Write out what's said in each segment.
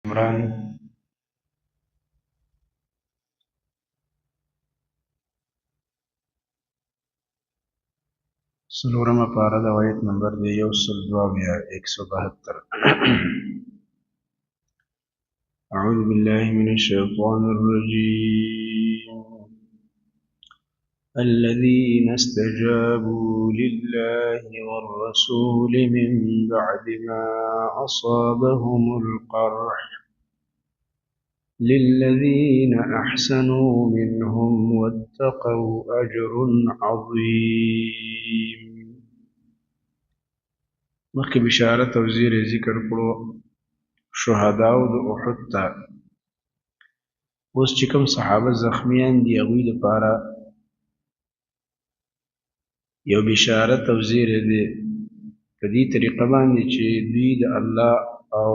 عمران څلورمه پاره د آیت نمبر دی 172، 172. أعوذ بالله من الشيطان الرجيم. الذين استجابوا لله والرسول من بعد ما أصابهم القرح للذين أحسنوا منهم واتقوا أجر عظيم. مخکې بشارت او زیری ذکر کړو شهداو د احد ته. اوس چې کوم صحابه زخمیان دي، هغوی دپاره یو بشارت او زیری دی په دې طریقه باندې چې دوی د الله او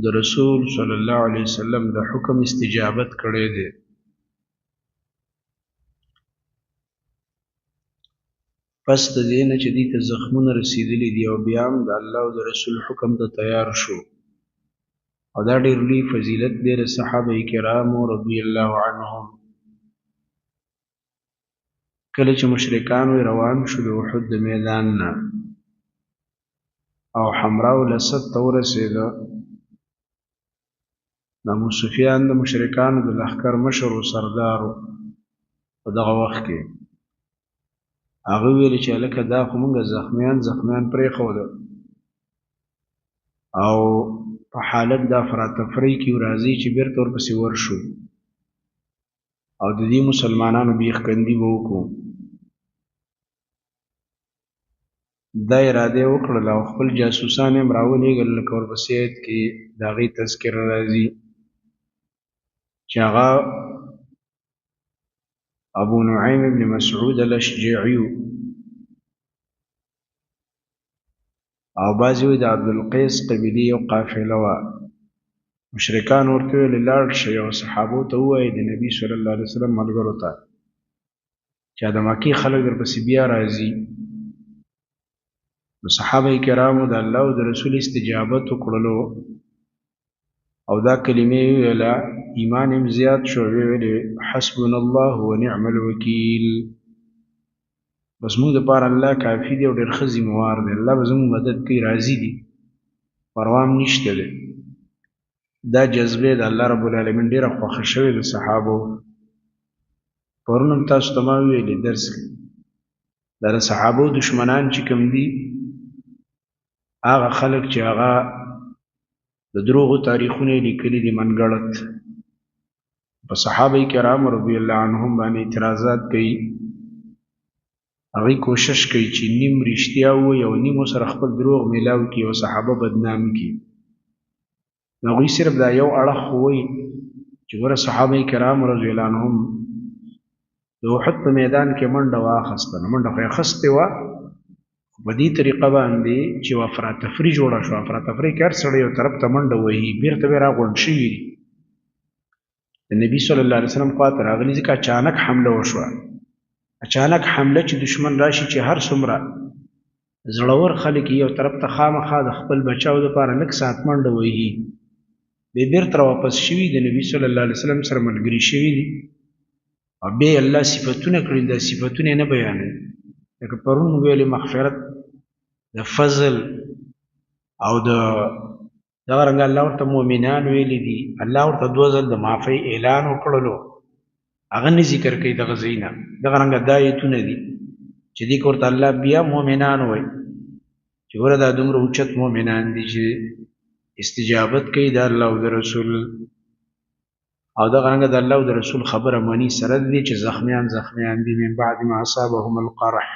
د رسول صلی الله علیه وسلم د حکم استجابت کړی دی. پس د دې نه چې دوی ته زخمونه رسېدلي دي او بیا هم د الله او د رسول حکم ته تیار شو، او دا ډېر لوی فضیلت دی د صحابه کرامو رضی الله عنهم. کله چې مشرکان وی روان شو د احد د میدان نه او حمراء الاسد ته ورسېده، د ابو سفیان د مشرکانو د لښکر مشر او سردار په دغه وخت کې، هغه ویل چې هلکه دا خو موږ زخمیان پرېښودل او په حالت د افراتفرۍ کې راځي چې بېرته ورپسې ورشو او د دې مسلمانانو بیخکندي به وکړو. دا اراده یې وکړله او خپل جاسوسان یې هم راولېږل، لکه ورپسې آیت کې د هغې تذکره راځي چې هغه ابو نعیم ابن مسعود الاشجعي او بعضې وایي د عبدالقیس قبیلې یو قافله وه. مشرکان ورته ویل لاړ شئ او صحابو ته ووایئ د نبي صلی الله علیه وسلم ملګرو ته چې د مکې خلک درپسې بیا راځي. نو صحابه کرامو د الله او د رسول استجابت وکړلو او دا کلمې ویله، ایمان هم زیات شو. ویلې حسبنا الله ونعم الوکیل، بس موږ دپاره الله کافي دی او ډېر ښه ذمهوار دی، الله به زموږ مدد کوي، راضي دي، پروا هم نشته دی. دا جذبه د الله رب العالمین ډېره خوښه شوې د صحابو. پرون هم تاسو ته ما ویلې درس کې، دا د صحابو دشمنان چې کوم دي، هغه خلک چې هغه د دروغو تاریخونه یې لیکلي دي منګړت، په صحابه کرامو رضی الله عنهم باندې اعتراضات کوي. هغوی کوشش کوي چې نیم رښتیا ووایي او نیم سره خپل دروغ میلاو کړي او صحابه بدنام کړي. نو هغوی صرف دا یو اړخ وایي چې ګوره صحابه کرام رضی الله عنهم د احد په میدان کې منډه واخیسته. نو منډه خو یې اخیستې وه، خو په دې طریقه باندې چې یوه افراتفري جوړه شوه. افراتفري کې هر سړی یو طرف ته منډه وهي، بېرته بیا راغونډ شوي دي د نبي صلی الله علیه وسلم خواته راغلي، ځکه اچانک حمله وشوه. اچانک حمله چې دشمن راشي، چې هر څومره زړور خلک یو طرف ته خامخا د خپل بچاو دپاره لږ ساعت منډه وهي، بیا بېرته راواپس شوي د نبي صلی الله علیه وسلم سره ملګري شوي دي او بیا الله صفتونه کړي. دا صفتونه یې نه بیانوي، لکه پرون موږ ویلې مغفرت د فضل او د دغه رنګ الله ورته مؤمنان ویلي دي. الله ورته دوه ځل د معافۍ اعلان وکړلو، هغه نه ذکر کوي دغه ځایونه. دغه رنګ دا آیتونه دي چې دې کې ورته الله بیا مؤمنان وایي چې ګوره دا دومره اوچت مؤمنان دي چې استجابت کوي د الله او د رسول، او دغه رنګ د الله او د رسول خبره مني، سره د دې چې زخمیان دي من بعد ما اصابهم القرح.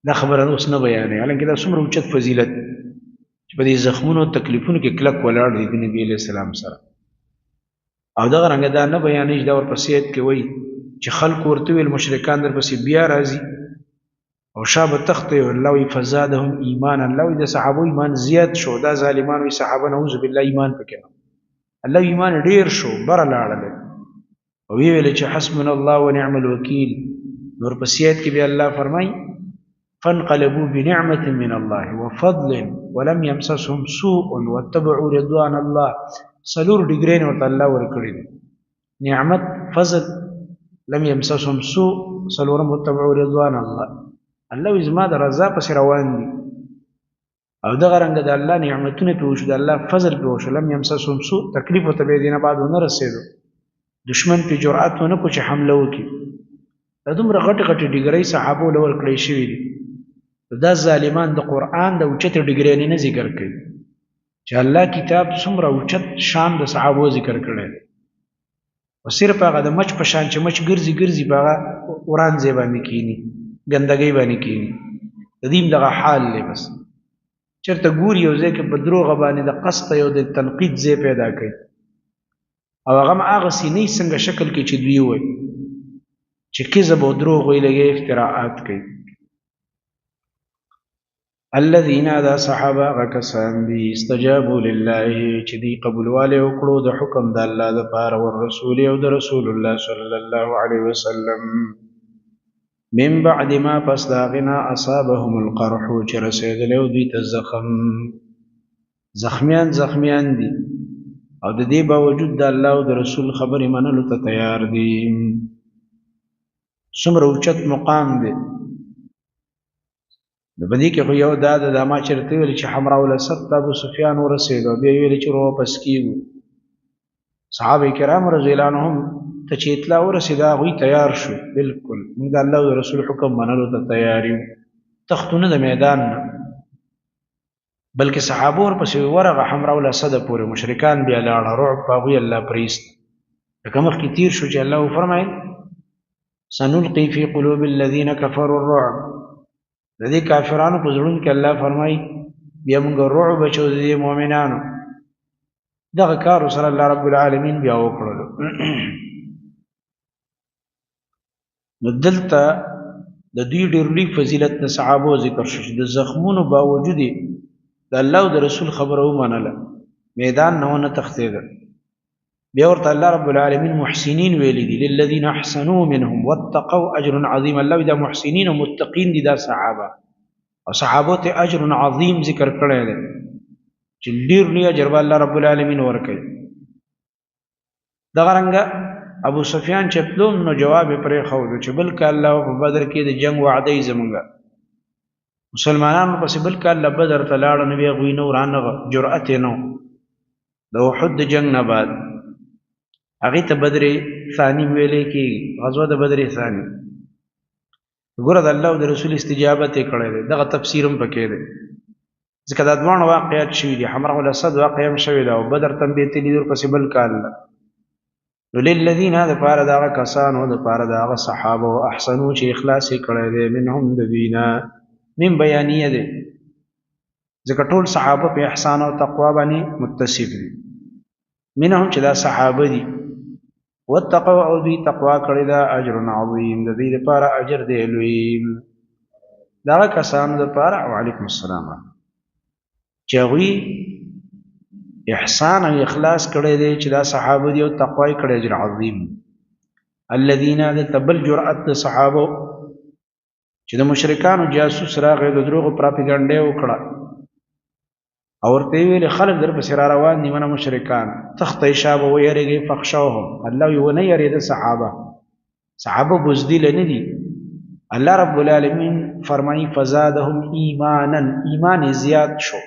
دا خبره اوس نه بیانوي، حالانکه دا څومره اوچت فضیلت چې په دې زخمونو تکلیفونو کې کلک ولاړ دي د نبي علیه السلام سره. او دغه رنګ دا نه بیانوي چې دا ورپسې آیت کې وایي چې خلکو ورته ویل مشرکان درپسې بیا راځي او شا به تښتوي. الله وایي فزادهم ایمانا، الله وایي د صحابو ایمان زیات شو. دا ظالمان وایي صحابه نعوذ بالله ایمان پکې نه، الله ایمان ډېر شو، بره لاړل او ویې ویل چې حسبنا الله ونعم الوکیل. نور په آیت کې بیا الله فرمایي فانقلبوا بنعمة من الله وفضل ولم يمسسهم سوء واتبعوا رضوان الله. سلور ډیګرین ورته الله ورکړي دي، نعمت، فضل، لم يمسسهم سوء، سلورم واتبعوا رضوان الله. الله وی زما د رضا پسې روان دي، او دغه رنګ د الله نعمتونه په وشو، د الله فضل په وشو. لم يمسسهم سوء، تکلیف ورته به دینه بعد ونه رسېدو، دشمن په جرأت ونه کو چې حمله وکړي. دا دومره غټې غټې ډیګرۍ صحابو له ورکړی شوي دي. دا ظالمان د قرآن د اوچتې ډیګرۍ نه ذکر کوي چې الله کتاب څومره اوچت شان د صحابو ذکر کړی دی، او صرف هغه د مچ په شان چې مچ ګرځي ګرځي په هغه وران ځای باندې کینی، ګندګۍ باندې کینی. د دې هم دغه حال دی. بس چېرته ګوري یو ځای کې په دروغه باندې د قصد یو د تنقید ځای پیدا کوي، او هغه هم هغسې نه څنګه شکل کې چې دوی وایي چې کذب او دروغ وایي، لګي افتراعات کوي. الذين دا صحابه غکسان دي استجابوا لله چې دی قبولواله وکړو د حکم د الله د پاره او رسول او د رسول الله صلی الله علیه وسلم، من بعد ما پس دا غنا اصابهم القرح چې رسېدلی او دوی ته زخم، زخمیان زخمیان دي، او د دې باوجود د الله او د رسول خبرې منلو ته تیار دي. څومره اوچت مقام دی. نو په دې کې خو یو دا ده، دا ما چېرته ویل چې حمراء الاسد ته ابو سفیان ورسېدو، بیا یې ویل چې واپس کېږو. صحابه کرام رضی الله عنهم ته چې اطلاع ورسېده هغوی تیار شو، بالکل موږ د الله او د رسول حکم منلو ته تیار یو، تښتو نه د میدان نه، بلکې صحابه ورپسې ورغه حمراء الاسد پورې، مشرکان بیا لاړه، رعب په هغوی الله پرېست. لکه مخکې تېر شو چې الله وفرمایل سنلقي في قلوب الذين كفروا الرعب. د دې کافرانو په زړونو کې الله فرمایي بیا موږ رعب اچو د دې مؤمنانو. دغه کار سره الله رب العالمین بیا وکړلو. نو دلته د دوی ډېر لوی فضیلت د صحابو ذکر شو چې د زخمونو باوجود یې د الله او د رسول خبره ومنله، میدان نه ونه تښتېدل. بیا ورته الله رب العالمین محسنین ویلي دي، للذین احسنوا منهم واتقوا اجر عظیم. الله دا محسنین او متقین دي دا صحابه، او صحابو ته اجر عظیم ذکر کړی دی چې ډېر لوی اجر به الله رب العالمین ورکوي. دغه رنګه ابو سفیان چې تلو نو جواب یې پرېښودو چې بل کال الله په بدر کې د جنګ وعده یې زمونږه مسلمانانو پسې بل کال له بدر ته لاړه، نو بیا هغوی نه ورانغه، جرأت یې نه و. د احد د جنګ نه بعد هغې ته بدر ثاني ویلی کېږي، غزوه د بدر ثاني. ګوره د الله او د رسول استجابت یې کړی دی، دغه تفسیر هم پکې دی، ځکه دا دواړه واقعات شوي دي، حمراء الاسد واقعه هم شوې ده او بدر ته هم بیا تللي دي ورپسې بل کال ده. نو للذین د پاره د هغه کسانو د پاره د هغه صحابه او احسنو چې اخلاص یې کړی دی، منهم د دوی نه، من بیانیه دی، ځکه ټول صحابه په احسان او تقوا باندې متصف دي. منهم چې دا صحابه دي، واتقوا او دوی تقوا کړې ده، اجر عظیم، د دوی لپاره اجر دی لوی. دغه کسانو دپاره وعلیکم السلام چې هغوی احسان او اخلاص کړی دی چې دا صحابه دي او تقوا یې کړی، اجر عظیم. الذین دلته بل جرأت د صحابو چې د مشرکانو جاسوس راغی، د دروغو پراپیګنډه یې وکړه او ورته یې ویل خلک در پسې را روان دي، منه مشرکان تښتئ شابه ویرېږئ، فخشوهم. الله یې ونه یرېده صحابه، صحابه بزدله نه دي. الله رب العالمین فرمایي فزادهم ایمانا، ایمان یې زیات شو.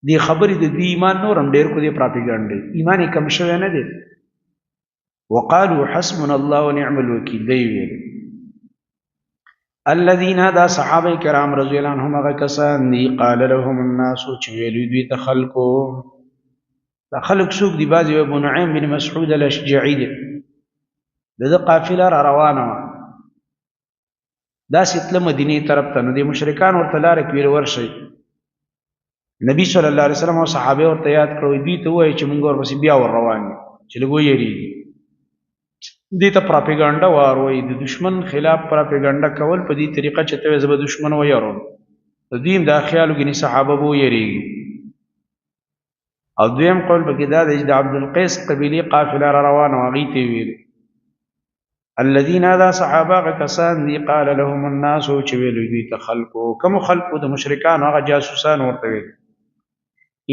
دې خبرې د دوی ایمان نور هم ډېر کړو، دې پراپیګنډې ایمان یې کم شوی نه دی. وقالوا حسبنا الله ونعم الوکیل، دی ویل الذين دا صحابه کرام رضی الله عنهم هغه کسان دي، قال لهم الناس چې ویلي دوی ته خلکو. دا خلک څوک دي؟ بعضې ابو نعیم بن مسعود الاشجعي دی، د ده قافله را روانه وه، داسې تله مدینې طرف ته. نو دې مشرکان ورته لاره کې ویل ورشئ، نبی صلی الله علیه وسلم او صحابه ورته یاد کړو، دوی ته ووایي چې مونږ ورپسې بیا ور روان یو چې لږ ویرېږي. دې ته پراپیګنډه وار وایي، د دشمن خلاف پراپیګنډه کول په دې طریقه چې ته وایې زه به دشمن ویروم. د دوی هم دا خیال وګني صحابه به ویرېږي. او دویم قول پکې دا دی چې د عبدالقیس قبیلې قافله را روانه وه، هغوی ته یې ویلي. الذين دا صحابه هغه کسان دي، قال لهم الناس، چې ویل دوی ته خلقو، کوم خلقو؟ د مشرکان هغه جاسوسان ورته ویل،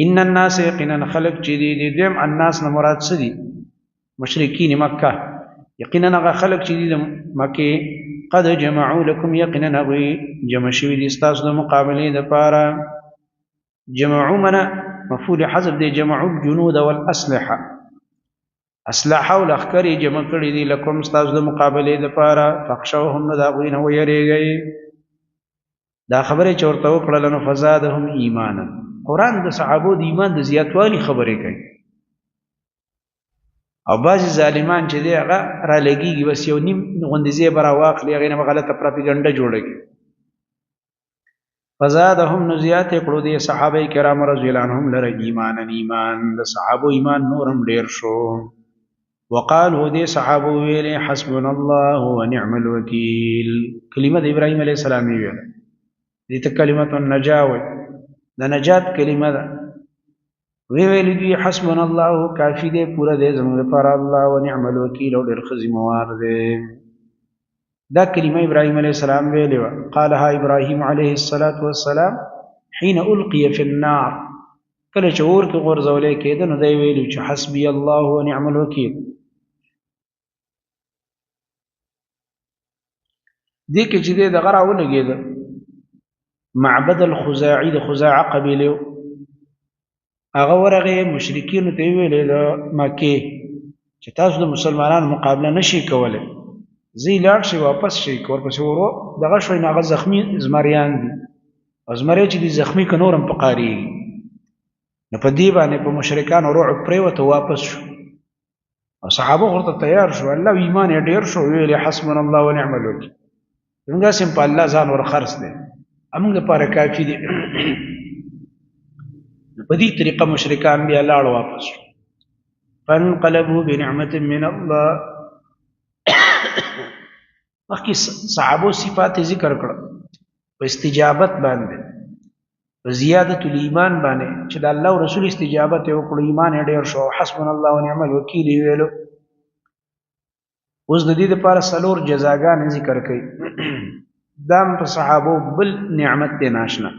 ان الناس یقینا خلق چې دي، د دویم الناس نه مراد څه دي؟ مشرکین مکه. یقینا هغه خلق چې دي د مکه، قد جمعوا لكم، یقینا هغوی جمع شوي دي ستاسو د مقابلې دپاره. جمعوا منه مفعول حذف دی، جمعوا الجنود والاسلحه، اسلحه او لښکرې جمع کړي دي لکم ستاسو د مقابلې دپاره. فاخشوهم، نو د هغوی نه ویرېږئ. دا خبرې چې ورته وکړله نو فزادهم ایمانا. قرآن د صحابو د ایمان د زیاتوالي خبرې کوي، او بعضې ظالمان چې دی هغه را لګېږي، بس یو نیم غوندې ځای به راواخلي، هغې نه به غلطه پراپیګنډه جوړه کړي. فزادهم، نو زیات کړو دي صحابه کرام رضی الله عنهم لره ایمانا، ایمان د صحابو ایمان نورم ډیر شو. وقالو، دي صحابو ویلې حسبنا الله ونعم الوکیل. کلمه د ابراهیم علیه السلام ویله، دې ته کلمه النجا وایي، د نجات کلمه ده. وی ویل دوی حسبنا الله، کافی دی، پوره دی زموږ لپاره الله، ونعم الوکیل، او ډېر ښه ذمهوار دی. دا کلمه ابراهيم عليه السلام ویلې وه، قالها ابراهيم عليه الصلاة والسلام حين القي في النار، کله چې اور کې غورځولې کېده نو دی ویلي چې حسبي الله ونعم الوکیل. دې کې چې دی دغه راولګېده، معبد الخزاعي، د خزاعه قبیلې، هغه ورغی مشرکینو ته ویلې د مکې چې تاسو د مسلمانانو مقابله نشي کولی، ځئ لاړ شئ واپس شئ. که ورپسې ورو دغه شوئ نو هغه زخمي زمریان دي، او زمری چې دي زخمي که نور هم په قارېږي. نو په دې باندې په مشرکانو رعب پرېوته، واپس شو، او صحابه ورته تیار شو، الله ایمان یې ډېر شو، ویل یې حسبنا الله ونعم الوکیل، موږ هسې هم په الله ځان ور خرڅ دی، موږ لپاره کافي دی. په دې طریقه مشرکان بیا لاړ واپس شو. فانقلبوا بنعمت من الله. مخکې صحابو صفات ذکر کړه په استجابت باندې، په زیادت الایمان باندې، چې د الله او رسول استجابت یې وکړو، ایمان یې ډېر شو، حسبنا الله ونعم الوکیل یې ویلو. اوس د دې لپاره څلور جزاګانې ذکر کړي. دام په صحابو بل نعمت دی ناشنا،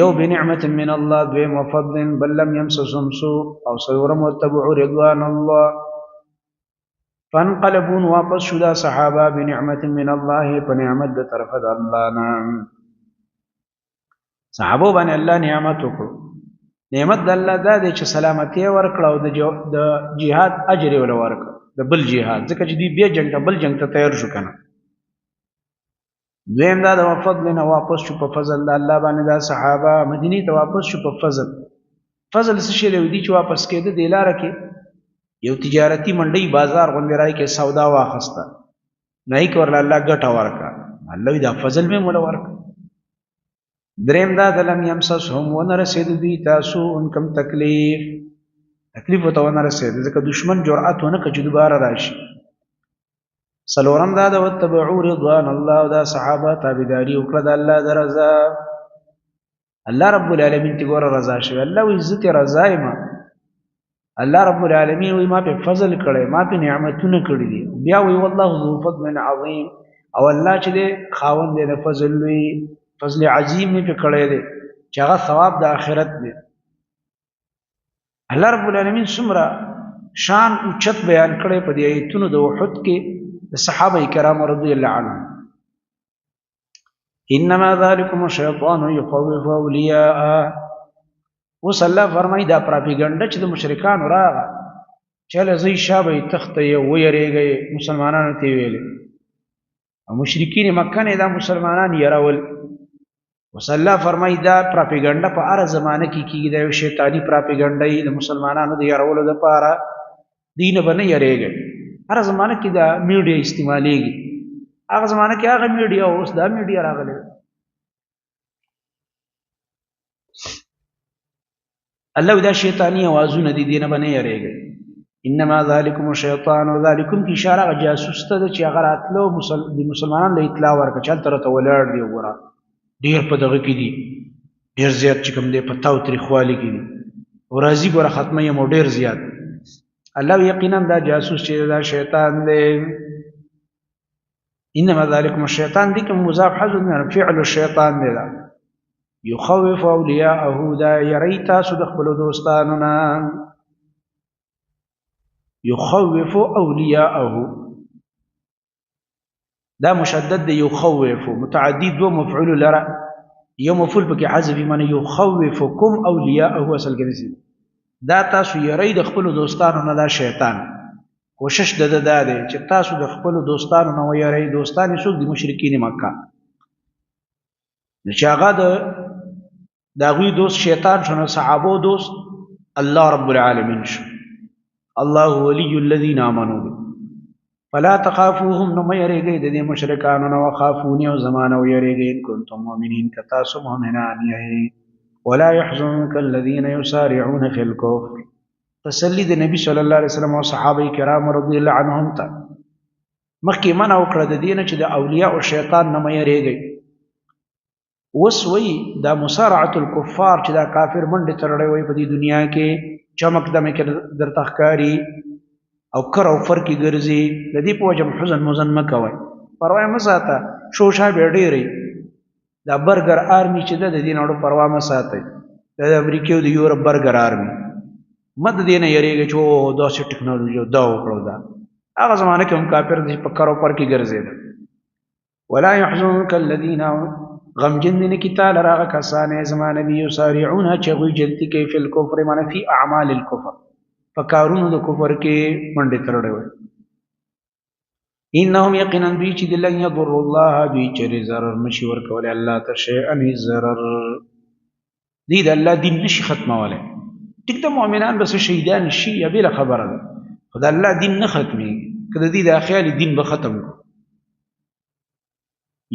یو بنعمت من الله، دویم وفضل بل لم يمسسهم سوء، او څلورم واتبعوا رضوان الله. فانقلبون، واپس شو دا صحابه بنعمت من الله، په نعمت د طرفه د الله نه. صحابو باندې الله نعمت وکړو. نعمت د الله دا دی چې سلامتی ورکړه او د جهاد اجر یې وله ورکړ، د بل جهاد، ځکه چې دوی بیا جنګ ته بل جنګ ته تیار شو کنه. دویم دا د فضل نه واپس شو په فضل د الله باندې، دا صحابه مدینې ته واپس شو په فضل. فضل څه شی دی؟ دي چې واپس کېده د لاره کې یو تجارتي منډۍ بازار غوندې راي کې سودا واخسته، نه یې ورله الله ګټه ورکړه، الله دا فضل مې مولا ورکړ. دریم دا د لم یمسسهم، ونه رسېد دوی تاسو ان کم تکلیف، تکلیف ورته ونه رسېد، ځکه دشمن جرأت ونه کړ چې دوباره راشي. څلورم دا د واتبعوا رضوان الله، دا صحابه تابعداري وکړه د الله د رضا. الله رب العالمین ته ګوره رضا شوی، الله وایي زه ترې رضا یم. الله رب العالمین وایي ما په فضل کړی، ما په نعمتونه کړي دي. بیا وایي والله ذو فضل عظیم، او الله چې دی خاوند دی د فضل لوی، فضل عظیم یې په کړی دی چې هغه ثواب د آخرت دی. الله رب العالمین څومره شان اوچت بیان کړی په دې آیتونو د احد کې د صحابه کرام رضی الله عنهم. انما ذلكم الشیطان يخوف اولیاء. اوس الله فرمایي دا پراپیګنډه چې د مشرکانو راغه چې له ځای شابه یې تخته یې ویرېږئ، مسلمانانو ته یې ویلې، او مشرکین مکه نه دا مسلمانان یرول. اوس الله فرمایي دا پراپیګنډه په هره زمانه کې کېږي، دا یو شیطاني پراپیګنډه یې د مسلمانانو د یرولو دپاره، دوی نه به نه یرېږئ. هره زمانه کې دا میډیا استعمالېږي، هغه زمانه کې هغه میډیا، اوس دا میډیا راغلې. الله دا شیطانی اوازونه دي، دینه به نه یریږي. انما ذالکم الشیطان، او ذالکم کی اشاره هغه جاسوس ته ده چې هغه راتلو د مسلمانانو له اطلاع ورکړه چې هلته راته ولاړ دي، وګوره ډېر په دغه کې دي، ډېر زیات چې کوم دی په تاوتریخوالي کې دي، او راځي ګوره ختمه یې مو ډېر زیات. الله یقینا دا جاسوس چې دا شیطان دی. انما ذلكم الشیطان دي کوم مضاف حذف نه فعل الشیطان دی، دا يخوف اولیاءه، دا یری تاسو د خپل دوستانو نه. يخوف اولیاءه دا مشدد دی، يخوف متعدی دو مفعول لره، یو مفعول پکې حذف معنی يخوفكم اولیاءه اصل کې نسی دا تاسو یری د خپل دوستانو نه. دا شیطان کوشش د دا دی چې تاسو د خپل دوستانو نه ویری. دوستان یې څوک دي؟ مشرکین مکه. نو چې هغه د هغوی دوست شیطان شو، نو صحابو دوست الله رب العالمین شو. الله ولي الذين آمنوا فلا تخافوهم، نو مه یریږئ د دې مشرکانو نه، وخافوني او زما نه ویریږئ ان کنتم مؤمنین، که تاسو مؤمنان یئ. ولا يحزنك الذين يسارعون في الكفر. تسلی د نبی صلی الله علیه وسلم او صحابه کرام رضی الله عنهم ته. مخکې منع وکړه د دې نه چې د اولیاء او شیطان نه مه یریږئ. اوس وایي دا مسارعة الکفار چې دا کافر منډې ترړی وایي په دې دنیا کې چمک دمک درته ښکاري او کر او فر کې ګرځي، د دې په وجه حزن مزن مه کوئ، پروا یې مه ساته، شوشا به ډېرې. دا برګر آرمي چې ده د دې نړو پروا مه ساتئ، دا د امریکې او د یورپ برګر آرمي مه د دې نه یریږئ چې او داسې ټکنالوژي او دا وکړو. دا هغه زمانه کې هم کافر داسې په کر او پر کې ګرځېده. ولا يحزنك الذين غمجن دي نه کي تا لره هغه کسان ای زما نبي یسارعون چې هغوی جلتي کوي فی الکفر معنی فی اعمال الکفر، په کارونو د کفر کې منډې ترړې وي. انهم یقینا دوی چې دي لن یضر الله، دوی چېرې ضرر نشي ورکولی الله ته شیئا هېڅ ضرر، دوی د الله دین نشي ختمولی. ټیک ده مؤمنان به څه شهیدان شي یا بېله خبره ده، خو د الله دین نه ختمېږي. که د دوی دا خیال دین به ختم کړو.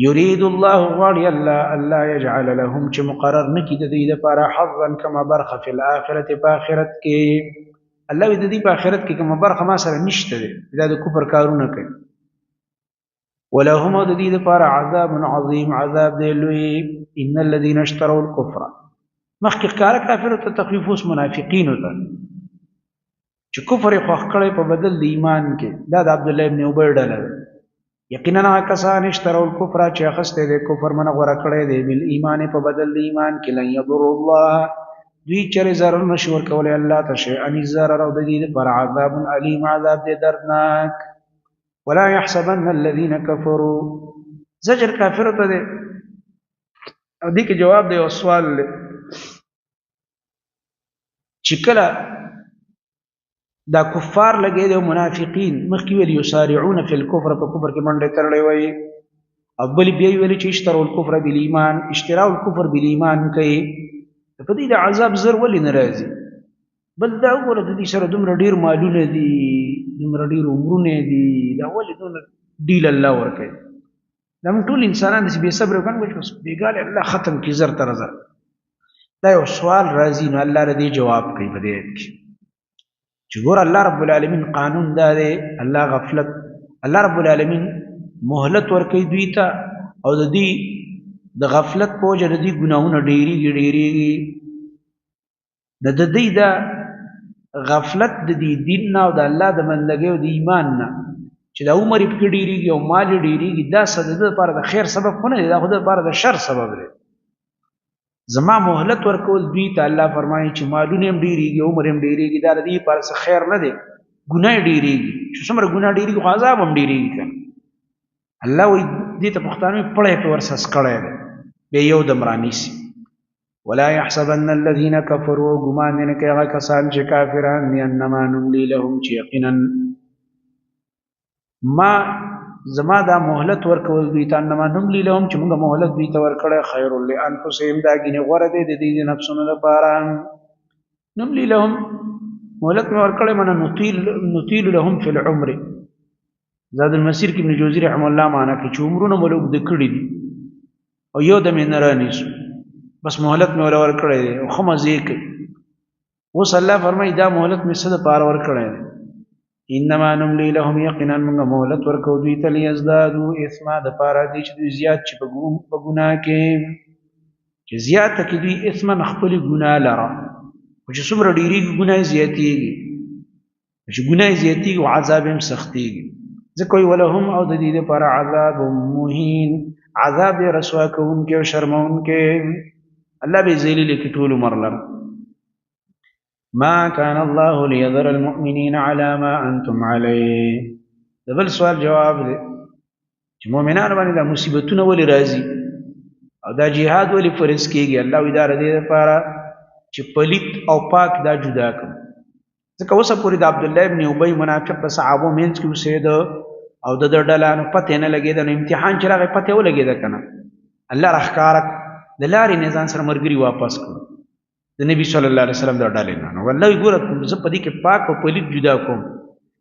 يريد الله غواړي الله الله يجعل لهم چې مقرر نکړي د دوی دپاره حظا کومه برخه فی الآخرة په آخرت کې. الله وایي د دوی په آخرت کې کومه برخه ما سره نشته دی، دا د کفر کارونه کوي. ولهم او د دوی دپاره عذاب عظیم، عذاب دی لوی. ان الذين اشتروا الكفر، مخکې ښکاره کافرو ته تخویف، اوس منافقینو ته چې کفر یې خوښ کړی په بدل د ایمان کې. دا د عبدالله ابن ابی ډله ده. یقینا هغه کسان اشتروا الکفر چې اخیستی دی کفر منه غوره کړی دی بالایمان په بدل د ایمان کې، لن یضر الله، دوی چېرې ضرر نشي ورکولی الله ته شیئا ضرر، او د دوی دپاره عذاب الیم، عذاب دی دردناک. ولا يحسبن الذين كفروا، زجر کافر ته دی او دې کې جواب دی او سوال دی چې کله دا کفار لګې دي منافقین مخکې ویل یسارعون فی الکفر، په کفر کې منډه ترړې وای، او بل بیا ویل چې اشتروا الکفر بالایمان، اشتراء الکفر بالایمان کوي، په دې د عذاب زر ولې نه راځي؟ بل دا وګوره د دې سره دومره ډیر مالونه دي، دومره ډیر عمرونه دي، دا ولې دومره ډیل الله ورکوي؟ دا موږ ټول انسانان داسې بې صبره یو که نه، چې بس بېګاله الله ختم کړي زر تر زر. دا یو سوال راځي، نو الله د دې جواب کوي په دې آیت کې چې ګوره الله رب العالمین قانون دا دی، الله غفلت، الله رب العالمین مهلت ورکوي دوی ته، او د دوی د غفلت په وجه د دوی ګناهونه ډېرېږي ډېرېږي. د دوی د غفلت د دې دین نه او د الله د بندګۍ او د ایمان نه چې دا عمر یې پکې ډېرېږي او مال یې ډېرېږي، دا څه د ده لپاره د خیر سبب خو نه دی، دا خو د لپاره د شر سبب دی. زما مهلت ورکول دوی ته الله فرمایي چې مالونه هم ډېرېږي عمر هم ډېرېږي، دا د دې لپاره څه خیر نه دی، ګناه یې ډېرېږي، چې څومره ګناه ډېرېږي خو عذاب هم ډېرېږي که نه. الله وایي دې ته پښتانه وایي پړی پې ورسس کړی دی، بیا یو دم رانیسي. ولا يحسبن الذين كفروا، ګمان دې نه کوي هغه کسان چې کافران دي، انما نملي لهم، چې یقینا ما زما دا مهلت ورکول دوی ته، انما نملي لهم چې موږ مهلت دوی ته ورکړی، خیر لانفسهم، دا ګینې غوره دی د دوی د نفسونو لپاره. نملي لهم مهلت مې ورکړی منه نطیل لهم فی العمر. زاد المسیر کې ابن جوزی رحم الله معنا کوي چې عمرونه مو لږ اوږده کړي دي او یو دم یې نه رانیسو، بس مهلت مې وله ورکړی دی او ښه مزې کوي. اوس الله فرمایي دا مهلت مې څه دپاره ورکړی دی؟ انما نملی لهم، یقینا موږ مهلت ورکوو دوی ته لیزدادو اثما، دپاره دې چې دوی زیات شي په ګناه کې، چې زیاته کړي دوی اثما خپلې ګناه لره، خو چې څومره ډېرېږي ګناه یې زیاتېږي. چې ګناه زیاتیږي او عذاب هم سختیږي. ځکه وی ولهم او د دې لپاره عذاب مهین، عذاب رسوا کوونکی او شرمونکی. الله به ذلیل کړي ټول عمر لره. ما كان الله ليذر المؤمنين على ما انتم عليه. د بل سوال جواب دی چې مؤمنانو باندې دا مصیبتونه ولې راځي او دا جهاد ولې فرض کیږي؟ الله وی دا د دې لپاره چې پلیت او پاک دا جدا کړم. ځکه اوسه پورې د عبد الله ابن ابي منافق په صحابو منځ کې اوسېده او د ده ډلانو پته نه لګېده، نو امتحان چې راغی پته ولګېده که نه، الله راښکاره د لارې نه ځان سره ملګري واپس کړو د نبی صلی الله علیه وسلم د ډلې نه. نو والله ګوره زه په دې کې پاک او پلیت جدا کوم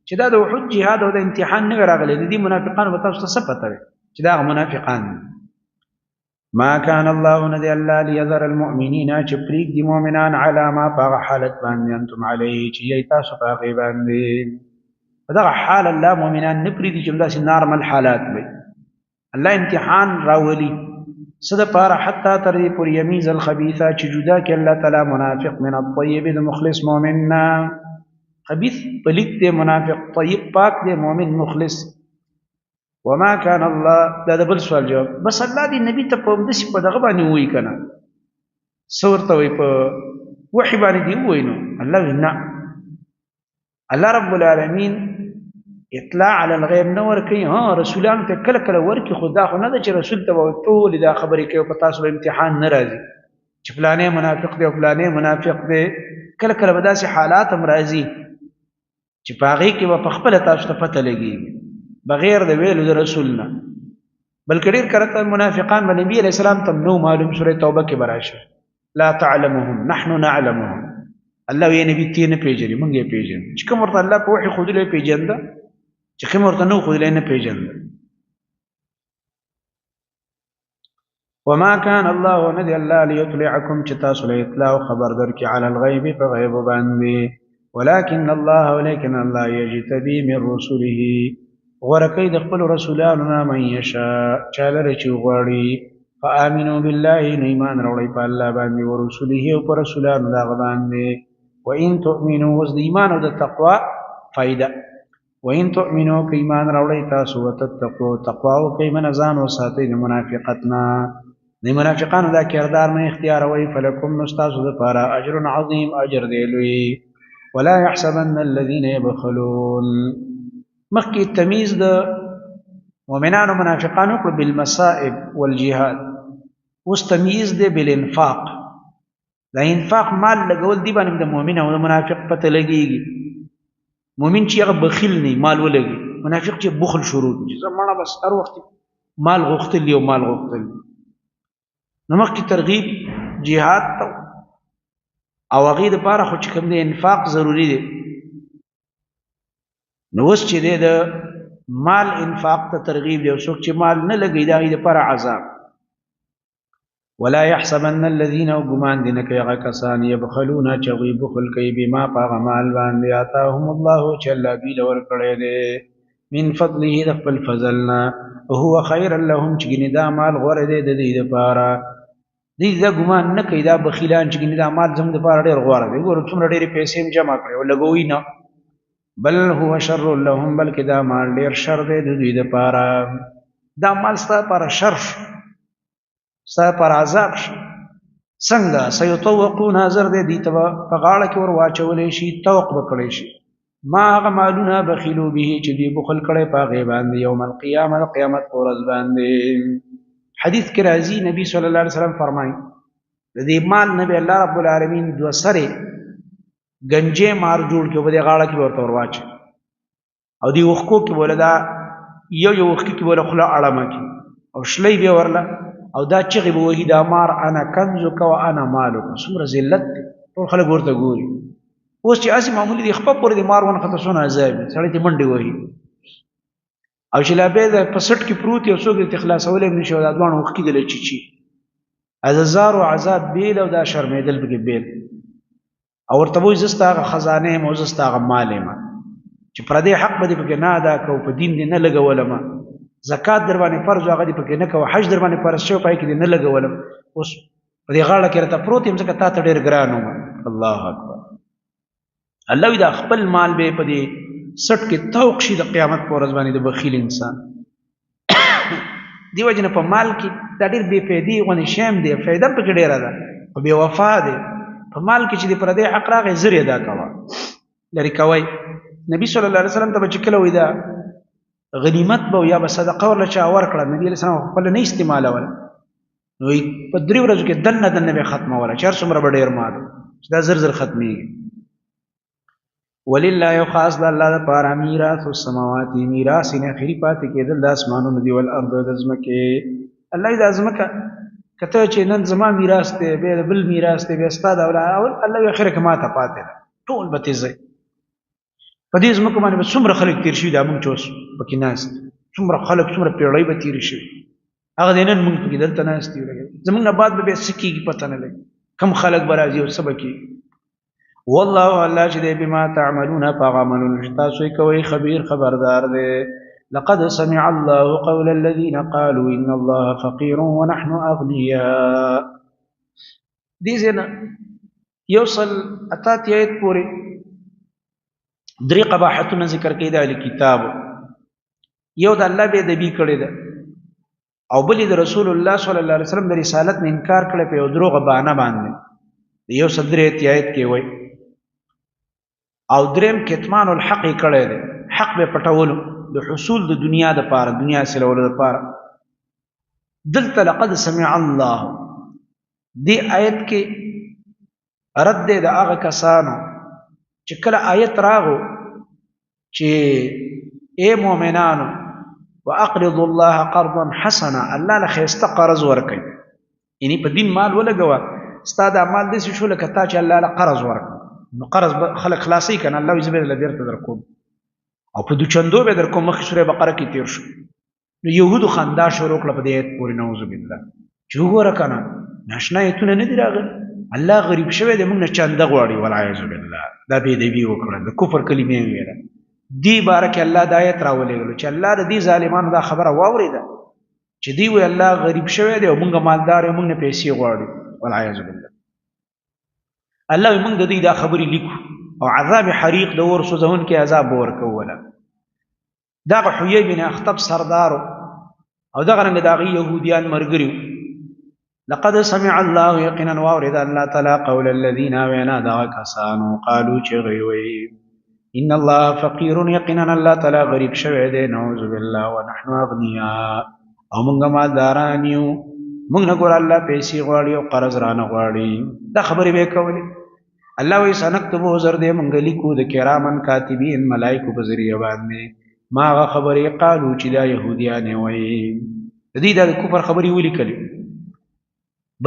چې دا د احد جهاد او د امتحان نه راغلی، د دې منافقانو به تاسو ته څه پته وي چې دا منافقان دي. ما كان الله ندی الله ليذر المؤمنین چې پرېږدي مؤمنان علی ما په هغه حالت باندې انتم علیه چې یئ تاسو په هغې باندې. په دغه حال الله مؤمنان نه پرېږدي چې همداسې نارمل حالات وي. الله امتحان راولي څه دپاره؟ حتی تر دې پورې یمیز الخبیثه چې جدا کړي الله تعالی منافق من الطیب د مخلص مؤمن نه. خبیث پلیت دی منافق، طیب پاک دی مؤمن مخلص. وما كان الله، دا د بل سوال جواب. بس الله دې نبی ته په همداسې په دغه باندې ووایي که نه، څه ورته وایي؟ په وحي باندې دې ووایي. نو الله وایي نه، الله رب العالمین اطلاع علی الغیب نه ورکوي. ها رسولانو ته کله کله ورکړي، خو دا خو نه ده چې رسول ته به ټولې دا خبرې کوي او په تاسو به امتحان نه راځي چې فلانی منافق دی او فلانی منافق دی. کله کله به داسې حالات هم راځي چې په هغې کې به په خپله تاسو ته پته لګېږي بغیر د ویلو د رسول نه. بلکې ډېر کرته منافقان به نبي علیه السلام ته نو معلوم، سورې توبه کې به راشي لا تعلمهم نحن نعلمهم. الله یې نبی تی نه پیژني، مونږ یې پیژنو. چې کوم ورته الله په وحي ښودلی پیژنده، چې کوم ورته نه ښودلی نه پیژنده. وما كان الله ندي الله ليطلعكم چې تاسو له اطلاع خبر درکړي على الغيب په غیب باندې، ولكن الله ولكن الله يجتبي من رسله غوره کوي د خپلو رسولانو نه من یشاء چا لره چې وغواړي. فآمنوا بالله نو ایمان راوړئ په الله باندې ورسله او په رسولانو د هغه باندې. وإن تؤمنوا، اوس د ایمان او د تقوا فایده. وإن تؤمنوا که ایمان راوړئ تاسو وتتقوا تقوا وکړئ، منه ځان وساتئ د منافقت نه، د منافقانو دا کردار نه اختیاروئ، فلکم نو ستاسو دپاره اجر عظیم اجر دی لوی. ولا يحسبن الذين يبخلون، مخکې تمیز د مؤمنانو منافقانو کړو بالمصائب والجهاد، اوس تمیز دی بالانفاق. دا انفاق مال لګول دی باندې د مؤمن او د منافق پته لګیږي. مؤمن چې هغه بخیل نه مال ولګي، منافق چې بخل شروع کړي چې زمانه بس هر وخت مال غوښتل یو مال غوښتل. نو مخکې ترغیب جهاد ته او هغې دپاره خو چې کوم دی انفاق ضروري دی. نو اوس چې دی د مال انفاق ته ترغیب دی، او څوک چې مال نه لګوي د هغې دپاره عذاب. ولا يحسبن الذين ګمان دي نه کوي هغه کسان يبخلون چې هغوی بخل کوي بما په هغه مال باندې آتاهم الله چې الله دوی له ورکړی دی من فضله د خپل فضل نه، هو خیر لهم چې ګنې دا مال غوره دی د دوی دپاره. دوی دا ګمان نه کوي دا بخیلان چې ګنې دا مال زموږ دپاره ډېر غوره دی، ګوره څومره ډېرې پیسې هم جمع کړې او لګوي نه. بل هو شر لهم، بلکې دا مال ډېر شر دی د دوی دپاره. دا مال ستا لپاره شر شو، ستا لپاره عذاب شو. څنګه؟ سیطوقون، زر دی دوی ته به په غاړه کې ور واچولی شي، طوق به کړی شي. ما هغه مالونه بخیلو به چې دوی بخل کړی په هغې باندې یوم القیامه، د قیامت په ورځ باندې. حدیث کې راځي نبی صلی الله علیه وسلم فرمایي د دې مال نه به الله رب العالمین دوه سرې ګنجې مار جوړ کړي، په دې غاړه کې به ورته ور واچوي او دې وښکو کې به له دا یو یو وښکي کې به له خوله اړمه کړي او شلۍ به ورله او دا چغې به وهي دا مار انا کنزک و انا مالک. څومره ذلت دی، ټول خلک ورته ګوري. اوس چې هسې معمولي دی خپه پورې د مار ونښته څونه عذاب وي، سړی ترې منډې وهي او چې لا بیا د په سټ کې پروت یو څوک یې ترې خلاصولی هم نشي او دا دواړه اوښکې دله چیچي. د زار او عذاب بېل او دا شرمېدل پکې بېل. او ورته وایي زه ستا هغه خزانه یم او زه ستا هغه مال یم چې پردی حق به دې پکې نه ادا کوو، په دین دې نه لګولم، زکات در باندې فرض هغه دې پکې نه کوه، حج در باندې فرض شوی په هغې کې دې نه لګولم، اوس په دې غاړه کې راته پروت یم ځکه تا ته ډېر ګران وم. الله اکبر. الله وایي دا خپل مال به په دې سټ کې توق شي د قیامت پر ورځ باندې د بخیل انسان. دیو جن په مال کې دا ډیر بے فائدې غونې شیم دی، فائدہ پکې ډیره ده او بے وفا دی. په مال کې چې د پردې حق راغی زر ادا کوه، لري کوي. نبی صلی الله علیه وسلم ته چې کله وای دا غنیمت به یا به صدقه ورله چا ورکړه، نبی علیه السلام خپل نه استعمالول، نو په درې ورځو کې دنه دنه به ختموله چې هر څومره به ډېر مال چې دا زر زر ختمېږي. ولله یو خاص د الله دپاره میراث السماوات، میراث یعنې اخري پاتې کېدل د اسمانونو دي، والارض د ځمکې. الله یې دا ځمکه که ته چې نن زما میراث دی، بیا د بل میراث دی، بیا ستا د اولاد، الله یې اخره کې ما ته پاتې ده، ټول به ترې ځي. په دې ځمکه باندې به څومره خلک تېر شوي، دا موږ چې اوس پکې ناست څومره خلک څومره پېړۍ به تېرې شوي، هغه دی نن موږ پکې دلته ناست یو، زموږ نه بعد به بیا څه کېږي پته نه لګي، کم خلک به راځي او څه به کېږي. والله الله چې دی بما تعملون په هغه عملونو چې تاسو یې کوئ خبیر خبردار دی. لقد سمع الله قول الذين قالوا إن الله فقير ونحن أغنياء. دې ځای نه یو سل اته اتیا آیت پورې درې قباحتونه ذکر کوي د اهل کتاب. یو د الله بې ادبي کړې ده، او بل د رسول الله صلی الله علیه وسلم د رسالت نه انکار کړی په یو دروغ بهانه باندې، یو سل درې اتیا آیت کې وایي. او دریم کتمان الحق یې کړی دی، حق به پټولو د حصول د دنیا دپاره، دنیا حاصلولو دپاره. دلته لقد سمع الله دې آیت کې رد دی د هغه کسانو چې کله آیت راغو چې ای مؤمنانو واقرضوا الله قرضا حسنا، الله له ښایسته قرض ورکوي، یعنی په دین مال ولګوه، ستا دا مال داسې شو لکه تا چې الله له قرض ورکړ، نو قرض به خلک خلاصوي که نه، الله وایي زه به درله بېرته درکوم او په دوچندو به درکوم. مخکې سورې بقره کې تېر شو. نو یهودو خندا شروع کړه په دې آیت پورې، نعوذ بالله، چې وګوره که نه ناشنا آیتونه نه دي راغلي، الله غریب شوی دی موږ نه چنده غواړي، والعیاذ بالله. دا بې ادبي وکړه، د کفر کلمې یې وویله. دې باره کې الله دا آیت راولېږلو چې الله د دې ظالمانو دا خبره واورېده چې دوی وایي الله غریب شوی دی او موږ مالدار یو، موږ نه پیسې غواړي، والعیاذ بالله. الله وایي موږ د دوی دا خبرې لیکو او عذاب حریق د اور سوځونکی عذاب به ورکوله. دغه حیی بن اخطب سردارو او دغه رنګ د هغې یهودیان ملګري. لقد سمع الله یقینا واورېده الله تعالی قول الذین، وینا دغه کسانو، قالو چې هغوی وایي ان الله فقیر، یقینا الله تعالی غریب شوی دی، نعوذ بالله، ونحن اغنیا، او موږ مالداران یو، موږ نه ګوره الله پیسې غواړي او قرض رانه غواړي. دا خبرې به یې کولې. الله وایي سنکتبو، زر دی موږ لیکو د کرامن کاتبین ملایکو په ذریعه باندې ما هغه خبرې قالو چې دا یهودیان یې وایي، د دوی دا د کفر خبرې ولیکلې.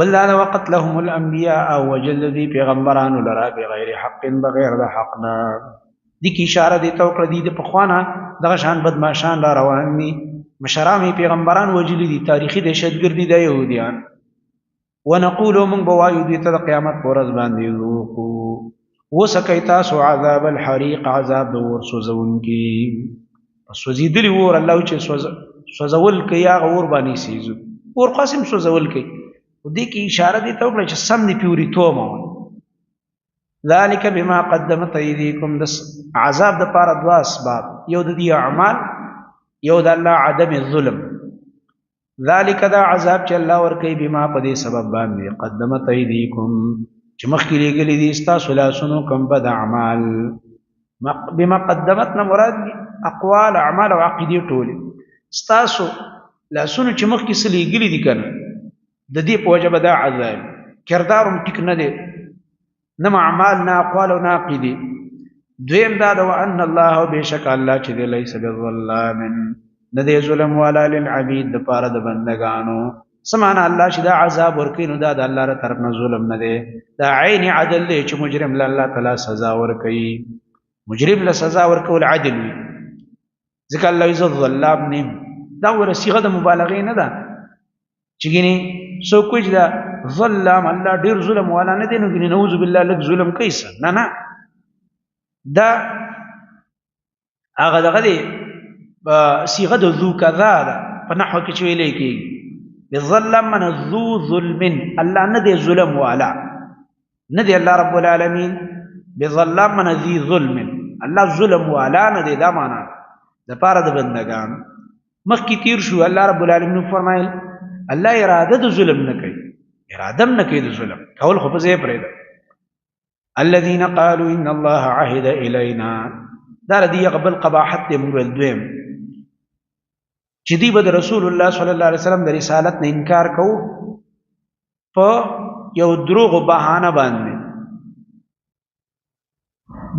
بل دا د وقت لهم الانبیاء، او وجل د دوی پیغمبرانو لره بغیر حق، بغیر د حق نه. دې کې اشاره دې ته وکړه، دوی د پخوا نه دغه شان بدمعشان را روان دي، مشران یې پیغمبران وژلي دي، تاریخي دهشتګردي دا یهودیان. ونقول موږ به وایو دوی ته د قیامت په ورځ باندې ذوقو، وڅکئ تاسو عذاب الحریق، عذاب د اور سوځونکي. په سوځېدلي اور الله چې سوځول کوي هغه اور باندې سیزو، اور خو هسې هم سوځول کوي، خو دې کې اشاره دې ته وکړه چې سم دې پیوري تومه. ذلک بما قدمت ایدیکم، د عذاب د پاره دوه اسباب، یو د دې اعمال، یو د الله عدم ظلم. ذالک دا عذاب چې الله ورکوي بما په دې سبب باندې قدمت ایدیکم، چې مخکې لېږلي دي ستاسو لاسونو کوم بد اعمال. بما قدمت نه مراد دي اقوال، اعمال او عقیدې ټولې. ستاسو لاسونو چې مخکې څه لېږلي دي که نه، د دې په وجه به دا عذاب، کردار هم ټیک نه دی، نه اعمال، نه اقوال او نه عقیدې. دویم دا ده وان الله، بېشک الله چې دی لیس بظلام، نه دی ظلم والا للعبید د پاره د بندگانو. سمانه الله چې دا عذاب ورکوي نو دا د الله تر طرف نه ظلم نه دی، دا عین عدل دی چې مجرم له الله تعالی سزا ورکوي. مجرم له سزا ورکول عدل وي، ځکه الله یې ظلام نه، دا ور صيغه د مبالغې نه ده چې ګینه څوک وایي چې دا ظلم الله ډیر ظلم والا نه دی، نو ګینه نعوذ بالله لږ ظلم کوي څه نه، نه دا هغه دغه دی صيغه د ذو کذا ده په نحو کې چې ویل کېږي بظلم من ذو ظلم، الله نه دی ظلم والا، نه دی الله رب العالمین بظلم من ذي ظلم، الله ظلم والا نه دی، دا معنا د پاره د بندگانو. مخکې تیر شو، الله رب العالمین فرمایل الله اراده د ظلم نه کوي، اراده نه کوي د ظلم کول، خو په ځای پرې ده. الذين قالوا ان الله عهد الينا، دا ردی قبل قباحت دی. موږ دویم چې دی به رسول الله صلی الله علیه وسلم د رسالت نه انکار کو په یو دروغ بهانه باندې.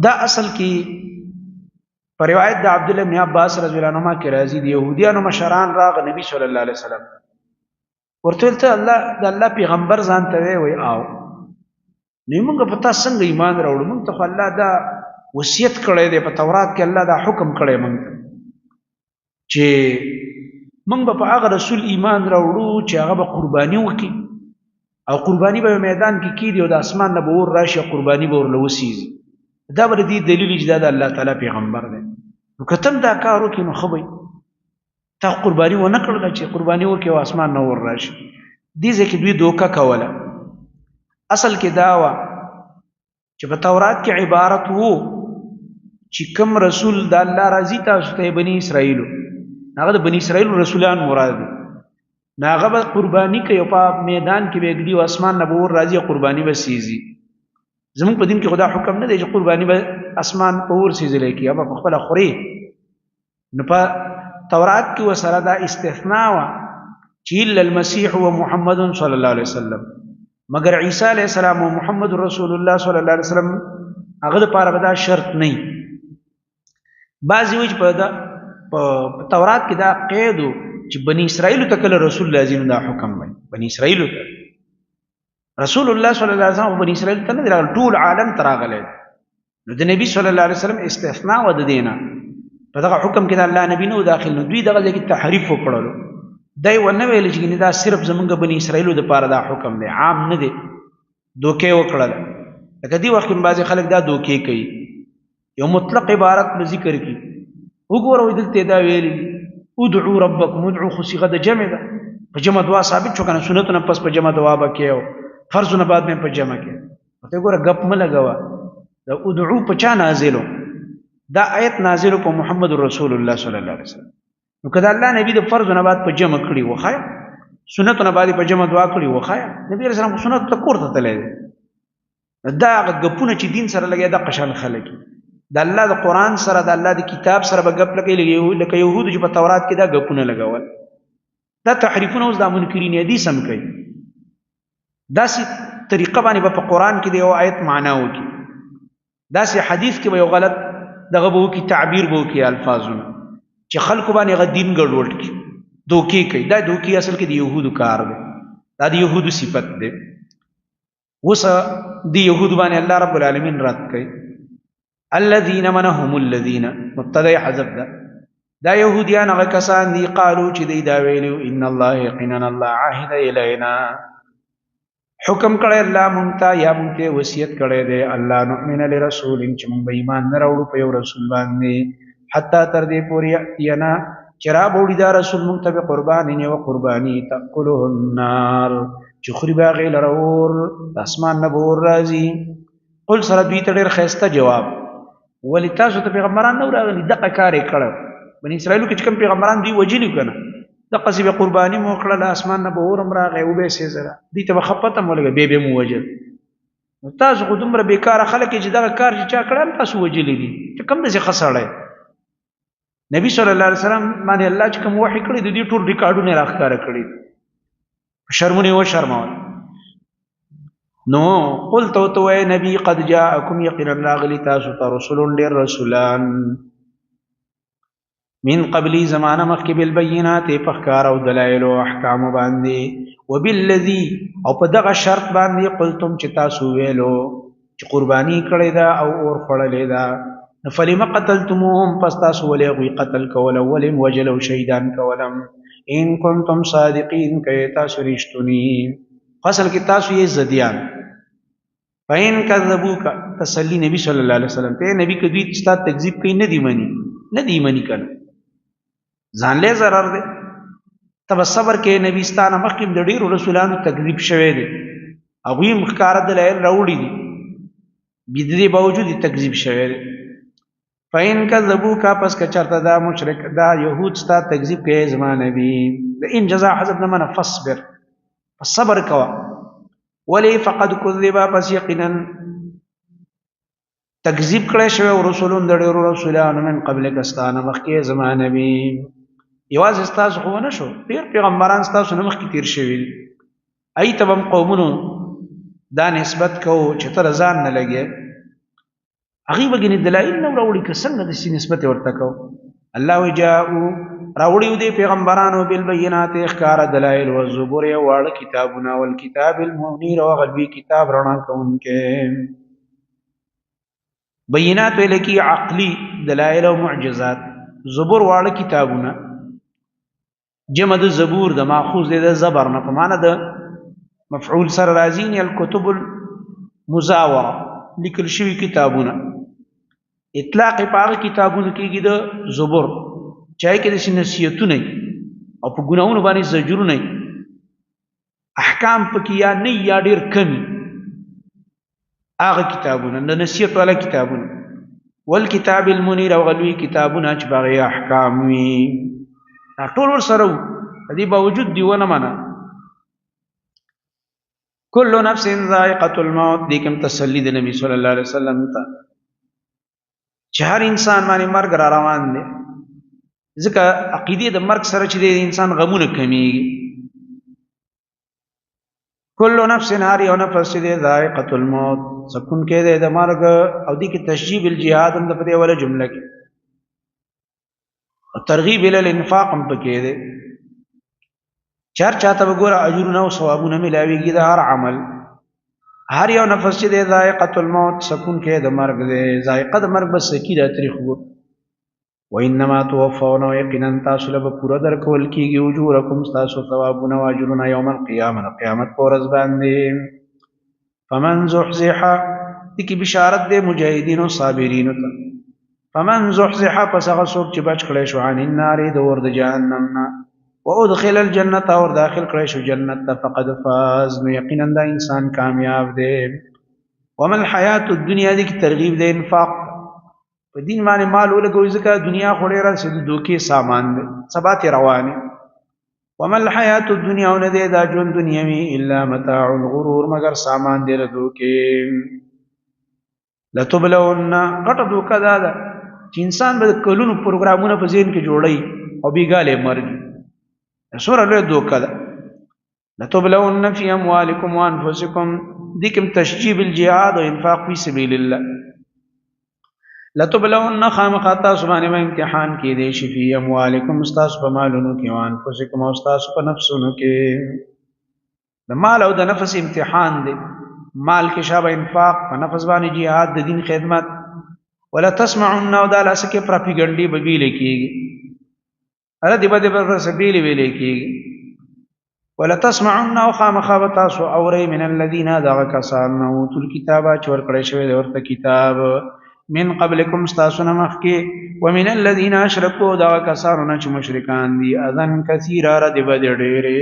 دا اصل کې پر روایت د عبد الله بن عباس رضی الله عنهما کې راځي، د يهوديانو مشران راغ نبی صلی الله علیه وسلم ورته ته الله د الله پیغمبر ځان ته وی او نو موږ په تاسو څنګه ایمان راوړو؟ موږ ته خو الله دا وصیت کړی دی، په تورات کې الله دا حکم کړی موږ ته چې موږ به په هغه رسول ایمان راوړو چې هغه به قرباني وکړي، او قرباني به میدان کې کیږي او د اسمان نه به اور راشي، قرباني به ورله وسیږي. دا به دې دلیل چې دا د الله تعالی پیغمبر دی. نو که تم دا کار وکړي نو ښه به، تا قرباني ونه کړله چې قرباني وکړي او اسمان نه اور راشي. دې ځای کې دوی دوکه کوله. اصل کې دا وه چې په تورات کې عبارت وو چې کوم رسول د الله راضي تاسو ته بني اسرائیل، هغه د بني اسرائیل رسولان مراد دي، نو هغه به قرباني کوي او په میدان کې به ږدي او اسمان نه به اور راځي، قرباني به سیزي. زموږ په دین کې خدا حکم نه دی چې قرباني به اسمان په اور سیزلی کی، هغه په خپله خوري. نو په تورات کې وسره دا استثناء وه چې الا المسيح ومحمد صلی الله علیه وسلم، مگر عیسی علیه السلام او محمد رسول الله صلی الله علیه وسلم هغه لپاره به دا شرط نه. بعضې وایي چې په تورات کې دا قید چې بني اسرائیل ته کله رسول لازم دا حکم وي، بني اسرائیل ته رسول الله صلی الله علیه وسلم بني اسرائیل ته نه راغلی، ټول عالم ته راغلی. نو د نبی صلی الله علیه وسلم استثناء و د دینه په دغه حکم کې د الله نبی نو داخل. نو دوی دغه ځای کې تحریف وکړلو، دی ونه ویل چې دا صرف زمونږ بني اسرائیلو د پاره دا حکم دی، عام نه دی. دوکې وکړل. لکه دی وخت کې بعضې خلک دا دوکې کوي، یو مطلق عبارت به ذکر کی، وګوره دلته دا ویلي ادعو ربکم، ادعو خو صیغه د جمع ده، په جمع دعا ثابت شو کنه، سنتونه پس په جمع دعا به کې او فرضونه بعد مې په جمع کې. ته ګوره غپ م لګوا، دا ادعو په چا نازلو؟ دا آیت نازلو په محمد رسول الله صلی الله علیه وسلم. نو کله الله نبی د فرض نه بعد په جمع کړي وخایا، سنت نه بعد په جمع دعا کړي وخایا، نبی رسول الله سنت ته کور ته تللی. دا هغه غپونه چې دین سره لګي، دا قشان خلک د الله د قران سره د الله د کتاب سره به غپ لګي، لکه يهود چې په تورات کې دا غپونه لګول. دا تحریفونه اوس د منکرین حدیث هم کوي. داسې طریقه باندې به په قران کې د یو آیت معنا وکي، داسې حدیث کې به یو غلط دغه به وکي، تعبیر به وکي الفاظونه چې خلکو باندې غ دین ګډوډ کړي، دوکې کوي. دا دوکې اصل کې د يهودو کار دی، دا د يهودو صفت دی. اوس دی يهود باندې الله رب العالمین رد کوي. الذين منهم الذين مبتدا حذف ده، دا يهوديان هغه کسان دي، قالو چې دی دا ویلو ان الله یقینا الله عهد الینا، حکم کړی الله مونږ ته یا مونږ ته وصیت کړی دی، الله نؤمن لرسول چې مونږ به ایمان نه راوړو په یو رسول باندې، حتی تر دې پورې یاتینا چې را بوړي دا رسول مونږ ته به قرباني نه قرباني تاکله النار چې خوري به هغې لره اور، د اسمان نه به اور راځي. قل سره دوی ته ډېر ښایسته جواب، ولې تاسو ته پیغمبران نه راغلي؟ دغه کار یې کړی. بني اسرائیلو کې چې کوم پیغمبران دوی وژلي که نه، دقسې به قرباني مو وکړه، له اسمان نه به اور هم راغی وبه یې سېځله، دوی ته به ښه پته هم ولګه، بیا به مو وژل. نو تاسو خو دومره بېکاره خلک یې چې دغه کار چې چا کړی هم تاسو وژلي دي، چې کوم داسې ښه سړی نبی صلی الله علیه وسلم باندې الله چې کوم وحي کړی د دې ټول ریکارډونه راښکاره کړي، شرمونه یې وشرمول. نو قلت تو اے نبی قد جاءکم یقینا راغلی تاسو ته رسول ډیر رسولان من قبلی زمانه مخکې بالبینات په ښکار او دلایل او احکام باندې، وبالذی او په دغه شرط باندې قلتم چې تاسو ویلو چې قرباني کړې ده او اور خوړلې ده، نو فلم قتلتموهم پس تاسو ولې هغوی قتل کول، ولې وژل او شهیدان کولم، ان کنتم صادقین که تاسو رښتوني. فصل کې تاسو یې زدیان. فإن کذبوک تسلی نبی صلی الله علیه وسلم ته، نبی که دوی ستا تکذیب کوي نه دی مني، نه دی مني کنه ځان له ضرر دی، تب صبر کې نبی ستانه مخکې د ډیرو رسولانو تکذیب شوی دی، هغوی هم ښکاره دلایل راوړي دي، د دې باوجود تکذیب شوی دی. فإن کذبوک، پس که چرته دا مشرک دا يهود ستا تکذیب کوي زما نبی، د ان جزاء حذف نه منه، فصبر، صبر کوه. ولی؟ فقد کذب، پس یقینا تکذیب کړی شوی رسولون د ډېرو رسولانو، من قبل کستانه مخکې زما نبی. یوازې ستاسو خو نه شو، ډېر پیغمبران ستاسو نه مخکې تیر شوي دي. ای ته هم قومونو دا نسبت کو چې تر ځان نه لګي، هغه بګینه دلایل نه راوړي، که څنګه د سي نسبت ورته کو؟ الله وی جاءو، راوړي دي پیغمبرانو، بالبينات، اخکار دلایل، او زبر، او واړه کتابونه، او کتاب المنیر، او غلوی کتاب رڼا کوونکې. بینات ویل کی عقلی دلایل او معجزات، زبر واړه کتابونه، جمع د زبور د ماخوذ د زبر نه په معنا د مفعول سره راځي، نه الکتب المزاوره، لیکل شوی کتابونه. اطلاق په هغه کتابونو کېږي د زبر چای کې د نصیحتونه او په ګناهونو باندې زجرونه، احکام پکې یا نه یا ډیر کمی، هغه کتابونه د نصیحت والا کتابونه، والکتاب المنیر، او غلوی کتابونه چې باغی احکام وي. دا ټول ور سره وو، دې باوجود دی ونه منه. کل نفس ذائقه الموت، دې کوم تسلی د نبی صلی الله علیه وسلم ته چې هر انسان باندې مرګ را روان دی، ځکه عقیده د مرګ سره چې د انسان غمونه کمیږي. کل نفس، هر یو نفس چې دی، ذائقه الموت، سکون کې دی د مرګ. او دې کې تشجیب الجهاد هم د په دې ولا جمله کې، او ترغیب ال الانفاق هم پکې دی. چار چاته وګوره اجرونه او ثوابونه ملاويږي د هر عمل. هر یو نفس چې دی ذائقه الموت، سکون کې د مرګ دی. ذائقه د مرګ بس کی د تاریخ وګور. وانما توفون، یقینا تاسو له پوره درکول کیږي، اجورکم، تاسو ثوابونه او اجرونه، یوم القیامه، قیامت پر ورځ باندې. فمن زحزح، دکی بشارت دی مجاهدین او صابرین ته. فمن زحزح، پس هغه څوک چې بچ کړي شو، عن النار، د ور د جهنم نه، وادخل الجنه، اور داخل کړي شو جنت ته، فقد فاز، نو یقینا دا انسان کامیاب دی. وما الحیات الدنیا، دې کی ترغیب دی انفاق په دین باندې، مال ولګوي، ځکه دنیا خو ډیره سې د دوکې سامان دی، سبا ته روانه. وما الحیات الدنیا، نه دی دا ژوند دنیوي، الا متاع الغرور، مگر سامان دی د دوکې. لتبلون، غټه دوکه دا ده چې انسان به کلونو پروګرامونه په ذهن کې جوړي او بیګاله مرګ، سوره لوی دوکه ده. لتبلون فی اموالکم وانفسکم، دې کوم تشجیب الجهاد او انفاق فی سبیل الله. لتبلون، خامخا تاسو باندې به امتحان کې دی شي، فی اموالکم، تاسو په مالونو کې، وانفسکم، او تاسو په نفسونو کې. د مال او د نفس امتحان دی. مال کې شابه انفاق، په نفس باندې جهاد، د دین خدمت. ولا تسمعن، او دا لاسکه پروپاګاندا به ویل کیږي، اره دی به پر سبیل ویل کیږي. ولا تسمعن، او خامخا تاسو اورئ، من الذين، دغه کسان، اوتل الكتاب، چې ورکړی شوی دی ورته کتاب، من قبلکم، تاسو نه مخکې، ومن الذين اشركوا، دغه کسانو نه چې مشرکان دي، اذن کثیره، رد بد ډېرې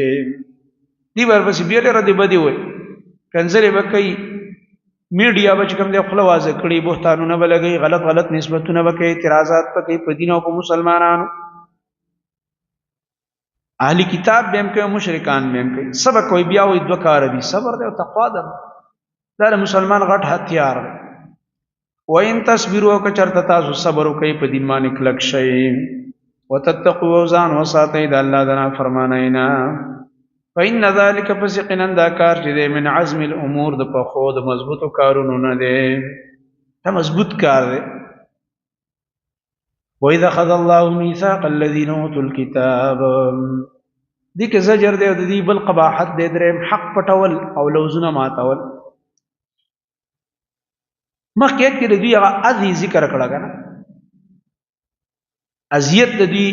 دی ورپسې بیا رد بدی وای، کنځلې به کوي، میډیا به چې کوم دی خوله وازه کړي، بهتانونه به لګوي، غلط غلط نسبتونه به کوي، اعتراضات به کوي په دین او په مسلمانانو. اهل کتاب به هم کوي، مشرکان به هم کوي، سبا کوي. بیا وایي دوه کار دي، صبر دی او تقوا ده. دا د مسلمان غټ هتیار دی. وان تصبروا، که چرته تاسو صبر وکړئ، په دین باندې کلک شئ، وتتقوا، ځان وساتئ د الله د نافرمانۍ نه، فإن ذلك، پس یقینا دا کار چې دی، من عزم الامور، د پخو د مضبوطو کارونو نه دی، دا مضبوط کار دی. وإذا أخذ الله ميثاق الذين أوتوا الكتاب، دې کې زجر دی او د دې بل قباحت دی. دریم، حق پټول او لوزونه ماتول. مخکې کې د دوی هغه اذی ذکر کړه کنه، اذیت د دوی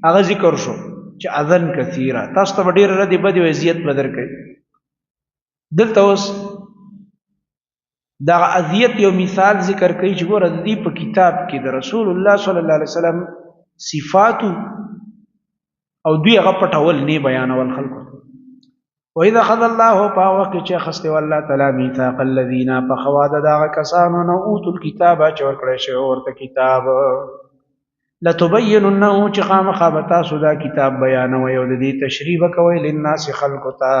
هغه ذکر شو چې اذن کثیره، تاسو ته ډیر ردی بدی او اذیت بدر کوي. دلته اوس دا اذیت یو مثال ذکر کوي چې ګوره د دې په کتاب کې د رسول الله صلی الله علیه وسلم صفات او دوی هغه پټول، نه بیانول خلکو. وإذا أخذ الله په وخت چې خسته والله تعالی میثاق الذین فخواد دا کسانو نو اوتل کتاب چې ورکړی شوی ورته کتاب، لتبیننه چې خامخا به تاسو دا کتاب بیانوئ او د دې تشریح به کوئ للناس خلکو ته،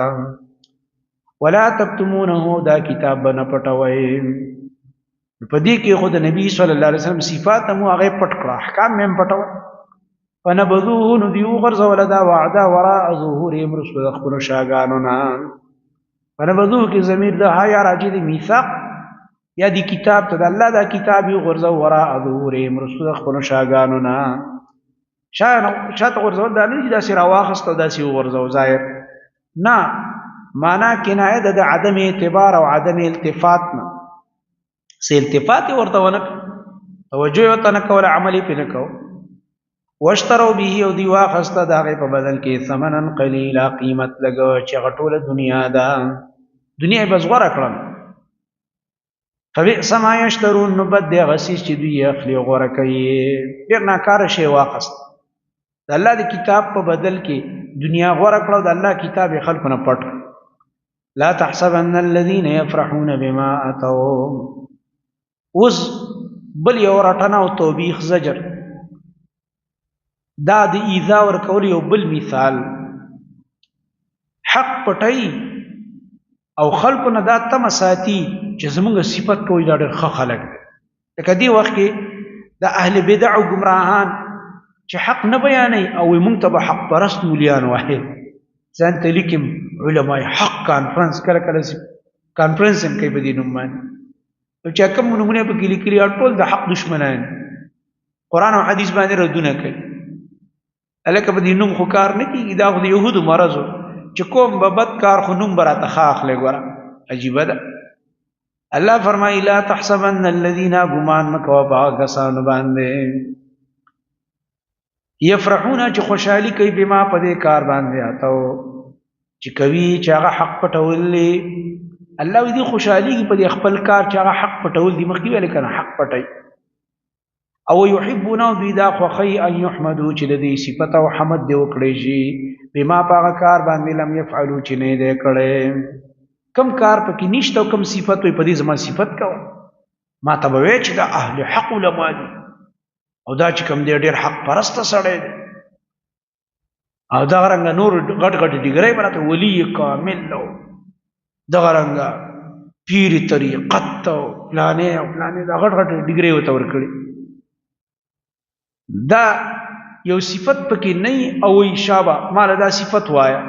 ولا تکتمونه دا کتاب به نه پټوئ. په دې کې خو د نبی صلی الله علیه وسلم صفات مو هغه پټ کړه، احکام مې پټول. فنبذوه نو دیو غرزول دا وعده وراء ظهورهم رسول خپل شاګانو نه. فنبذوه کې ضمیر د ها یا راجع دی میثاق یا دی کتاب ته، د الله دا کتاب یو غرزو وراء ظهورهم رسول خپل شاګانو نه. شاته غرزول دا نه چې داسې راواخست او داسې وغورځو ظاهر نه، معنا کنایه ده د عدم اعتبار او عدم التفات نه. سه التفات ورته ونه، توجه ورته نه کوله، عملی پې نه کو. واشتروا به او دی واخسته د هغې په بدل کې ثمنا قلیلا قیمت لږ چې هغه ټوله دنیا ده، دنیا یې بس غوره کړه. فبئس ما یشترون، نو بد دی هغه څیز چې دوی یې اخلي او غوره کوي. ډېر ناکاره شی واخست، د الله د کتاب په بدل کې دنیا غوره کړه او د الله کتاب یې خلکو نه پټ کړ. لا تحسبن الذين يفرحون بما اتوا. اوس بل یو رټنه او توبیخ زجر، دا د ایذا ورکول یو بل مثال. حق پټي او خلکو نه دا تمه ساتي چې زمونږ صفت کوي دا ډېر ښه خلک دی. لکه دې وخت کې د اهل بدع او ګمراهان چې حق نه بیانوي او مونږ ته به حق پرست مولیان وایي، ځان ته لیکم علماء حق کانفرنس، کله کله کانفرنس هم کوي په دې نوم باندې، چې کوم نومونه پکې لیکلي ټول د حق دشمنان، قرآن او حدیث باندې ردونه کوي. هلکه په دې نوم خو کار نه کېږي، دا خو د یهودو مرض و چې کوم به بد کار خو نوم به راته ښه اخلې. ګوره عجیبه ده. الله فرمایي لا تحسبن الذين ګمان مه کوه په هغه کسانو باندې یفرحون چې خوشحالي کوي بما په دې کار باندې اتو چې کوي چې هغه حق پټول دي. الله دې خوشحالي په دې خپل کار چې هغه حق پټول دي، مخکې ویل کنه حق پټي. او یحبون دوی دا خوښي ان یحمدو چې د دې صفت او حمد دی وکړي شي بما په هغه کار باندې لم یفعلوا چې نه دی کړی. کم کار پکې نشته او کم صفت وي په دې زما صفت کوه، ما ته به وایي چې دا اهل حق علما دي او دا چې کوم دی ډېر حق پرسته سړی دی او دغه رنګه نور غټ غټ ډیګرۍ به راته ولی کامل او دغه رنګه پیر طریقت او پلانې او پلانې دا غټ غټ ډیګرۍ ورته ورکړي. دا یو صفت پکې نه او وایي شابه ماله دا صفت وایه.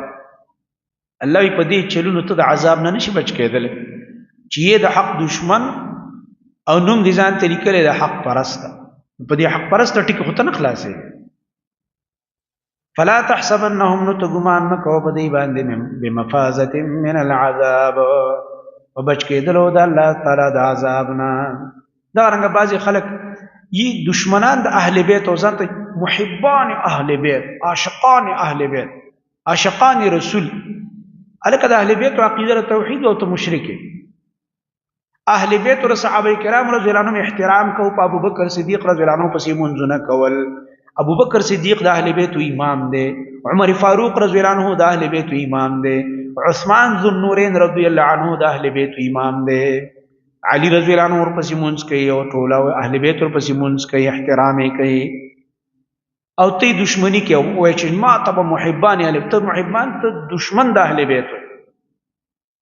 الله یې په دې چلونو ته د عذاب نه نشي بچ کېدلی چې یې د حق دشمن او نوم دې ځان ته لیکلی د حق پرسته، په دې حق پرسته ټکي خو ته نه خلاصېږي. فلا تحسبنهم نو ته ګمان مه کوه په دې باندې بمفازة من العذاب، په بچ کېدلو د الله تعالی د عذاب نه. دا رنګه بعضې خلک یي دشمنان د اهل بیت او ځان ته محبان اهل بیت، عاشقان اهل بیت، عاشقان رسول. هلکه د اهل بیت عقیده د توحید او ته مشرک. اهل بیت او صحابه کرام رضی الله عنهم احترام کو، په ابو بکر صدیق رضی الله عنه پسې منځونه کول. ابو بکر صدیق د اهل بیت امام دی، عمر فاروق رضی الله عنه د اهل بیت امام دی، عثمان ذو النورین رضی الله عنه د اهل بیت امام دی، علی رضی الله عنه ورپسې مونځ کوي او ټول اهل بیت ورپسې مونځ کوي، احترام یې کوي. او ته دشمنی کوي وایي چې ما ته به محبان اهل ته محبان ته دشمن د اهل بیت،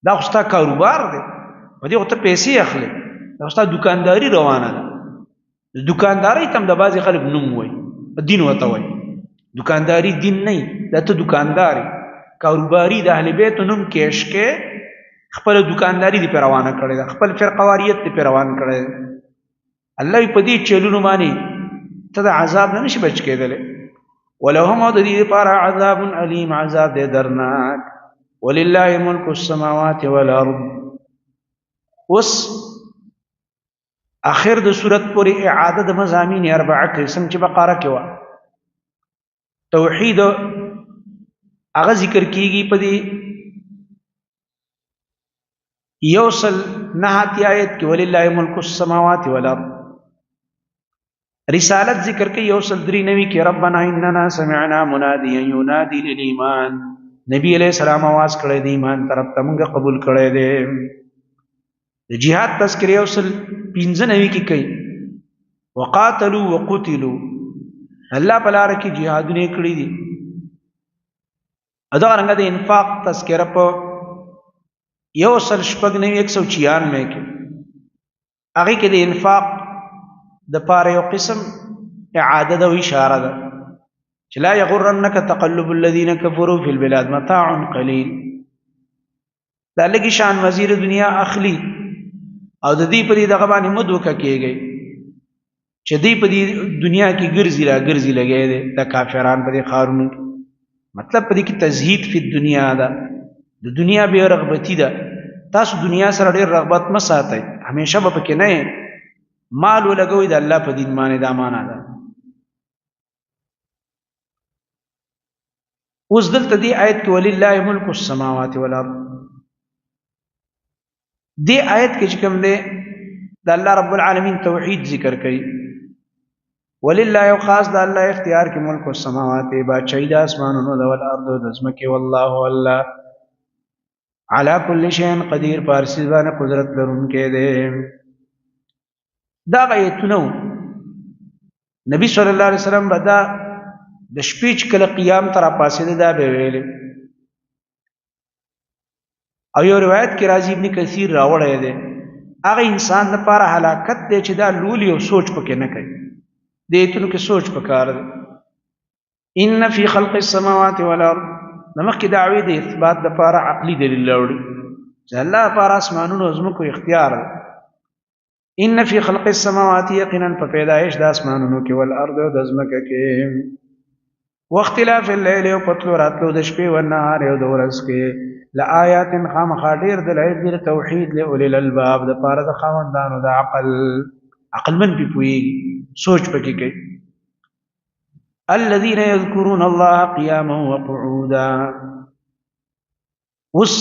دا خو ستا کاروبار دی، په دې خو ته پیسې اخلې، دا خو ستا دکانداري روانه ده. دکانداري ته هم د بعضې خلک نوم وایي، دین ورته وایي. دکانداري دین نه، دا ته دکاندار کاروباري د اهل بیت نوم کېش کې خپل دکانداري دې په روانه کړې ده، خپل فرقواریت دې په روان کړی دی. الله په دې چلونو باندې ته د عذاب نه نشي بچ کېدلی. ولهم او د دې لپاره عذاب الیم، عذاب دی درناک. ولله ملک السماوات والارض. اوس اخر د صورت پورې اعاده د مضامین اربعه کې څنګه چې بقره کې وه، توحید هغه ذکر کیږي په دې یوصل نه آیت کې ولله ملک السماوات والارض. رسالت ذکر کوي یوصل 93 کې ربنا اننا سمعنا مناديا ينادي للايمان. نبی علیہ السلام आवाज کړی دی ایمان طرف ته، موږ قبول کړی دی. د جهاد تذکرې اوصل 95 کې کوي، وقاتلوا وقتلوا، الله په لار کې جهادونه کړی دي. ادا رنګ د انفاق تذکرہ په 196 196 کې، هغه کې د انفاق د پاره یو قسم اعاده ده او اشاره ده چې لا یغرنک تقلب الذین کفروا فی البلاد متاع قلیل. دا لږی شان وزیر دنیا اخلي او د دې په دې دغه باندې مدوکه کېږي چې دې په دې دنیا کې ګرځي را ګرځي لګي دي د کافران په دې ښارونو کې. مطلب په دې کې تزهید فی دنیا ده، د دنیا بے رغبتی ده. تاسو دنیا سره ډېر رغبت مه ساتئ، همیشه به پکې نه مال ولګوئ د الله په دین باندې، دا معنا ده. اوس دلته دې آیت کې ولله ملک السماوات والارض، دې آیت کې چې کوم دی د الله رب العالمین توحید ذکر کړي. ولله یو خاص د الله اختیار کې ملک السماوات، بادشاہي د اسمانونو د والارض د ځمکې، والله الله علی کل شیء قدیر، پارسی باندې قدرت لرونکی دی. دا آیتونه نبی صلی الله علیه وسلم به دا د شپې چې کله قیام ته راپاڅېده دا به ویلې. او یو روایت کې راځي ابن کثیر راوړی دی، هغه انسان لپاره هلاکت دی چې دا لولي او سوچ پکې نه کوي. دې ایتونو کې سوچ پکار دی. ان فی خلق السماوات والارض، د مخکې دعوې د اثبات لپاره عقلي دلیل راوړي چې الله لپاره اسمانونو او ځمکو اختیار دی. ان فی خلق السماوات، یقینا په پیدایش د اسمانونو کې، والارض او د ځمکه کې، واختلاف الليل او پتلو راتلو د شپې والنهار او د ورځ کې، لآیات خامخا ډېر دلایل دي توحید لأولی الالباب، د پاره د خاوندانو د عقل، عقلمن پې پوهېږي، سوچ پکې کوي. الذين يذكرون الله قياما وقعودا. اوس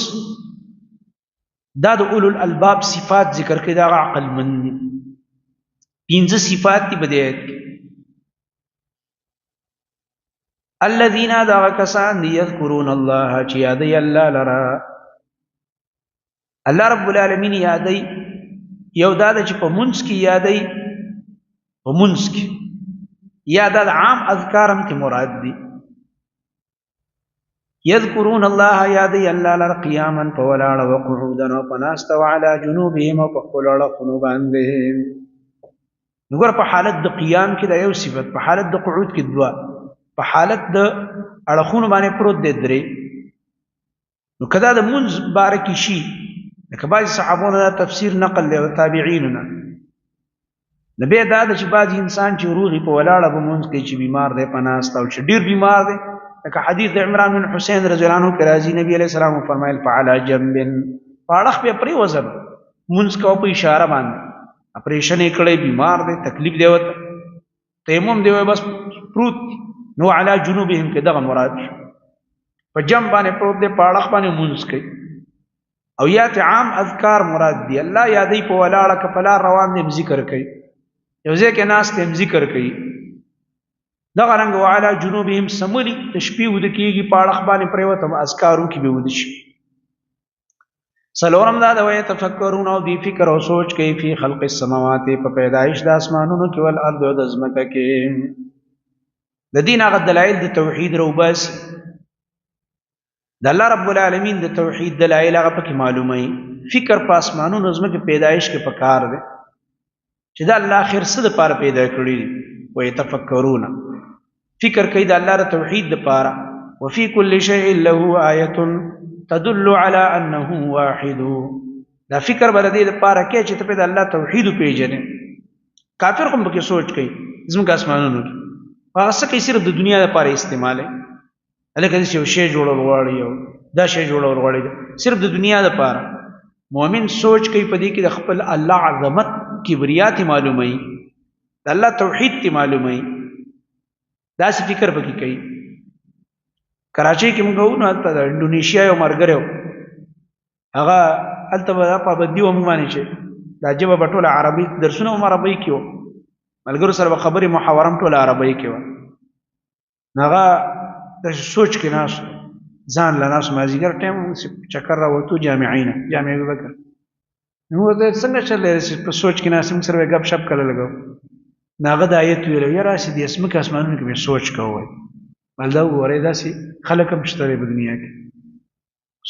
دا د اولو الالباب صفات ذکر کړي، دا عقل من دي. پنځه صفات دي په دې آیت کې. الذين دا کسان دي يذكرون الله چې یادوي الله لره، الله رب العالمین یادوي. یو دا ده چې په منځ کې یادوي، په منځ کې یا دا عام اذکار هم ته مراد دي. يذكرون الله یادوي الله لره قیاما په ولاړه، وقعودا او په ناسته، وعلى جنوبهم او په خپلو اړخونو باندې. نو ګوره په حالت د قیام کې دا یو صفت، په حالت د قعود کې دوه، په حالت د اړخونو باندې پروت دی درې. نو که دا د مونځ باره کې شي، لکه بعضې صحابو نه دا تفسیر نقل دی او تابعینو نه، نو بیا دا ده چې بعضې انسان چې روغي په ولاړه به مونځ کوي، چې بیمار دی په ناسته، او چې ډېر بیمار دی، لکه حدیث د عمران بن حسین رضی الله عنه کې راځي، نبی علیه السلام وفرمایل فعلی جنب، په اړخ به پرېوځم، مونځ کوه په اشاره باندې، اپریشن یې کړی، بیمار دی، تکلیف دی ورته، تیمم دی بس پروت، نو علی جنوبهم کې دغه مراد شو، په جنب باندې پروت دی، په اړخ باندې مونځ کوي. او یا ته عام اذکار مراد دی، الله یادوي په ولاړه که په لار روان دی هم ذکر کوي، یو ځای کې ناست دی هم ذکر کوي. دغه رنګ وعلی جنوبهم سمولي د شپې وده کېږي، په اړخ باندې پرېوتم اذکار وکړي به وده شي. څلورم دا د ویتفکرون، او دوی فکر او سوچ کوي فی خلق السماوات، په پیدایش د اسمانونو کې، والارض او د ځمکه کې. د دین هغه دلایل د توحید راوباسي، د الله رب العالمین د توحید دلایل هغه پکې معلوموي. فکر په اسمانونو ځمکې پیدایش کې پکار دی چې دا الله خیر څه دپاره پیدا کړي دي. ویتفکرون، فکر کوي د الله د توحید دپاره. وفي كل شيء له آیة تدل على انه واحد. دا فکر به د دې لپاره کوي چې ته په د الله توحید وپېژنې. کافر هم پکې سوچ کوي زموږ اسمانونو کې، هغه څه کوي صرف د دنیا لپاره استعمالوي، هلکه داسې یو شی جوړول غواړي، یو دا شی جوړول غواړي، صرف د دنیا لپاره. مؤمن سوچ کوي په دې کې د خپل الله عظمت کبریا ته معلوموي، د الله توحید ته معلوموي، داسې فکر پکې کوي. کراچۍ کې موږ وو، نو هلته د انډونیشیا یو ملګری و، هغه هلته به دا پابندي وه موږ باندې چې دا ژبه به ټوله عربي، درسونه هم عربۍ کې وو، ملګرو سره به خبرې محاوره هم ټوله عربۍ کې وه. نو هغه داسې سوچ کې ناست، ځان له ناس مازیګر ټایم چکر راوتو جامعې نه، جامع ابوبکر. نو ورته څنګه چل دی په سوچ کې ناست موږ سره ګپ شپ کله لګو. نو هغه د آیت ویلو، یاره هسې دې ځمکې اسمانونو کې مې سوچ کوی، بل دا وګورئ داسې خلک هم شته دی په دنیا کې.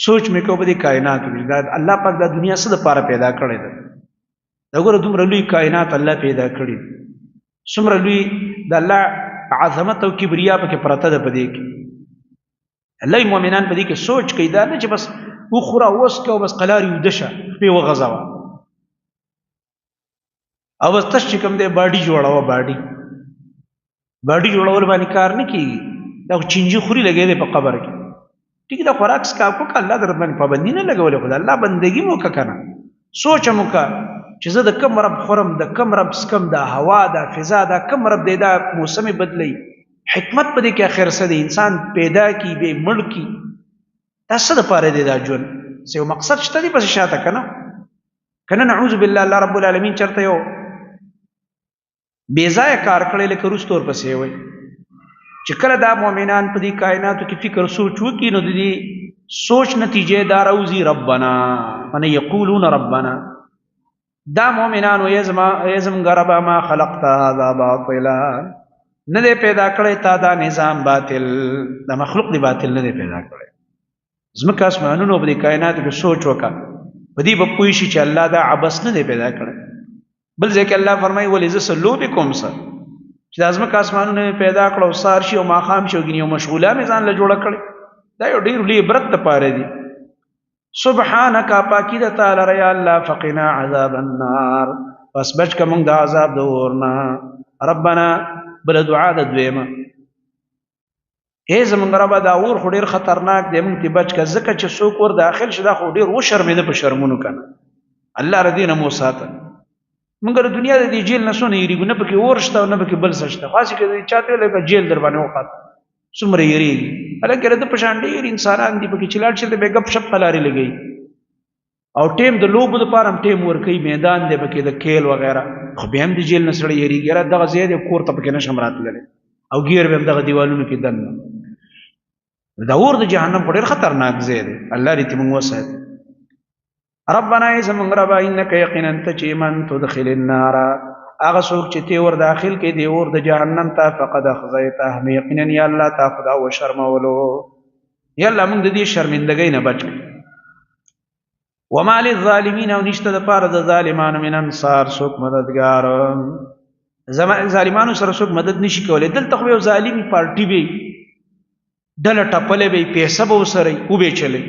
سوچ مې کوو په دې کائناتو کې، دا الله پاک دا دنیا څه دپاره پیدا کړې ده؟ دا ګوره دومره لوی کائنات الله پیدا کړي، څومره لوی د الله عظمت او کبریا پکې پرته ده. په دې کې الله مؤمنان په دې کې سوچ کوي، دا نه چې بس وخوره وڅکه او بس قلاري ویده شه، خپې وغځوه او بس تش چې کوم دی باډي جوړوه. باډي جوړول باندې کار نه کیږي، دا خو چینجي خوري لګې دی په قبر کې. ټیک ده، خوراک څښاک وکړه، الله در باندې پابندي نه لګولې، خو د الله بندګي مو وکړه که نه. سوچ مو وکړه چې زه د کوم رب خورم، د کوم رب څکم، دا هوا، دا فضا، دا کوم رب دی، دا موسم یې بدلوي، حکمت په دې کې اخر څه دی؟ انسان پیدا کی به مړ کی، دا څه دپاره دی؟ دا ژوند څه یو مقصد شته دی پسې شاته که نه؟ که نه نعوذ بالله الله رب العالمین چېرته یو بې ځایه کار کړی، لکه وروسته ورپسې وایي چې کله دا مؤمنان په دې کائناتو کې فکر سوچ وکړي، نو د دې سوچ نتیجه دا راوځي، ربنا من یقولون ربنا، دا مؤمنانو یې زمونږ ربا ما خلقت هذا باطلا، نه دی پیدا کړی تا دا نظام باطل، دا مخلوق دی باطل نه دی پیدا کړی. ځمکه اسمانونو په دې کائناتو کې سوچ وکړه، په دې به پوه شي چې الله دا عبث نه دی پیدا کړی. بل ځای کې الله فرمایي ولې زه څه لوبې کوم څه چې د ځمکه اسمانونه مې پیدا کړه او سهار شي او ماښام شي او ګینې یو مشغوله مې ځان له جوړه کړې. دا یو ډېر لوی عبرت دپاره دی. سبحانك پاکی د تعالی یا الله فقنا عذاب النار، پس بچ که موږ د عذاب د اور نه. ربنا بل دعا د دویمه، هی زمونږ ربه دا اور خو ډېر خطرناک دی، موږ ته بچ که، ځکه چې څوک ور داخل شي دا خو ډېر وشرمېده په شرمونو که نه. الله له دې نه مو وساته. موږ د دنیا د دې جیل نه څونه یېرېږو، نه پکې اور شته او نه پکې بل څه شته، خو هسې که چا ته لکه جیل در باندې وخاته څومره یېرېږي. هلکه د ده په شان ډېر انسانان دي پکې چې لاړ شي ته به ګپ شپ په لارې لګوي، او ټیم د لوبو دپاره هم ټیم ورکوي، میدان دی پکې د کیل وغیره، خو بیا هم د جیل نه سړی یېرېږي، یاره دغه ځای دی کور ته پکې نه شم راتللی، او ګیر به هم دغه دیوالونو کې دننه. دا اور د جهنم خو ډېر خطرناک ځای دی، الله دې ترې موږ وساتي. ربنا ای زمونږ ربه انک یقینا ته چې من تدخل النار، هغه څوک چې تی ور داخل کې دی اور د جهنم ته، فقد اخزیته، نو یقینا یا الله تا خدا وشرمولو. یا الله موږ د دې شرمندګۍ نه بچ کړي. وما للظالمین، او نشته د پاره د ظالمانو من انصار څوک مددگار. ظالمانو سره څوک مدد نشي کولی. دلته خو یو ظالمي پارټي وي، ډله ټپلې به پیسې به وسره وبې چلې.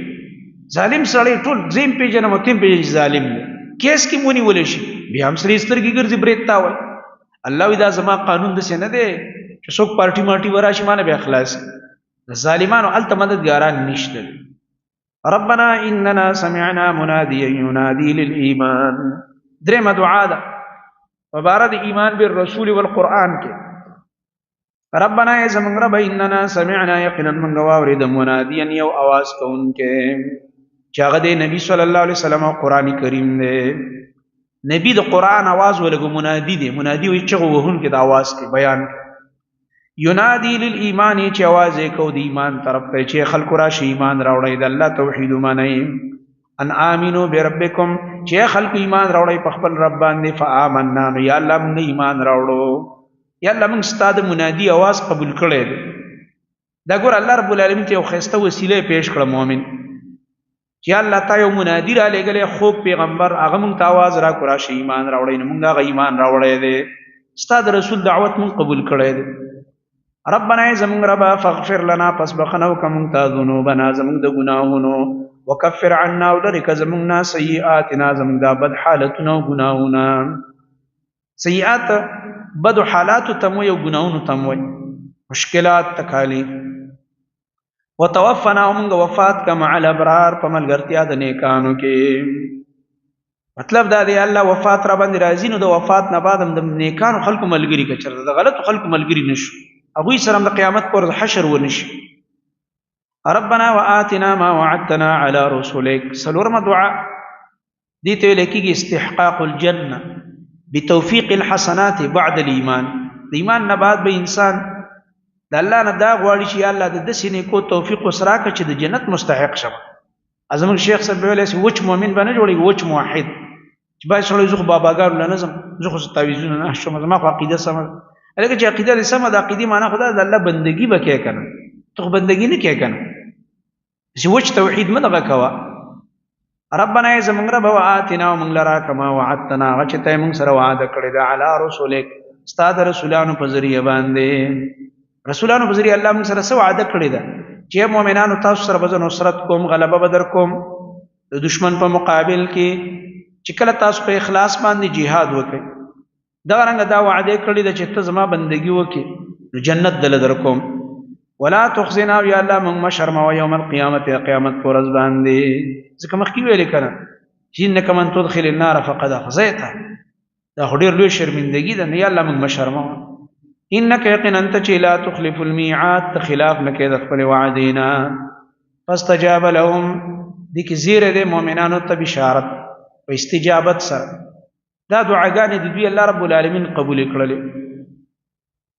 ظالم سړی ټول زیم پیژنم او تیم پیژنم ظالم دی، کیس کې مونی ولې شي بیا هم سړي سترګې ګرځي برېت تا وای. الله وی دا زما قانون داسې نه دی چې څوک پارټي مارټي وراشي مانه بیا خلاص. ظالمانو هلته مددګاران نشته. ربنا اننا سمعنا مناديا ينادي للايمان، درېمه دعا ده په باره د ایمان بالرسول والقرآن کې. ربنا ای زمونږ رب اننا سمعنا یقینا موږ واورېد منادیا یو اواز کوونکی چې هغه دی نبی صلی الله علیه وسلم او قرآن کریم دی. نبی د قرآن اواز ولګو، منادی دی، منادی وایي چغو وهونکی د اواز کې بیان کې. ینادی للایمان چې اواز یې کو د ایمان طرف ته چې خلکو راشي ایمان راوړئ، د الله توحید ومنئ. ان آمنو بربکم چې خلکو ایمان راوړئ په خپل رب باندې. فآمنا، نو یا الله موږ ایمان راوړو، یا الله موږ ستا د منادي اواز قبول کړی دی. دا ګور الله رب العالمین ته یو ښایسته وسیله پیش کړه مؤمن چې الله تا یو منادي را لېږلی خوږ پیغمبر، هغه موږ ته اواز راکړو راشي ایمان راوړئ، نو موږ هغه ایمان راوړی دی، ستا د رسول دعوت موږ قبول کړی دی. ربنا ای زموږ ربه فاغفر لنا، پس بخښنه وکړه موږ ته ذنوبنا زموږ د ګناهونو، وکفر عنا، او لرې کړه زموږ نه سیئاتنا زموږ دا بد حالتونه او ګناهونه. سیئات بد حالاتو ته مو یو ګناهونو ته مو مشکلات تکالیف. وتوفنا، موږ وفات کما علی الابرار په ملګرتیا د نیکانو کې. مطلب دا دی الله وفات را باندې راځي، نو د وفات نه بعد هم د نیکانو خلکو ملګري که چېرته د غلطو خلکو ملګري نشو، هغوی سره هم د قیامت پر ورځ حشر ونشي. ربنا وآتنا ما وعدتنا على رسلك. څلورمه دعا دې ته ویل کېږي استحقاق الجنة بتوفیق الحسنات بعد الایمان. د ایمان نه بعد به انسان د الله نه دا غواړي چې یا الله د داسې نیکو توفیق وسره کړه چې د جنت مستحق شم. ازمن شیخ صاحب ویل چې وچ مؤمن باندې جوړي، وچ موحد چې باید سړی زه خو باباګانو له نه ځم، زه خو تعویذونه نه شم، زما خو عقیده سمه ده. لکه چې عقیده دې سمه ده، عقیدې معنا خو دا د الله بندګي به کوې که نه، ته خو بندګي نه کوې که نه، چې وچ توحید مه دغه کوه. ربنا ای زمونږ رب، وآتنا مونږ لرا کما وعدتنا، هغه چې ته مونږ سره وعده کړې ده، علی رسولک، ستا د رسولانو په ذریعه باندې، رسولانو په ذریعه الله مونږ سره څه وعده کړې ده چې مؤمنانو تاسو سره به زه نصرت کوم، غلبه به در کوم د دشمن په مقابل کې، چې کله تاسو په اخلاص باندې جهاد وکړئ. دا رنګ دا وعده کړې ده چې ته زما بندگی وکې نو جنت دل در کوم. ولا تخزنا، یا الله موږ مشرمه یوم القیامت، قیامت پر ورځ باندې. ځکه مخکې ویل کنه چې انک من تدخل النار فقد اخزیته، دا خو ډیر لوی شرمندگی ده. نه یا الله موږ مشرمه، انک یقینا انت چې لا تخلف الميعاد، ته خلاف نه کې د خپل وعدې نه. فاستجاب لهم، دې کې زیره ده مؤمنانو ته بشارت په استجابت سره. دا دعاګانې د دوی الله رب العالمین قبول کړلې.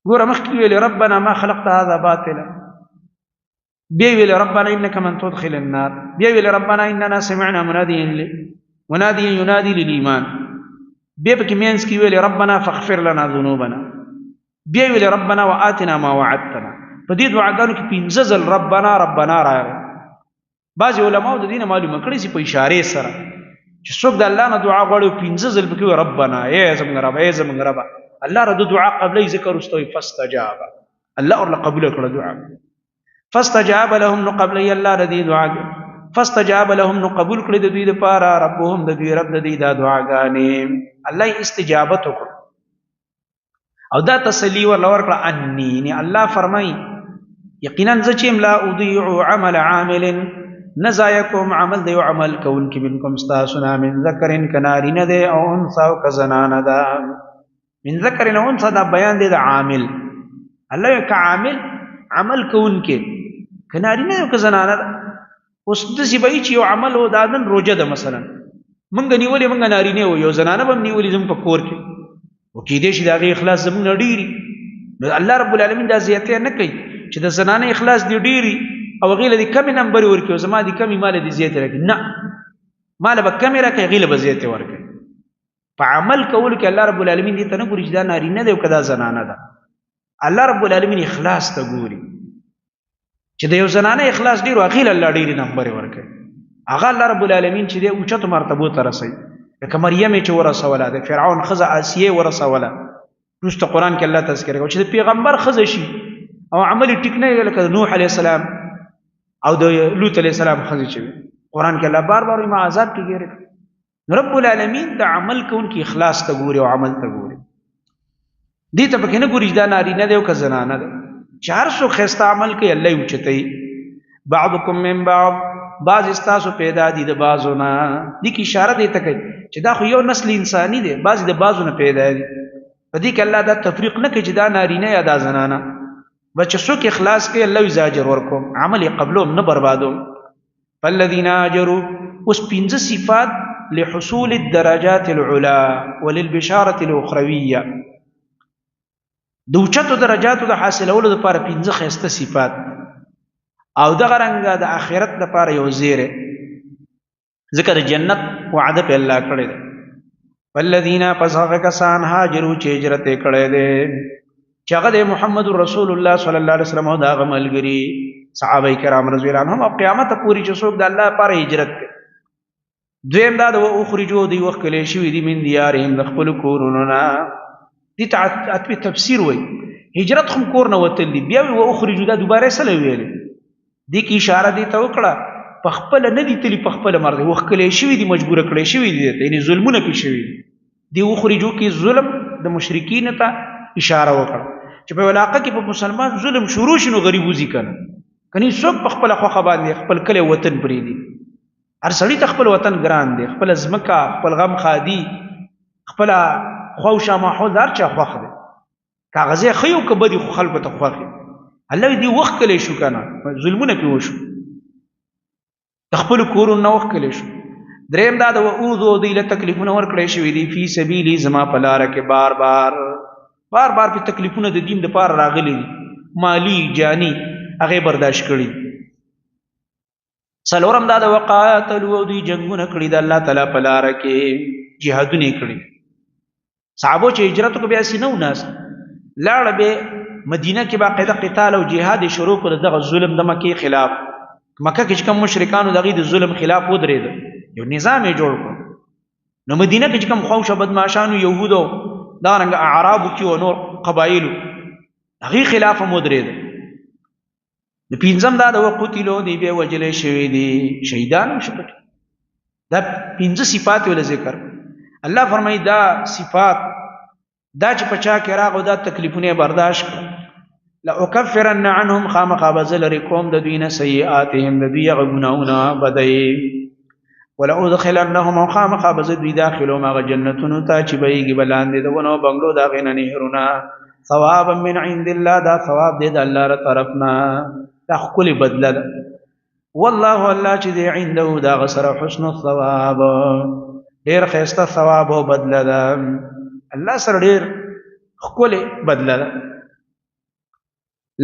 ګوره مخکې ویل ربنا ما خلقت هذا باطلا، بیا ویل ربنا انك من تدخل النار، بیا ویل ربنا اننا سمعنا مناديا مناديا ينادي للايمان، بیا پکې مینس کې ویل ربنا فاغفر لنا ذنوبنا، بیا ویل ربنا وآتنا ما وعدتنا. په دې دعاګانو کې پنځه ځل ربنا ربنا راغی. بعض علماو د دینه معلومه کړی چې په اشاره سره چې څوک د الله نه دعا غواړي پنځه ځل پکې ربنا ای زمونږ رب، ای زمونږ رب، الله را د دعا قبلې ذکر واستوي. فاستجاب الله اور قبول کړه دعا. فاستجاب لهم، نو قبل الله ردی دعا. فاستجاب لهم، نو قبول کړی د دوی لپاره ربهم، د دوی رب د دوی دا دعاګانې الله استجابت وکړ. او دا تسلی ورله ورکړه انی، یعنی الله فرمای یقینا زه چې لا اضيع عمل عامل، نه ضایع کوم عمل دی عمل کوونکی منکم ستاسو نه، من ذکر کناری نه دی او انثى او کزنانه ده. من ذکر او انثى دا بیان دی د عامل. الله یو عامل عمل کوونکی کناری نه یو کزنانه ده. اوس د سی به چې یو عمل و دا نن روزه ده مثلا، مونږ نیولې، مونږ نارینه و، یو زنانه به نیولې زموږ په کور کې، او کې دې شي دا غي اخلاص زموږ نه ډیری. نو الله رب العالمین دا زیاته نه کوي چې د زنانه اخلاص دی ډیری او غیله دې کمی نمبر ورکي او زما دې کمی مال دې زیاته راکړي. نه، مال به کمی راکړي، غیله به زیاته ورکړي. په عمل کولو کې الله رب العالمین دې ته نه ګوري چې دا نارینه دی او که دا زنانه ده. الله رب العالمین اخلاص ته ګوري چې د یو زنانه اخلاص ډیر، اخیل الله ډیر نمبر ورکړي. هغه الله رب العالمین چې د اوچتو مرتبو ته رسي، لکه مریم چې ورسوله، د فرعون خزه آسیه ورسوله. وروسته قرآن کې الله تذکره کوي چې د پیغمبر خزه شي او عمل ټیک نه، لکه نوح علی السلام او د لوط علی السلام خزه چې قرآن کې الله بار بار ما عذاب کې ګیره. رب العالمین د عمل کوونکي اخلاص ته ګوري او عمل ته ګوري، دې ته پکې نه ګوري چې دا نارینه دی او که زنانه ده. چې هر څوک ښایسته عمل کوي الله یې اوچتوي. بعضکم من بعض، بعض استاسو پیدا دي د بعضو نه. دې کې اشاره دی ته کوي چې دا خو یو نسل انساني دی، بعض د بعضو نه پیدا دي. په دې کې الله دا تفریق نه کوي چې دا نارینه یا دا زنانه. بچ څوک اخلاص کوي الله یې اجر ورکوم، عمل یې قبلوم نه بربادوم. فالذین هاجروا، اوس پنځه صفات لحصول الدرجات العلا وللبشاره الاخرويه، د اوچتو درجاتو د حاصلولو لپاره پنځه ښایسته صفات، او دغه رنګه د آخرت لپاره یو زیری، ځکه د جنت وعده په الله کړې ده. والذین، پس هغه کسان هاجرو چې هجرت یې کړی دی، چې هغه د محمد رسول الله صلی الله علیه وسلم او د هغه ملګري صحابه کرام رضی الله عنهم او قیامت پورې چې څوک د الله لپاره هجرت کوي. دویم دا د اخرجو، دی وخت کلی شوی دی من دیارهم، د خپل کورونو نه. دې ته اتوی تفسیر وای، هجرت هم کور نه وتل دي، بیا و اخرجو دا دوباره سره ویل دي. کې اشاره دي ته وکړه، په خپل نه دي تلی، په خپل مرض وخت کلی شوی دي، مجبور کړی شوی دي، یعنی ظلمونه پې شوی دي. دی اخرجو کې ظلم د مشرکین ته اشاره وکړه چې په علاقه کې په مسلمان ظلم شروع شنو غریب وزي کنه، کني څوک په خپل خوخه باندې خپل کلی وطن پرې دي. هر سړی ته خپل وطن ګران دی، خپل ځمکه، خپل غم خادي، خپل خوښه ماحول دار چا خوښ دی. کاغذې ښه یو که بدي خو خلکو ته خوښ وي. الله دې وخت کلی شو کنه، ظلمونه پې وشو، د خپل کورونو نه وخت کلی شو. دریم دا د اوذو، دی له تکلیفونه ورکړی شوي دي فی سبیلی، زما په لاره کې بار بار بار بار په تکلیفونه د دین د پاره راغلي دي. مالی جانی هغه برداشت کړي. څلورم دا د وقاتلو او دوی جنگونه کړي د الله تعالی په لار کې، جهادونه کړي. صحابو چې هجرت کو بیا سینه وناس لاړ به مدینه کې باقاعده قتال او جهاد شروع کړ، دغه ظلم د مکه خلاف. مکه کې کوم مشرکانو دغه د ظلم خلاف ودرېد، یو نظام یې جوړ کړ. نو مدینه کې کوم خوش بدمعشانو يهودو دا رنګ اعرابو کې او نور قبایلو هغه خلاف هم ودرېد. د پنځم دا د وقتلو دی به وجلې شوی دی، شهیدان شو. دا پنځه صفات ول ذکر. الله فرمایي دا صفات دا چې پچا کې راغو دا تکلیفونه برداشت کړ، لاکفرن عنهم خامخا بزل لري کوم د دوی نه سیئاتهم د دوی هغه ګناهونه بدای، ولا ادخلنهم خامخا بزل دوی داخلو ما جنتونو ته چې بهږي بلاندې د ونو بنگلو دا غینه نهرونه، ثوابا من عند الله، دا ثواب دی د الله تر طرفنا، دا خپل بدله ده. والله الله چې دی عنده دا غسر حسن الثواب، ډیر خسته ثواب او بدله ده. الله سره ډیر خپل بدله ده.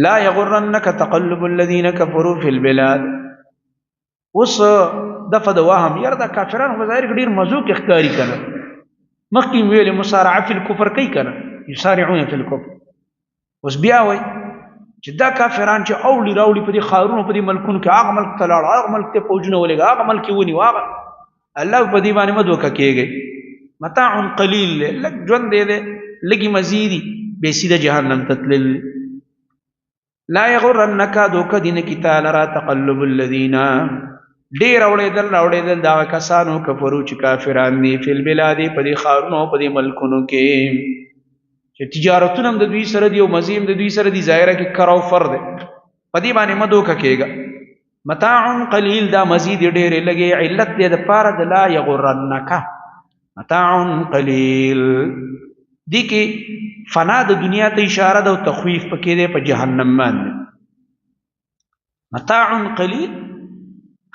لا يغرنك تقلب الذين كفروا في البلاد. اوس دفع د وهم، یاره دا کافرانو په ظاهر کې ډیر مزو کې ښکاري کنه، مخکې ویل مسارعه فی الکفر کوي کنه، یسارعون فی الکفر. اوس بیا وای چې دا کافران چې اوړي راوړي په دې ښارونو په دې ملکونو کې، هغه ملک ته لاړ، هغه ملک ته فوجونه ولېږه، هغه ملک یې ونیو، هغه الله په دې باندې مه دوکه کېږئ. متاع قلیل دی، لږ ژوند دی، دی لږې مزې دي، بې سیده جهنم ته تلل. لا یغرنک دوکه دې نه کړي تا لره تقلب الذین، ډېر اوړېدل راوړېدل دغه کسانو کفرو چې کافران دي، فی البلاد په دې ښارونو په دې ملکونو کې، چې تجارتونه هم د دوی سره دي او مزې هم د دوی سره دي، ظاهره کې کر او فر دی، په دې باندې مه دوکه کېږه. متاع قلیل، دا مزې دي ډېرې لږې، علت دی دپاره د لا یغرنک متاع قلیل. دې کې فنا د دنیا ته اشاره ده او تخویف پکې دی په جهنم باندې. متاع قلیل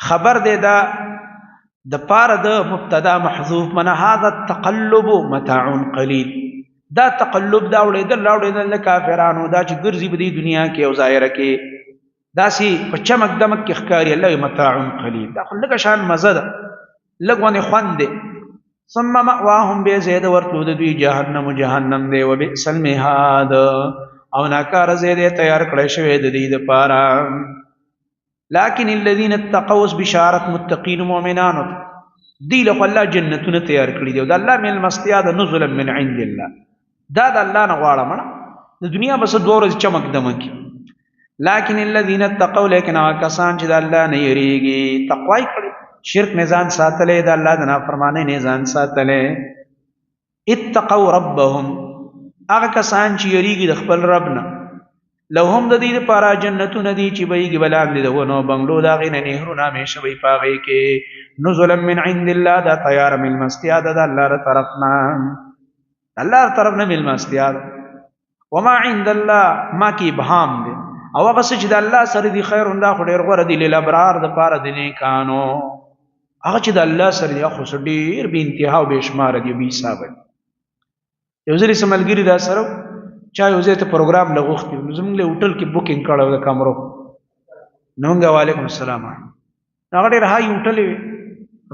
خبر دی دا د پاره د مبتدا محذوف، من هذا التقلب متاع قلیل. دا تقلب دا وړېدل راوړېدل د کافرانو دا چې ګرځي په دې دنیا کې او ظاهره کې داسې په چمک دمک کې ښکاري، الله وایي متاع قلیل، دا خو لږه شان مزه ده، لږ غوندې خوند دی. ثم مأواهم بیا ځای د ورتلو د دوی جهنم، جهنم دی، وبئس المهاد، او ناکاره ځای دی تیار کړی شوی د دوی دپاره. لكن الذين اتقوا بشارت متقین مؤمنانو دی له الله جنتونه تیار کړی دی، او د الله مېلمستیا ده نزلا من عند الله، دا د الله نه غواړم د دنیا بس دوه ورځې چمک دمک. لكن الذين اتقوا، لیکن هغه کسان چې د الله نه یریږي، تقوا یې کړې، شرک نه ځان ساتلی، د الله د نافرمانۍ نه ځان ساتلی، اتقوا ربهم، هغه کسان چې یریږي د خپل رب نه، لهم د دې لپاره جنتونه دي چې بهږي بلاندې د ونو بنګلو د هغې نه نهرونه همیشه وي په هغې کې، نزلا من عند الله، دا تیاره مېلمستیا ده د الله له طرف نه، الله له طرف نه مېلمستیا ده. وما عند الله، ما کې ابهام دی، او هغه څه چې د الله سره دي خیر دا خو ډېر غوره دي للابرار دپاره د نیکانو، هغه چې د الله سره دي خو څه ډېر بې انتها او بې شماره دي، بې حسابه دي. یو ځل څه ملګري دا سره چا یو ځای ته پروګرام له غوښتي، نو زموږ له هوټل کې بوکینګ کړی و د کمرو، نو موږ وعلیکم السلام، هغه ډېر های هوټل وي،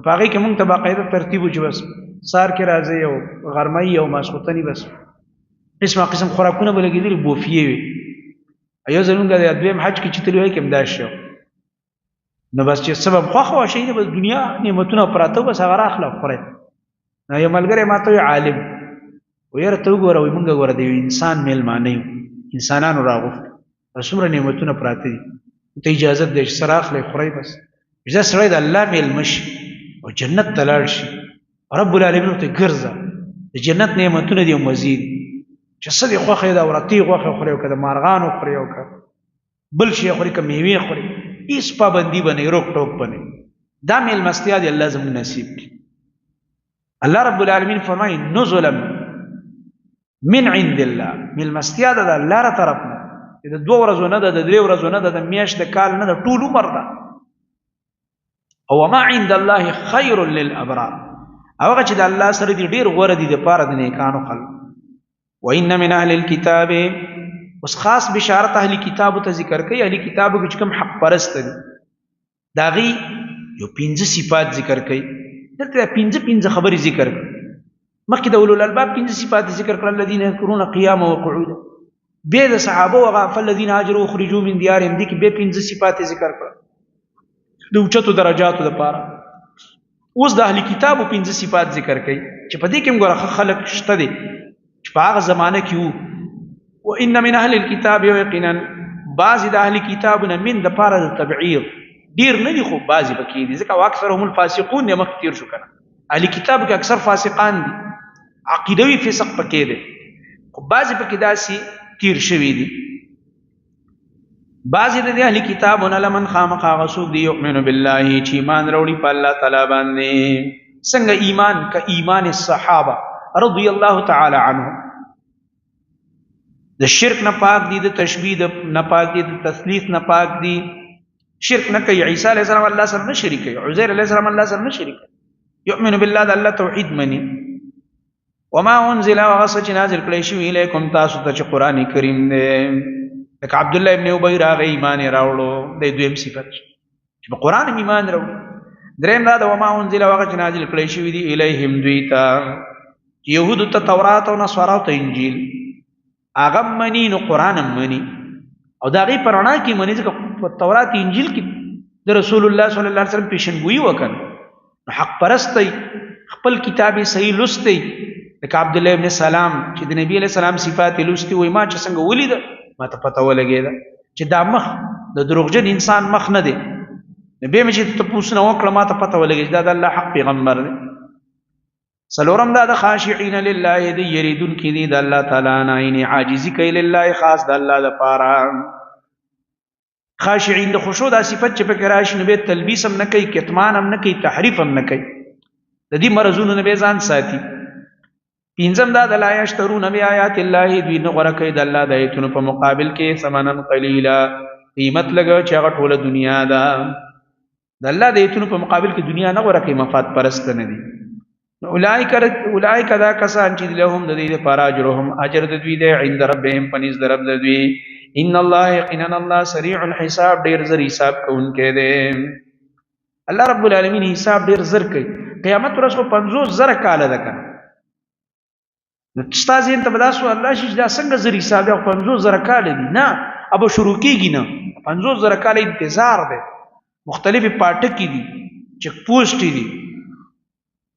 په هغې کې موږ ته باقاعده ترتیب و چې بس سهار کې راځئ او غرمه یې او ماسخوتني بس قسمه قسم خوراکونه به لګېدلي، بوفیې وي. یو ځل موږ د دویم حج کې چې تللي وای کې هم دا شی، نو بس چې سبب خوښه وه شي، بس دنیا نعمتونه پراته، بس هغه راخله خوره. نو یو ملګری ما ته عالم ویره ته وګوره، وایي مونږ ګوره د یو انسان مېلمانه یو، انسانانو راغوښتي، څومره نعمتونه پراته دي، ته اجازه دی چې څه راخلې خورئ، بس چې سړی د الله مېلمه شي او جنت ته لاړ شي، رب العالمین ورته ګرځه د جنت نعمتونه دي او مزید چې څه دې خوښه ده، ورتې غوښه خورې او که د مارغانو خورې او که بل شی خوري که میوې خوري، هیڅ پابندي به نه، روک ټوک به نه. دا مېلمستیا دی الله زموږ نصیب کړي. الله رب العالمین فرمایي نزلا من عند الله، مېلمستیا ده د الله تر طرف نه، د دوه ورځو نه ده، د درې ورځو نه ده، د میاشت د کال نه ده، ټول عمر ده. او ما عند الله خیر للابرار، او هغه چې د الله سره دي ډیر غوره دي د پاره د نیکانو خلک. وان من اهل الكتاب، اوس خاص بشارت اهل کتاب ته ذکر کوي. اهل کتابو کې کوم حق پرست دي، داغي یو پنځه صفات ذکر کوي. دلته پنځه پنځه خبرې ذکر کړي. مخکې د اولو الالباب پنځه صفات ذکر کړل، الذين يذكرون قياما وقعودا. به د صحابه وغه فالذين هاجروا اخرجوا من ديارهم، دي کې به پنځه صفات ذکر کړل د اوچتو درجاتو لپاره. اوس د اهل کتابو پنځه صفات ذکر کړي چې په دې کې موږ خلک شته دي چې په هغه زمانه کې وو. وان من اهل الكتاب، یقینا بعض د اهل کتابونه، من د پاره د تبعیض، ډیر نه دي خو بعضی پکې دي، ځکه اکثرهم الفاسقون نه مخ تیر شو کنه. اهل کتاب کې اکثر فاسقان دي، عقیدوي فسق پکې دي، خو بعضی پکې داسي تیر شوی دي. بعضی د اهل کتابونه لمن خامخا غسوک دی یؤمن بالله، چې ایمان وروړي په الله تعالی باندې. څنګه ایمان؟ ک ایمان الصحابه رضی الله تعالی عنه، د شرک نه پاک دي، د تشبیه نه پاک دي، د تثلیث نه پاک دي، شرک نه کوي. عیسی علی السلام الله سره نه شریک کوي، عزیر علی السلام الله سره نه شریک کوي. یؤمن بالله، د الله توحید مني. وما انزل، هغه چې نازل کړی شوی، الیکم تاسو ته چې قران کریم دی. لکه عبد الله ابن ابي راغی ایمان راوړو، د دویم صفت چې په قران ایمان راوړو. دریم دا د وما انزل، هغه چې نازل کړی شوی دی، الیهم دوی ته، يهود ته تورات او نصارا ته انجیل، هغه منی نو قران منی، او دا غي پرانا کې منی، ځکه په تورات انجیل کې د رسول الله صلی الله علیه وسلم پیشنګویي وکړه. حق پرستی خپل کتاب صحیح لستی، لکه عبد الله ابن سلام چې د نبی علیہ السلام صفات لستی، وای ما چې څنګه ولید ما ته پته ولګیده چې دا مخ د دروغجن انسان مخ نه دی. نبی مې چې ته پوښتنه وکړه ما ته پته ولګی چې دا د الله حق پیغمبر دی. سلورم دا د خاشعين لله، دی یریدون کې دي د الله تعالی نه، عین عاجزی کوي، لله خاص د الله د پاره. خاشعين د خشوع دا صفت چې پکې راشي نو به تلبیس هم نه کوي، کتمان هم نه کوي، تحریف هم نه کوي، د دې مرزونو نه به ځان ساتي. پنځم دا د لا یشترون بیاات الله، دوی نه غوړه کوي د الله د آیتونو په مقابل کې ثمنن قلیلا، قیمت لګو چې هغه ټوله دنیا ده. د الله د ایتونو په مقابل کې دنیا نه غوړه کوي، مفاد پرست نه دي. اولائک اولائک دا کسان چې لهم د دې لپاره اجرهم، اجر د دوی دی، عند ربهم پنځ د رب د دوی. ان الله یقینا الله سریع الحساب، ډیر زر حساب کوونکی دی. الله رب العالمین حساب ډیر زر کوي. قیامت ورځ خو 50 زره کال ده کنه، نو ستا ذهن ته به دا سوال راشي چې دا څنګه زر حساب دی، 50 زره کال دي؟ نه، ابه شروع کېږي نه، 50 زره کال انتظار دی. مختلفې پاټکې دي، چک پوسټ دي،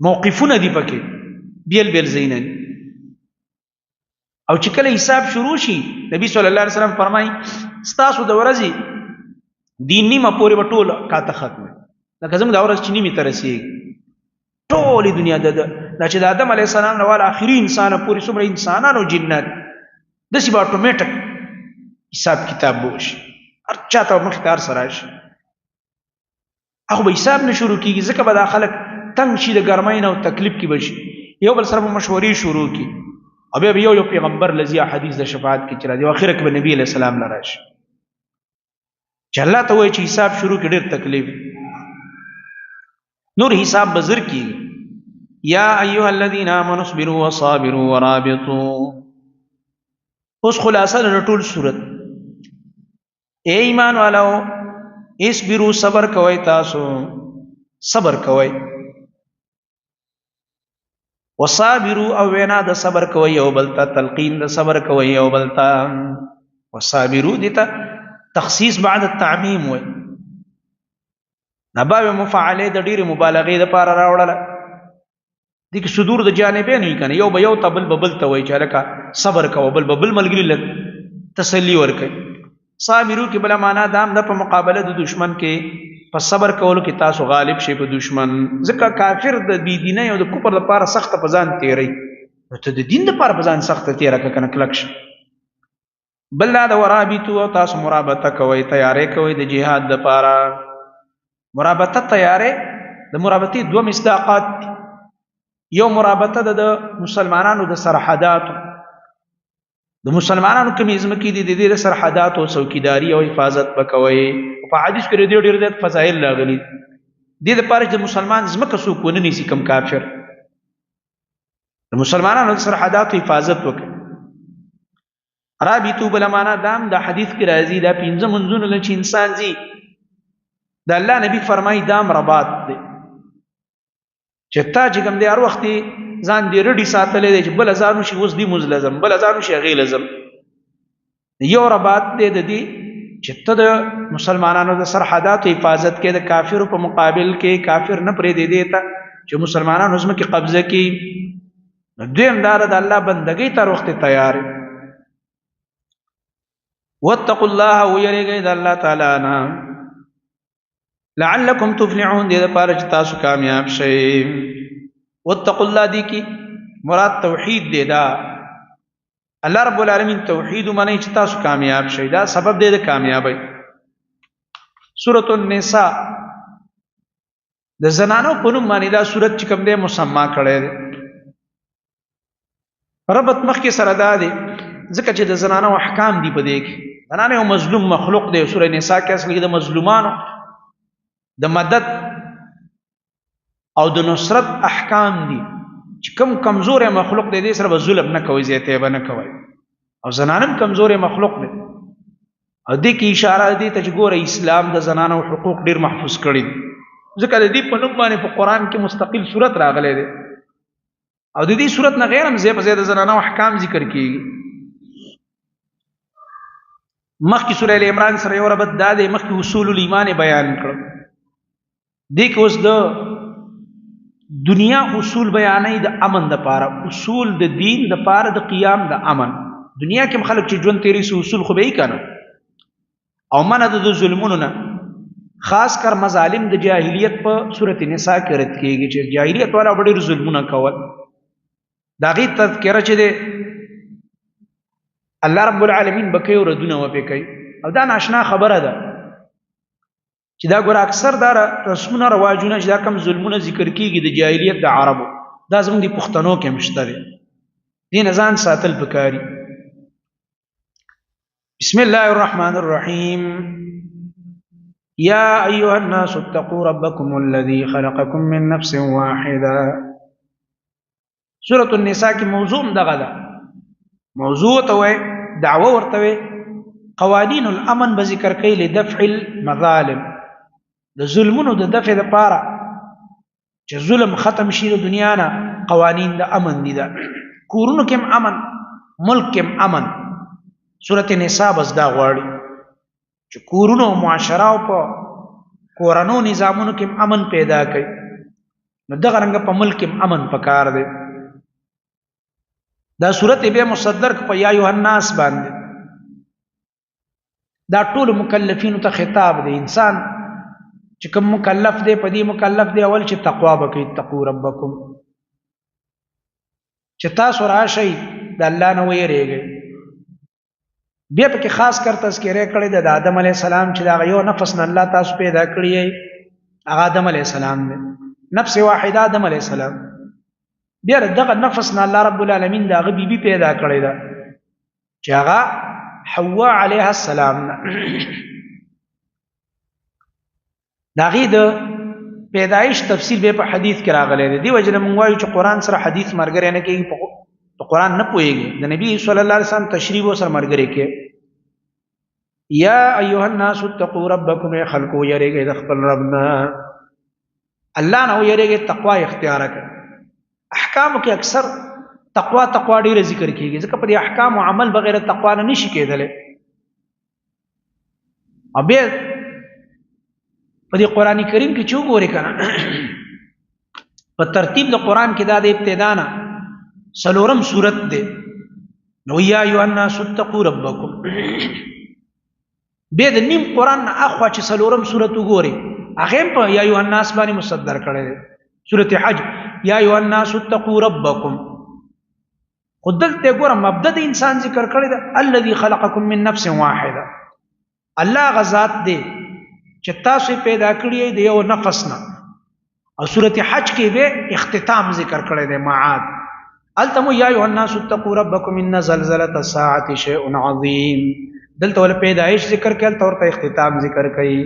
موقفونه دي پکې، بیل بیل ځایونه دي. او چې کله حساب شروع شي، نبی صلی الله علیه وسلم فرمایي ستاسو د ورځې دی نیمه پورې به ټول کاته ختم، لکه زموږ د ورځ چې نیمې ته رسېږي ټول دنیا د دا چې د آدم علی السلام نه والا اخري انسان پورې څومره انسانانو جنات داسې به اتوماتیک حساب کتاب به وشي، هر چا ته مخ ته هر څه راشي. هغه به حساب نه شروع کیږي، ځکه به دا خلک تنګ شي د ګرمۍ نه او تکلیف کې به شي، یو بل سره به مشورې شروع کړي، او بیا به یو یو پیغمبر لذي حدیث د شفاعت کې چې راځي، او اخره کې به نبی علیہ السلام له راشي چې الله ته وایي چې حساب شروع کړي، ډېر تکلیف، نور حساب بزر کی. یا ایها الذین آمنوا اصبروا وصابروا ورابطوا. اوس خلاصه د ټول صورت، اے ایمان والو اصبروا، صبر کوئ، تاسو صبر کوئ، وصابروا، او وینا د صبر کوئ او بل ته تلقین د صبر کوئ او بل ته. وصابروا دته تخصیص بعد التعمیم وای، نباب مفاعله د ډېر مبالغې د پاره راوړله. دي کې صدور د جانبین وي کنه، یو به یو ته بل به بل ته وایي چې لکه صبر کوه، بل به بل ملګري له تسلی ورکوي. صابرو کې بل معنا دام د په مقابله د دشمن کې په صبر کولو کې تاسو غالب شئ په دشمن، ځکه کافر د بی دینۍ او د کفر لپاره سخت په ځان تیری، نو ته د دین لپاره په ځان سخت تیره کنه کلک شي. بل دا د ورابطو، او تاسو مرابطه کوئ، تیارې کوئ د جهاد لپاره. مرابطه تیارې، د مرابطې دوه مصداقات دي. یو مرابطه د مسلمانانو د سرحداتو، د مسلمانانو کومې ځمکې دي د دې د سرحداتو څوکیداري او حفاظت به کوئ. په حدیث کې دې ډېر زیات فضایل راغلي دي، دې لپاره چې مسلمان ځمکه څوک ونه نیسي، کم کافر، د مسلمانانو د سرحداتو حفاظت وکړي. رابطو بل معنا دام د حدیث کې راځي، دا پنځه منځونه لچ انسان زی، د الله نبی فرمایي دام رباط دی، چې تا چې کوم دی هر وخت ځان دی رډي ساتلې دی چې بل ځانو شي اوس دی مز لازم، بل ځانو شي غي لازم. یو رباط دی د دې چې ته د مسلمانانو د سرحداتو حفاظت کې د کافرو په مقابل کې کافر نه پرې دی دی ته چې مسلمانانو زمکه قبضه کې. دویم دار د الله بندګۍ تر وخت تیار. واتقوا الله ويرګی د الله تعالی نه، لعلکم تفلحون، دې لپاره چې تاسو کامیاب شئ. واتقوا الله دې کی مراد توحید دی، دا الله رب العالمین توحید منی چې تاسو کامیاب شئ، دا سبب دی د کامیابی. سورۃ النساء د زنانو په نوم باندې دا سورت چې کوم دی مسما کړی دی. ربط مخکې سره دا دی ځکه چې د زنانو احکام دی په دې کې. زنانه یو مظلوم مخلوق دی. سورې نساء کې اصل کې د مظلومانو د مدد او د نصرت احکام دي چې کم کمزورې مخلوق دی، دې سره به ظلم نه کوي، زیاته به نه کوي. او زنانم کمزورې مخلوق دی، او دې کې اشاره دې ته چې ګوره اسلام د زنانو حقوق ډیر محفوظ کړي دي، ځکه د دې په نوم باندې په قران کې مستقل صورت راغلی دی، او د دې صورت نه غیر هم ځای په ځای د زنانو احکام ذکر کیږي. مخکې سورې ال عمران سره یو ربط دا دی، مخکې اصول الایمان بیان کړ، دې کې اوس د دنیا اصول بیانې، د امن د پاره اصول، د دین د پاره د قیام د امن. دنیا کې خلک چې ژوند تیری سو اصول خو به یې کنه، او منه د ظلمونو نه، خاص کر مظالم د جاهلیت په صورت نساء کې رد کیږي چې جاهلیت والا ډېر ظلمونه کول. دا غي تذکرہ چې ده الله رب العالمین بکې او ردونه وپې کوي. او دا ناشنا خبره ده چې دا ګور اکثر دا رسمونه رواجونه چې دا کم ظلمونه ذکر کیږي د جاهلیت د عربو، دا زموږ د پښتنو کې مشته دي. دین ځان ساتل پکاري. بسم الله الرحمن الرحیم. یا ایها الناس اتقوا ربکم الذی خلقکم من نفس واحده. سورۃ النساء کې موضوع دغه ده، موضوع ته وای دعوه ورته وای، قوانین الامن به ذکر کوي لدفع المظالم، د ظلمونو د دفع لپاره چې ظلم ختم شي د دنیا نه، قوانین د امن دي. دا کورونو کې امن، ملک کې امن. سورۃ النساء بس دا غواړي چې کورونو او معاشره او په کورنو نظامونو کې امن پیدا کړي، نو دغه رنګ په ملک کې امن پکار دی. دا صورت به مصدر په یا ایه الناس باندې، دا ټول مکلفینو ته خطاب دی. انسان چې کوم مکلف دی په دې مکلف دی اول چې تقوا وکړي، تقو ربکم، چې تاسو راشئ د الله نه ویریږئ. بیا پکې خاص کر تذکرہ کړی د آدم علی السلام چې دا یو نفس نه الله تاسو پیدا کړی، هغه آدم علی السلام دی، نفس واحده آدم علی السلام. بیا دغه نفس نه الله رب العالمین دغه بیبي پیدا کړی ده چې هغه حوا علیها السلام نه. داغه د پیدایش تفصیل به په حدیث کې راغلی دی. دی وجه مونږ وایو چې قران سره حدیث مرګره نه کیږي، په قران نه پويږي، د نبی صلی الله علیه وسلم تشریح سره مرګره کې. یا ایها الناس اتقوا ربکم، خلقو یریږي د خپل رب نه، الله نه یریږي، تقوا اختیار کړئ. احکامو کې اکثر تقوا تقوا ډیر ذکر کیږي، ځکه په دې احکام او عمل بغیر تقوا نه نشي کېدلی. او بیا په دې قران کریم کې چې وګورئ کنه، په ترتیب د قران کې دا د ابتدا نه سلورم صورت دی. نو یا ایها الناس اتقوا ربکم، بیا د نیم قران نه اخوا چې سلورم صورت وګورئ، هغه په یا ایها الناس باندې مصدر کړی دی. سورۃ حج، یا ایها الناس اتقوا ربکم. خو دلته ګوره مبدا د انسان ذکر کړی دی، الذي خلقکم من نفس واحده. الله غزاد دی چې تاسو پیدا کړی دی یو نفس نه. او سورۃ حج کې به اختتام ذکر کړی دی، معاد. التمو یا ایها الناس اتقوا ربکم ان زلزلة الساعة شیء عظیم. دلته ول پیدایش ذکر کړي، تور ته اختتام ذکر کړي.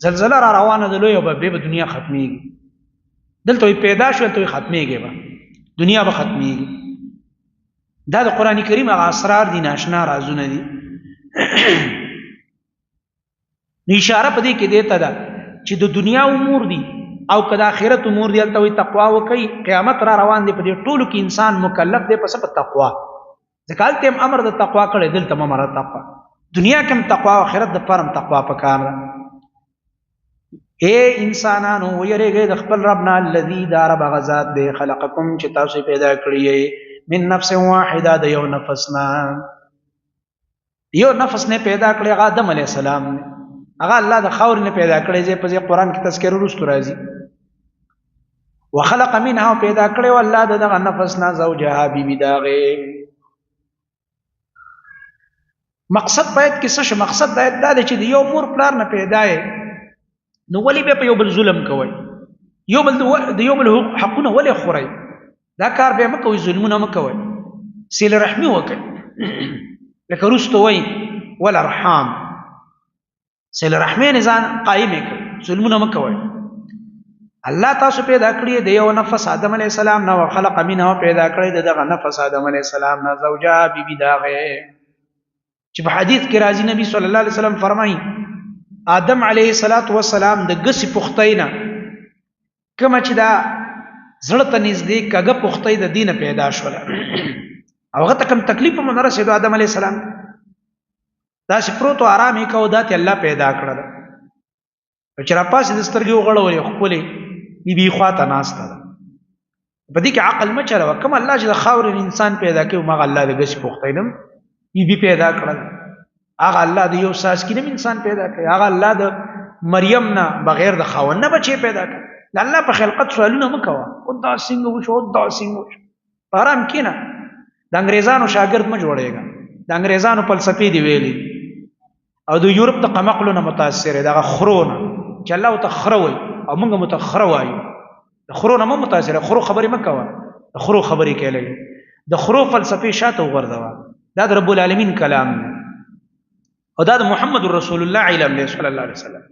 زلزلہ را روانه ده، لوی به به دنیا ختميږي. دلته پیدا شو ته ختميږي، به دنیا به ختميږي. دا د قران کریم هغه اسرار دي، ناشنا رازونه دي. نو اشاره په دې کې دیته ده چې د دنیا امور دي او که د آخرت امور دي، هلته وایي تقوا وکړئ، قیامت را روان دی، په دې ټولو کې انسان مکلف دی په څه؟ په تقوا. ځکه هلته هم امر د تقوا کړی، دلته هم امر د تقوا. دنیا کې هم تقوا او آخرت د پاره هم تقوا پکار ده. اے انسانانو ویریږئ د خپل رب نه، الذي دا رب هغه ذات دی، خلقکم چې تاسو پیدا کړی یئ، من نفس واحده د یو نفس نه، یو نفس نه پیدا کړی، هغه آدم علی السلام دی، هغه الله د خاور نه پیدا کړی، چې په قرآن کې تذکره وروسته راځي. وخلق منها پیدا کړی الله دغه نفس نه زوجها بیبي داغه. مقصد باید کې څه شو؟ مقصد باید دا دی چې د یو مور پلار نه پیدا یې، نو ولې به په یو بل ظلم کوئ؟ یو بل د یو بل حقونه ولې خورئ؟ دا کار به مه کوئ، ظلمونه مه کوئ، صله رحمي وکړئ. لکه وروسته وایي والارحام، صله رحمي نظام قایم کړئ، ظلمونه مه کوئ. الله تاسو پیدا کړی د یو نفس آدم علی السلام نه، خلق منه پیدا کړی د دغه نفس آدم علی السلام نه زوجا بی بی داغه. چې په حدیث کې راځي نبی صلی الله علیه وسلم فرمایي آدم علیه الصلاۃ والسلام د ګسی پختینا کوم چې دا زړه ته نږدې کګه پختې د دینه پیدا شول، او هغه ته کوم تکلیف مون رسیدو. آدم علیه السلام دا چې پروت آرام یې کو، دا ته الله پیدا کړل. چې را پاسې د سترګې وغړولې، ښکلې بي بي خواته ناسته ده. په دې کې عقل مه چلوه. کوم الله چې د خاورې انسان پیدا کوي، مغه الله د ګس پختې نم بي بي پیدا کړل. هغه الله د یو ساس کې نم انسان پیدا کوي، هغه الله د مریم نه بغیر د خاوند نه بچي پیدا کوي. د الله په خلقت سوالونه مه کوه، او دا څنګه وشو، او دا څنګه وشو. آرام کینه. د انګریزانو شاګرد مه جوړېږه. د انګریزانو فلسفې دی ویلي او د یورپ د قمقلو نه متاثر دغه خرونه چې الله ته خره وایي او موږ مو ته خره وایو، د خرو نه مو متاثر. خرو خبرې مه کوه، د خرو خبرې کوي لګي، د خرو فلسفې شاته وغورځوه. دا د رب العالمین کلام دی او دا د محمد رسول الله علم دی صلی الله علیه وسلم،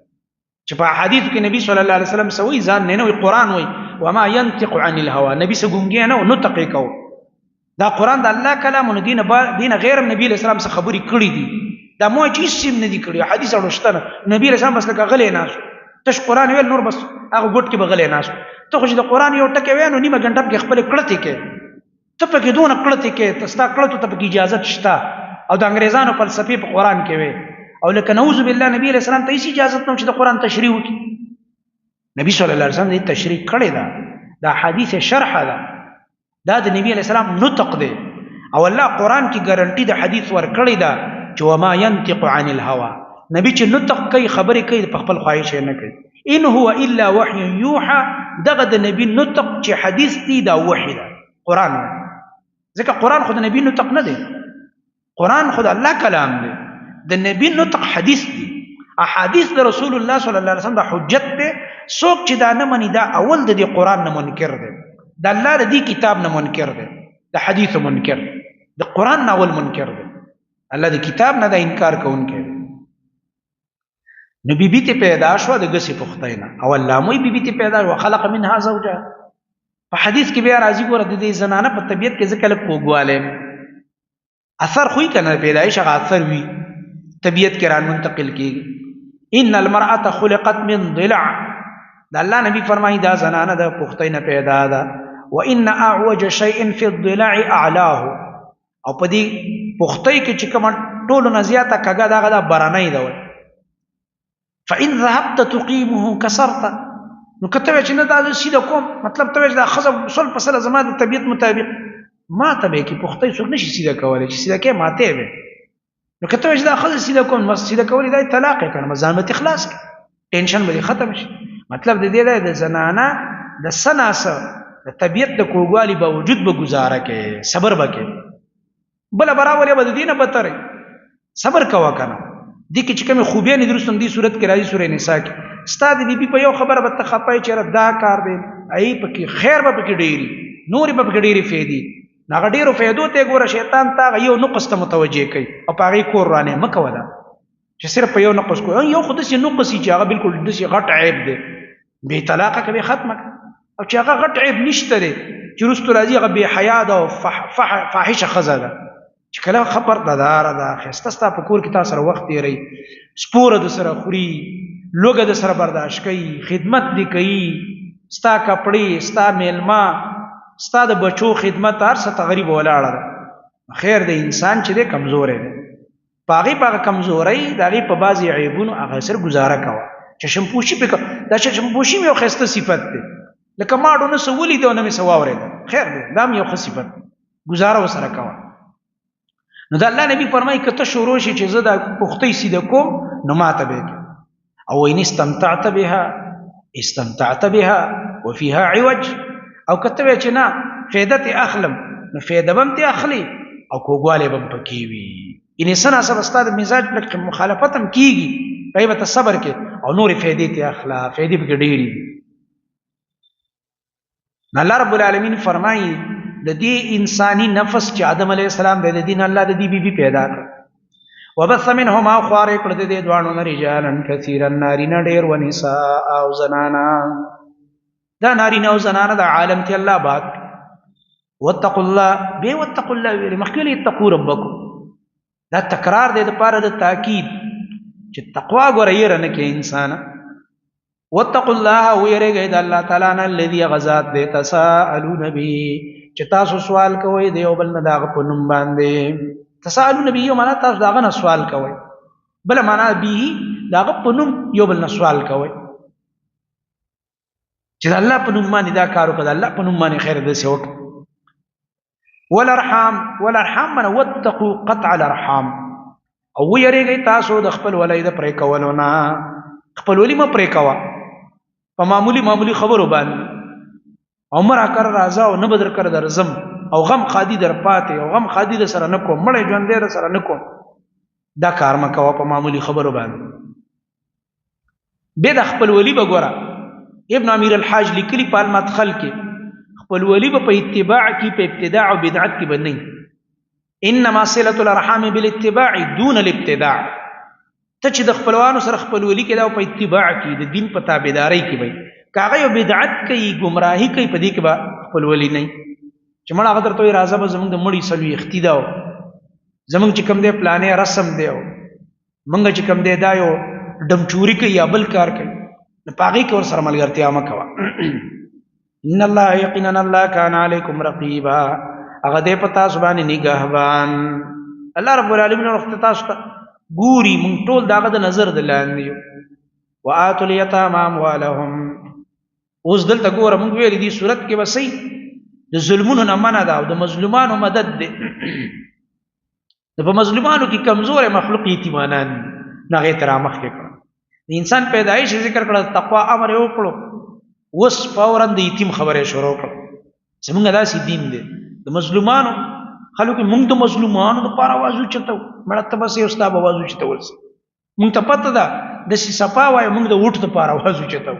چې په حدیث کې نبی صلی الله علیه وسلم سوی ځان نه وی قرآن وی، وما ينطق عن الهوى، نبی څه ګونګی نه نطق کو. دا قرآن د الله کلام نو دین دین غیر نبی علیہ السلام څخه خبرې کړې دي. دا مو چې هیڅ نه دي کړی، حدیث اړوشتنه نبی علیہ السلام بس لکه غلې ناس تش قرآن ویل، نور بس هغه ګټ کې به غلې ناس. ته خو چې د قرآن یو ټکی وای نو نیمه ګنټه کې خپل کړتې کې، ته پکې دونه کړتې کې، ته ستا کړتو ته پکې اجازه شته. او د انګریزانو فلسفې په قرآن کې وي، او لکه نعوذ بالله نبی علیہ السلام ته هیڅ اجازه نه چې د قرآن تشریح وکړي. نبی صلی الله علیه وسلم دې تشریح کړې ده، دا حدیث شرح ده، دا د نبی علیہ السلام نطق دی. او الله قرآن کې ګارنټي د حدیث ورکړې ده چې وما ينطق عن الهوى، نبی چې نطق کوي خبرې کوي په خپل خواهش نه کوي، ان هو الا وحي يوحى. دغه د نبی نطق چې حدیث دی دا وحي ده، قرآن. ځکه قرآن خو د نبی نطق نه دی، قرآن خو د الله کلام دی، د نبی نطق حدیث دی. احادیث د رسول الله صلی الله علیه وسلم د حجت دی. څوک چې دا نه مني دا اول د دې قرآن نه منکر دی، د الله د دې کتاب نه منکر دی، د حدیث منکر، د قرآن نه اول منکر دی، الله د کتاب نه د انکار کوونکی دی. نو بی بی ته پیدا شو د ګسې پختې نه، او الله مو بی بی ته پیدا شو، خلق منها زوجها. په حدیث کې بیا راځي ګوره د دې زنانه په طبیعت کې ځکه لږ کوږوالی اثر خوې کنه، پیدایش هغه اثر وي طبیعت کې را منتقل کیږي. ان المرأه خلقت من ضلع، د الله نبی فرمایي دا زنانه د پختې نه پیدا ده. وان اعوج شيء في الضلع اعلاه، او په دې پختې کې چې کوم ټولو نه زیاته کږه دغه د برنۍ ده. فإن ذهبت تقيمه كسرت، نو کته وای چې نه دا سیده کوم، مطلب ته وای چې دا خزه سل په سله زما د طبیعت مطابق ما ته به کې پختې څوک نشي سیده کولای، چې سیده کې ماته به. نو کته وای چې دا خزه سیده کوم، بس سیده کولای دا طلاق یې کړم، ځان به خلاص کړ، ټینشن به ختم شي. مطلب د دې دی د زنانه د سناسه د طبیعت د کوږوالي باوجود به گزاره کوي، صبر به کوي، بل براولې به د دینه بتره صبر کوه کنه. دې کې چې کومې خوبیانې دي وروسته دې صورت کې راځي، سورې نساء کې ستا د بیبي په یو خبره به ته خپه یې چې یاره دا کار دی، ای پکې خیر به پکې ډېري، نورې به پکې ډېرې فایدې. نو هغه ډېرو فایدو ته ګوره شیطان تا هغه یو نقص ته متوجه کوي او په هغې کور ورانې مه کوه. دا چې صرف په یو نقص کوي، یو خو داسې نقص چې هغه بالکل داسې غټ عیب دی، بې طلاقه که بې ختمه کړه، او چې هغه غټ عیب نشته دی چې وروسته راځي هغه بې حیا ده او فاحشه ښځه ده، چې کله خبر دداره ده، ښایسته ستا په کور کې تا سره وخت تېروي، سپوره د سره خوري، لوږه د سره برداشت کوي، خدمت دې کوي، ستا کپړې، ستا میلمه، ستا د بچو خدمت، هر څه ته غریبه ولاړه ده. خیر دی، انسان چې دی کمزوری دی، په هغې په هغه کمزورۍ د هغې په بعضې عیبونو هغه سره ګزاره کوه. چشم پوشي پې کوه، دا چشم پوشي مې یو ښایسته صفت دی، لکه ماډو نه څه ولیده او نه مې څه واورېده، خیر دی، دا هم یو ښه صفت دی، ګزاره ورسره کوه. نو د الله نبی فرمایي که ته شروع شي چې زه دا پښتۍ سیده کوم نو ماته به یې، او ان استمتعت بها استمتعت بها وفيها عوج، او کته وی چې نه فایده ته اخلم نو فایده بم ته اخلي او کوګواله بم پکې وي، یعنی سنا سب استاد مزاج پر مخالفت هم کیږي، پای به صبر کې او نور فایدې ته اخلا، فایدې به ډېری. الله رب العالمین فرمایي د دې انساني نفس چې آدم علی السلام د دین الله د دې بیبي پیدا کړ، وبث منهما خوار کړ د دې دوانو نه رجالن کثیرا، نارینه ډیر، ونساء او زنانا. دا نارینه او زنانا د عالم ته الله باد. واتقوا الله، به واتقوا الله ویل مخکې اتقوا ربکم، دا تکرار دی د پاره د تاکید چې تقوا ګوره یې رنه کې انسان. واتقوا الله، ویریږئ د الله تعالی نه، الذي غزاد دې تسالون به، چې تاسو سوال کوئ د یو بل نه داغه په نوم باندې. تسالون به یو معنا تاسو داغه نه سوال کوئ، بل معنا به داغه په نوم یو بل نه سوال کوئ چې د الله په نوم باندې دا کار وکړه، د الله په نوم باندې خیر دې څه وکړه. والارحام، والارحام من واتقوا قطع الارحام، او ویریږئ تاسو د خپل ولای د پرې کولو نه. خپل ولی مه پرې کوه په معمولی معمولی خبرو باندې، او مه راکره راځه او نه به درکره درځم، او غم خادي در پاتې، او غم خادي در سره نه کوم، مړی ژوندی در سره نه کوم، دا کار مه کوه په معمولی خبرو باندې. به د خپل ولی به ګوره، ابن امیر الحاج لیکلی په المدخل کې، خپل ولی به په اتباع کې، په ابتداع او بدعت کې به نه، انما صله الارحام بالاتباع دون الابتداع. ته چې د خپلوانو سره خپل ولی کې دا په اتباع کې، د دین په تابعداري کې وي، کاغه یو بدعت کوي، گمراهي کوي، په دې کې به خپل ولی نه. چې مړه هغه درته وایي راځه به زمونږ د مړي سلوي اختي ده، زمونږ چې کوم دی پلانې رسم دی، مونږ چې کوم دی دا یو ډمچوري کوي یا بل کار کوي، نو په هغې کې ورسره ملګرتیا مه کوه. ان الله یقینا الله کان علیکم رقیبا، هغه دی په تاسو باندې نگهبان. الله رب العالمین وخت تاسو ته ګوري، مونږ ټول داغه د نظر د لاندې یو. وآتوا الیتاما اموالهم. اوس دلته ګوره مونږ ویلې دي صورت کې وسي د ظلمونو نه منع ده او د مظلومانو مدد ده. د په مظلومانو کې کمزور مخلوق یتیمانان نه غیر مخ کې کړ. د انسان پیدایش ذکر کړه، تقوا امر یې وکړو، اوس فورا د یتیم خبره شروع کړه. زمونږ داسې دین دی د مظلومانو خلکو، مونږ د مظلومانو لپاره आवाज اوچتو، مړه ته بس یو ستا به आवाज اوچتول سي، مونږ ته پته ده د سی صفا وای، مونږ د ووټ لپاره आवाज اوچتو،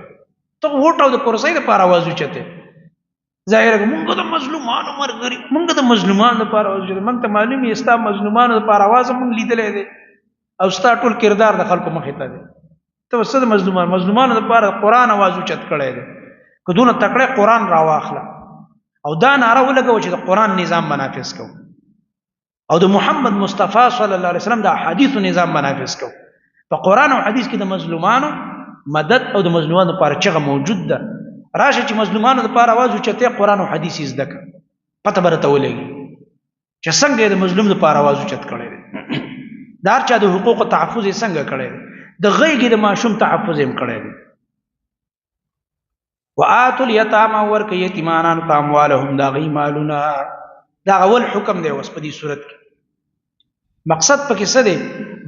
ته ووټ او د کرسۍ لپاره आवाज اوچته. ظاهر مونږ د مظلومانو مرګري، مونږ د مظلومانو لپاره आवाज اوچتو، مونږ ته معلوم یې ستا مظلومانو لپاره आवाज مونږ لیدلې دی، او ستا ټول کردار د خلکو مخې ته دی. ته څه د مظلومانو لپاره قرآن आवाज اوچت کړی دی، که دونه تکړه قرآن راواخله او دا ناره ولګوه چې د قرآن نظام منافذ کو، او د محمد مصطفی صلی الله علیه وسلم د احادیثو نظام منافذ کو. په قرآن او حدیث کې د مظلومانو مدد او د مظلومانو لپاره چغه موجود ده. راشه چې مظلومانو لپاره आवाज اوچتې، قرآن او حدیث یې زده کړه، پته به درته ولګي چې څنګه یې د مظلوم لپاره आवाज اوچت کړی دی، د هر چا د حقوقو تحفظ یې څنګه کړی دی، د غېږې د ماشوم تحفظ یې هم کړی دی. وآتوا اليتامى ورکه یتیمانانو ته اموالهم، د هغوی مالونه. دا اول حکم دی اوس په دې صورت کې. مقصد پکې څه دی؟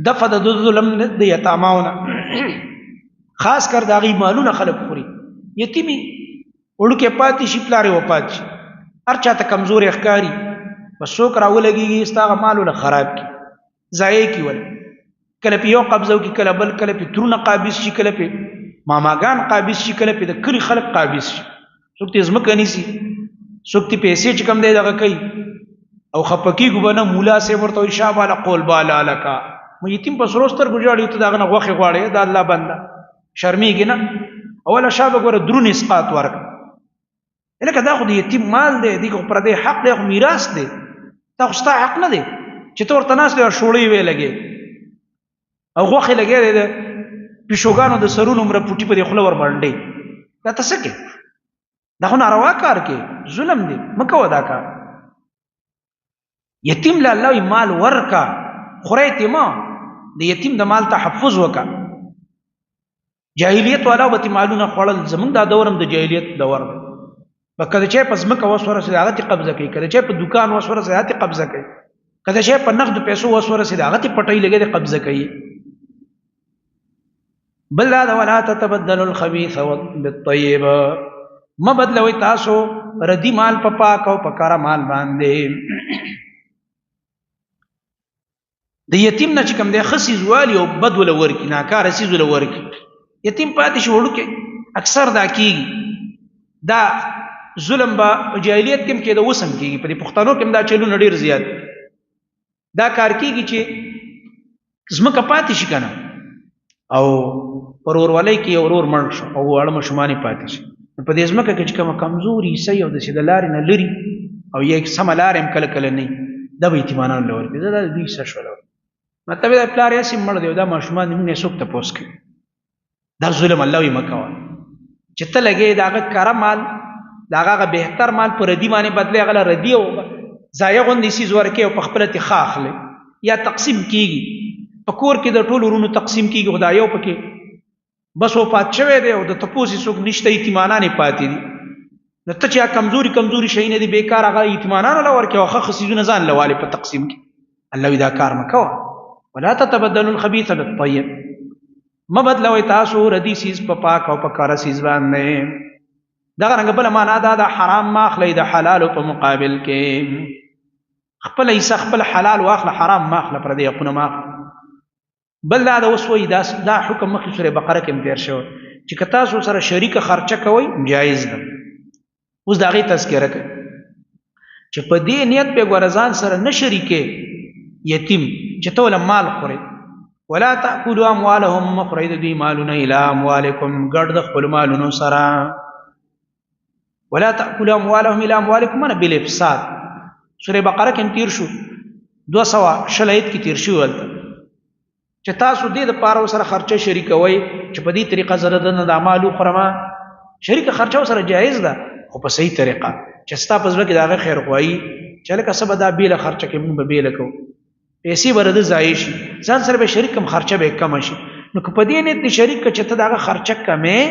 دفع د ظلم د یتاماونه، خاص کر د هغوی مالونه خلک خوري. یتیمي وړوکی پاتې شي، پلار یې وفات شي، هر چا ته کمزوری ښکاري، بس څوک راولګېږي ستا هغه مال وله خراب کړي، ضایع کړي وله، کله پې یو قبضه وکړي، کله بل، کله پې ترونه قابض شي، کله پې ماماګان قابض شي، کله پې د کلي خلک قابض شي، څوک ترې ځمکه نیسي، څوک ترې پیسې چې کوم دی دغه کوي، او خفه کېږو به نه. مولا صاحب ورته وایي شابه له قول بالا لکه مو یتیم په سرو سترګو ژاړي، ته د هغه نه غوښې غواړې، د الله بنده شرمېږي نه. اوله شابه ګوره درون اسقاط ورکړه، لکه دا خو د یتیم مال دی، دی خو پر دې حق دی، خو میراث دی، دا خو ستا حق نه دی چې ته ورته ناست یې، شوړې وې لګې او غوښې لګې دی، د پیشوګانو د سرونو عمره پوټي په دې خوله ور باندې، دا ته څه کې؟ دا خو ناروا کار کې، ظلم دی، مه کوه دا کار. یتیم له الله مال ورکا، خوره یې مه، د یتیم د مال تحفظ وکا. جاهلیت والا به مالونه خوړل، زمونږ دا دورم د جاهلیت دور دی. په کله چې په ځمکه وس ورسېده هغه ته قبضه کوي، کله چې په دکان وس ورسېده هغه ته قبضه کوي، کله چې په نقد پیسو وس ورسېده هغه ته پټۍ لګې قبضه کوي. بل دا ده ولا تتبدل الخبيث بالطيب، ما بدلوي تاسو ردی مال په پاک او په کار مال باندې. د یتیم نه چې کوم دی خسي زوالي او بد ول ورکی، ناکاره سیز ول ورکی، یتیم پاتې شي وړوکی. اکثر دا کیږي، دا ظلم به جاهلیت کې کېده، اوس هم کیږي، په پښتنو کې دا چلونه ډیر زیات دا کار کیږي چې ځمکه پاتې شي کنه، او پر ورولۍ کې یو ورور مړ شو او واړه ماشومان یې پاتې شي، په دې ځمکه کې چې کومه کمزوري حصه او داسې د لارې نه لري او یا سمه لار هم کله کله نه، دا به یتیمانانو له ورکړي. دا د دوی حصه شوله، مطلب دا پلار یې هسې مړ دی او دا ماشومان دي، موږ یې څوک تپوس کوي؟ دا ظلم الله یې مه کوه چې ته لګې د هغه کره مال، د هغه هغه بهتر مال په ردي باندې بدلې، هغه له ردي او ضایع غوندې څیز ورکې او په خپله ترې ښه اخلې. یا تقسیم کیږي په کور کې، د ټولو ورونو تقسیم کیږي، خو دا یو پکې بس وفات شوی دی او د تپوس یې څوک نشته، یتیمانان یې پاتې دي. نو ته چې کمزوري کمزوري شیونه دي بیکار، هغه یتیمانانو له ورکې او ښه ښه څیزونه ځان له والې په تقسیم کې. الله وایي دا کار مه کوه، ولا تتبدلوا الخبیث بالطیب، مه بدلوئ تاسو ردي څیز په پاک او په کره څیز باندې. دغه رنګ بله معنا دا ده، حرام مه اخلئ د حلالو په مقابل کې، خپل حصه خپل حلال واخله، حرام مه اخله، پردی حقونه مه اخله. بل دا د اوس وایي دا حکم مخکې سورې بقره کې هم تېر شوی چې که تاسو سره شریکه خرچه کوئ جایز ده. اوس د هغې تذکره کوي چې په دې نیت به ګوره ځان سره نه شریکې یتیم چې ته وله مال خورې. ولا تأکلوا اموالهم، مه خورئ د دوی مالونه، الی اموالکم، ګډ د خپلو مالونو سره. ولا تأکلوا اموالهم الی اموالکم من بالافساد، سورې بقره کې هم تیر شو، 220 ایت کې تیر شو هلته چې تاسو دې د پاره سره خرچه شریکوئ چې په دې طریقه زره د نه د مال وخورم. شریک خرچه سره جایز ده، خو په صحیح طریقه چې ستا په زړه کې د هغه خیر غوايي چې لکه څه به دا بېله خرچه کې مونږ به بېله کوو، پیسې به د ضایع شي، ځان سره به شریک کم، خرچه به کمه شي. نو که په دې نیت دې شریک کړه چې ته د هغه خرچه کمې،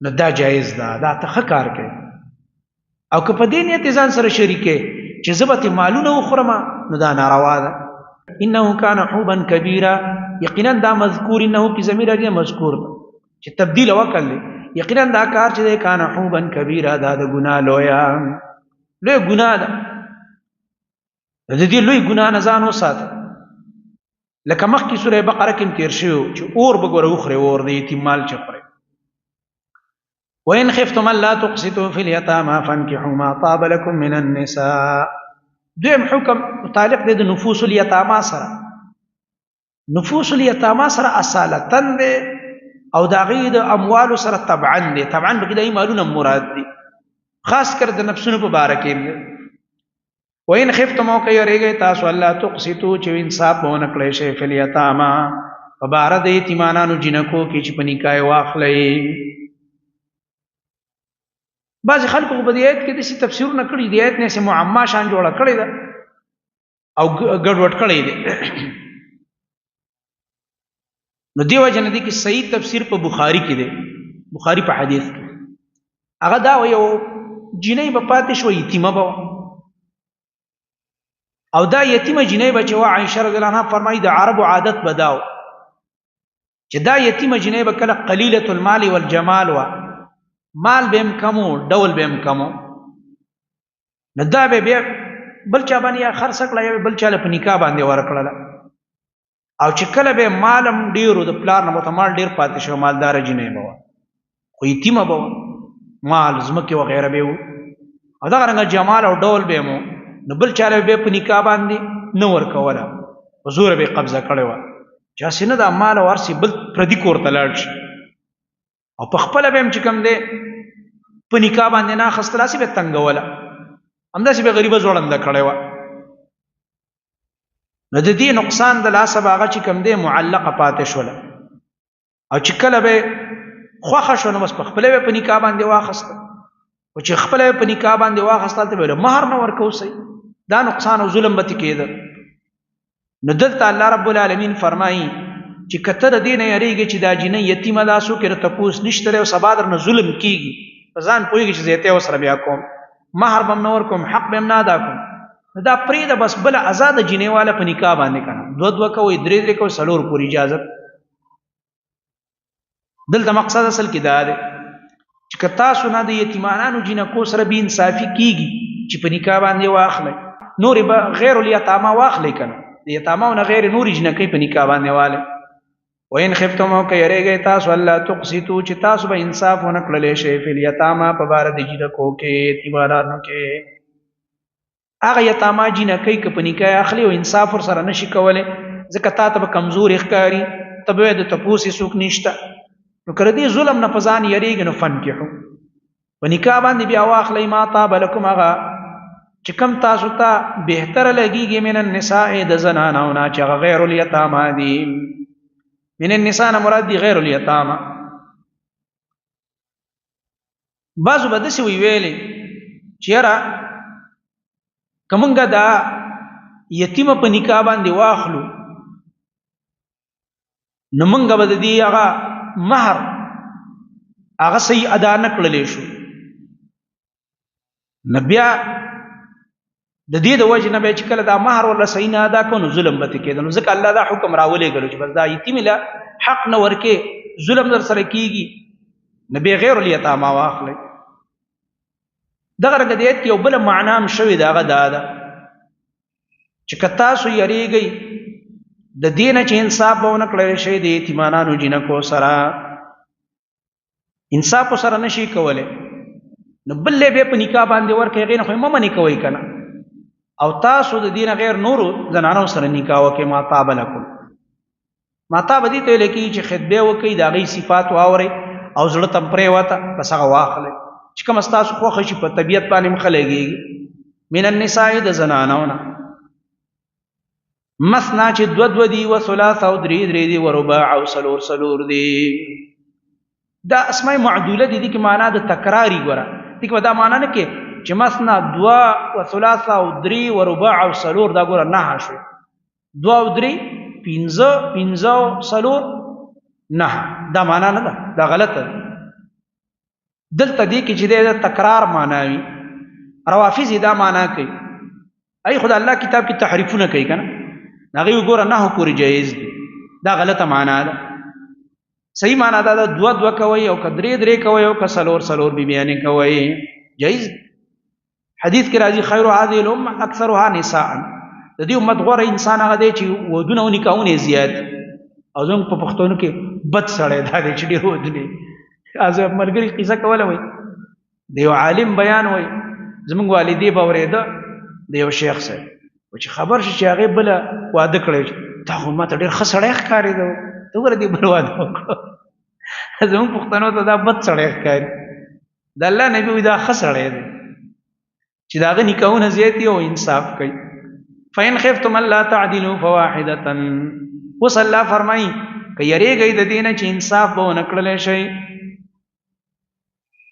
نو دا جایز ده، دا ته ښه کار کوې. او که په دې نیت ځان سره شریکې چې زه به ترې مالونه وخورم، نو دا ناروا ده. انه کان حوبا کبیرا، یقینا دا مذکور انه کی ضمیر راځي، مذکور ده چې تبدیل وکړل. یقینا دا کار چې ده کان حوبا کبیرا، دا د ګناه لویا لوی ګناه ده. د دې لوی ګناه نه ځان وساته. لکه مخکې سورې بقره کې تیر شوی چې اور به ګوره وخورې، اور د یتیم مال چې خورې. وإن خفتم ألا تقسطوا في اليتامى فانكحوا ما طاب لكم من النساء. دویم حکم متعلق دی د نفوس الیتاما سره. نفوس الیتاما سره اصالتن دی او د هغې د اموالو سره طبعا دی. طبعا پکې د مالونه مراد دي، خاص کر د نفسونو په باره کې دی. وإن خفتم او که یریږئ تاسو الله تقسطو چې انصاف به ونه کړی شئ فی الیتاما په باره د یتیمانانو جینکو کې چې په نکاح یې واخلئ. بعضې خلکو خو په دې آیت کې داسې تفسیرونه کړي، دې آیت نه یې معما شان جوړه کړې ده او ګډوډ کړی دی. نو دی وجه نه دی کې صحیح تفسیر په بخاری کې دی، بخاری په حدیث کې هغه دا یو جینۍ به پاتې شوه، یتیمه به وه، او دا یتیمه جینۍ به چې وه، عایشه رضی الله عنها فرمایي د عربو عادت به دا و چې دا یتیمه جینۍ به کله قلیلة المال والجمال وه، مال به هم کم و، ډول به هم کم و، نو دا به بیا بل چا باندې یا خرڅه کړه یا بل چا له په نکاح باندې ورکړله. او چې کله به مال هم ډېر و، د پلار نه ورته مال ډېر پاتې شو، مالداره جینۍ به وه، خو یتیمه به وه، مال ځمکې وغیره به وو، او دغه رنګه جمال او ډول به مو، نو بل چا له به په نکاح باندې نه ورکوله، په زوره به یې قبضه کړې وه چې هسې نه دا مال او هر څه بل پردي کور ته لاړ شي. او په خپله به هم چې کوم دی په نکاح باندې نه خستله، سی به تنګوله، همداسې به غریبه ځوړنده کړې وه. نو د دې نقصان د لاسه به هغه چې کوم دی معلقه پاتې شوله، او چې کله به خوښه شو نو بس په خپله به په نکاح باندې واخسته، او چې خپله به په نکاح باندې واخسته هلته به له مهر نه ورکوو سئ، دا نقصان او ظلم به ترې کېده. نو دلته الله رب العالمین فرمایي چې که ته د دې نه یریږې چې دا جینۍ یتیمه ده، څوک یې د تپوس نشته دی او سبا درنه ظلم کېږي، په ځان پوهېږي چې زیاتی ورسره بیا کوم، مهر به هم نه ورکوم، حق به هم نه ادا کوم، نو دا پرېږده بس بله ازاده جینۍ واله په نکاح باندې که نه، دوه دوه کوئ، درې درې کوئ، څلور پورې اجازت. دلته مقصد اصل کې دا دی چې که تاسو نه د یتیمانانو جینکو سره بې انصافي کیږي چې په نکاح باندې واخلئ، نورې به غیر الیتاما واخلئ که نه، د یتاماو نه غیر نورې جینکۍ په نکاح باندې والئ. وإن خفتم او که یریږئ تاسو الله تقسطو چې تاسو به انصاف ونه کړلی شئ فی الیتاما په باره د جینکو کې، یتیمانانو کې، هغه یتاما جینکۍ که په نکاح اخلي او انصاف ورسره نشي کولی، ځکه تا ته به کمزوري ښکاري، ته به وایې د تپوس یې څوک نشته، نو که د دې ظلم نه په ځان یریږي نو فنکحو په نکاح باندې بیا واخلئ ما طاب لکم هغه چې کم تاسو ته بهتره لګیږي من النساء د زنانو نه چې هغه غیر الیتاما دي. من النساء نه مراد دي غیر الیتاما. بعضو به داسې وی ویلې چې یاره که مونږ دا یتیمه په نکاح باندې واخلو نو مونږ به د دې هغه مهر هغه صحیح ادا نه کړلی شو، نو بیا د دې د وجې نه به چې کله دا مهر ورله صحیح نه ادا کړو نو ظلم به ترې کېده. نو ځکه الله دا حکم راولېږلو چې بس دا یتیم له حق نه ورکې، ظلم در سره کېږي، نو بیا غیر الیتاما واخلئ. دغه رنګه دې آیت کې یو بله معنا هم شوې ده، هغه دا ده چې که تاسو یریږئ د دې نه چې انصاف به ونه کړی شي د یتیمانانو جینکو سره، انصاف سره نشي کولی، نو بل له به په نکاح باندې ورکه هغې نه خو یې مه منې کوئ که نه، او تاسو د دې نه غیر نورو زنانو سره نکاح وکړئ. ما طاب لکم، ما طاب دې ته ویل کېږي چې خطبه وکړئ، د هغې صفات واورئ او زړه ته پرېوته، بس هغه واخلئ چې کومه ستاسو خوښه شي، په طبیعت باندې هم ښه لګېږي. من النساء د زنانو نه مثنا چې دوه دوه دي، و ثلاث او درې درې دي، و رباع او څلور څلور دي. دا اسماء معدوله دي، دي کې معنا د تکراری ګوره، دي کې دا معنا نه کې چې مثنا دوه و ثلاث او درې و رباع او څلور، دا ګوره نه شو، دوه او درې پنځه، پنځه او څلور نه، دا معنا نه ده، دا غلطه ده. دلته دې کې چې د تکرار معنا وي، روافض دا معنا کوي، ای خدای الله کتاب کې تحریفونه کوي کنه، هغه وګوره نه پوری جایز دي، دا غلطه معنا ده. صحیح معنا دا ده دوه دوه کوي او کدرې درې کوي او کسلور سلور بی بیان کوي، جایز. حدیث کې راځي خیر هذه الامه اکثرها نساء، د دې امت غوره انسان هغه دی چې ودونه او نکاحونه زیات. او زموږ په پښتونو کې بد سړی دا دی چې ډېر ودونه. از ملګري قصه کوله وای، د یو عالم بیان وای، زموږ والدې به اورېده د یو شیخ صاحب، او چې خبر شي چې هغې بله واده کړی، تا خو ماته ډېر ښه سړی ښکارېده، ته وګوره دې بل واده وکړو. زموږ پښتنو ته دا بد سړی ښکاري. د الله نبی وایي دا ښه سړی دی چې د هغه نکاحونه زیات دي او انصاف کوي. فإن خفتم ألا تعدلوا فواحدة. اوس الله فرمایي که یریږئ د دې نه چې انصاف به ونه کړلی شئ،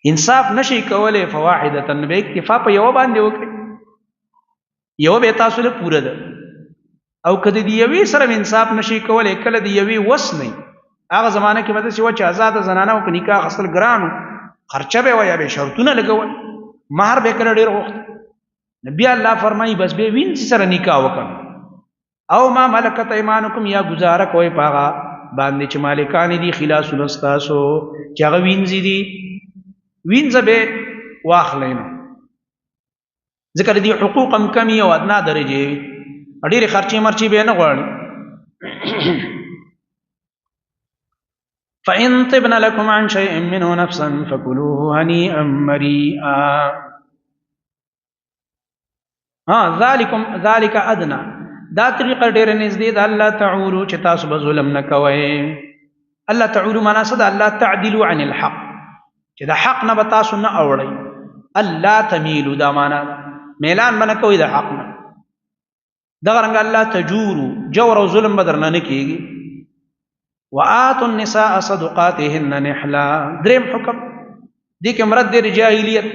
انصاف نشئ کولی، فواحدة، نو به اکتفا په یوه باندې وکړئ، یوه به تاسو له پوره ده. او که د یوې سره انصاف نشي کولی، کله د یوې وس نه، هغه زمانه کې به داسې وه چې ازاده زنانه په نکاح اخیستل ګران و، خرچه به وه یا به شرطونه لګول، مهر به کله ډېر غوښت. نو بیا الله فرمایي بس به وینځي سره نکاح وکړه، او ما ملکت ایمانکم، یا گزاره کوئ په هغه باندې چې مالکان دي خلاصونه ستاسو، چې هغه وینځي دي، وینځه به واخلئ. نو ځکه د دې حقوق هم کمی او ادنا درجه وي، ډېرې خرچې مرچې به نه غواړي. فإن طبن لكم عن شيء منه نفسا فكلوه هنيئا مريئا. ها ذالکم ذالک ادنا، دا طریقه ډېره نږدې ده الله تعولو چې تاسو به ظلم نه کوئ. الله تعولو معنا څه ده؟ الله تعدلوا عن الحق، چې د حق نه به تاسو نه اوړئ. الله تمیلو، دا معنا میلان به نه کوئ د حق نه. دغه رنګ الله تجورو، جور او ظلم به درنه نه کېږي. وآتوا النساء صدقاتهن نحلا، دریم حکم دې کې مرد دی جاهلیت،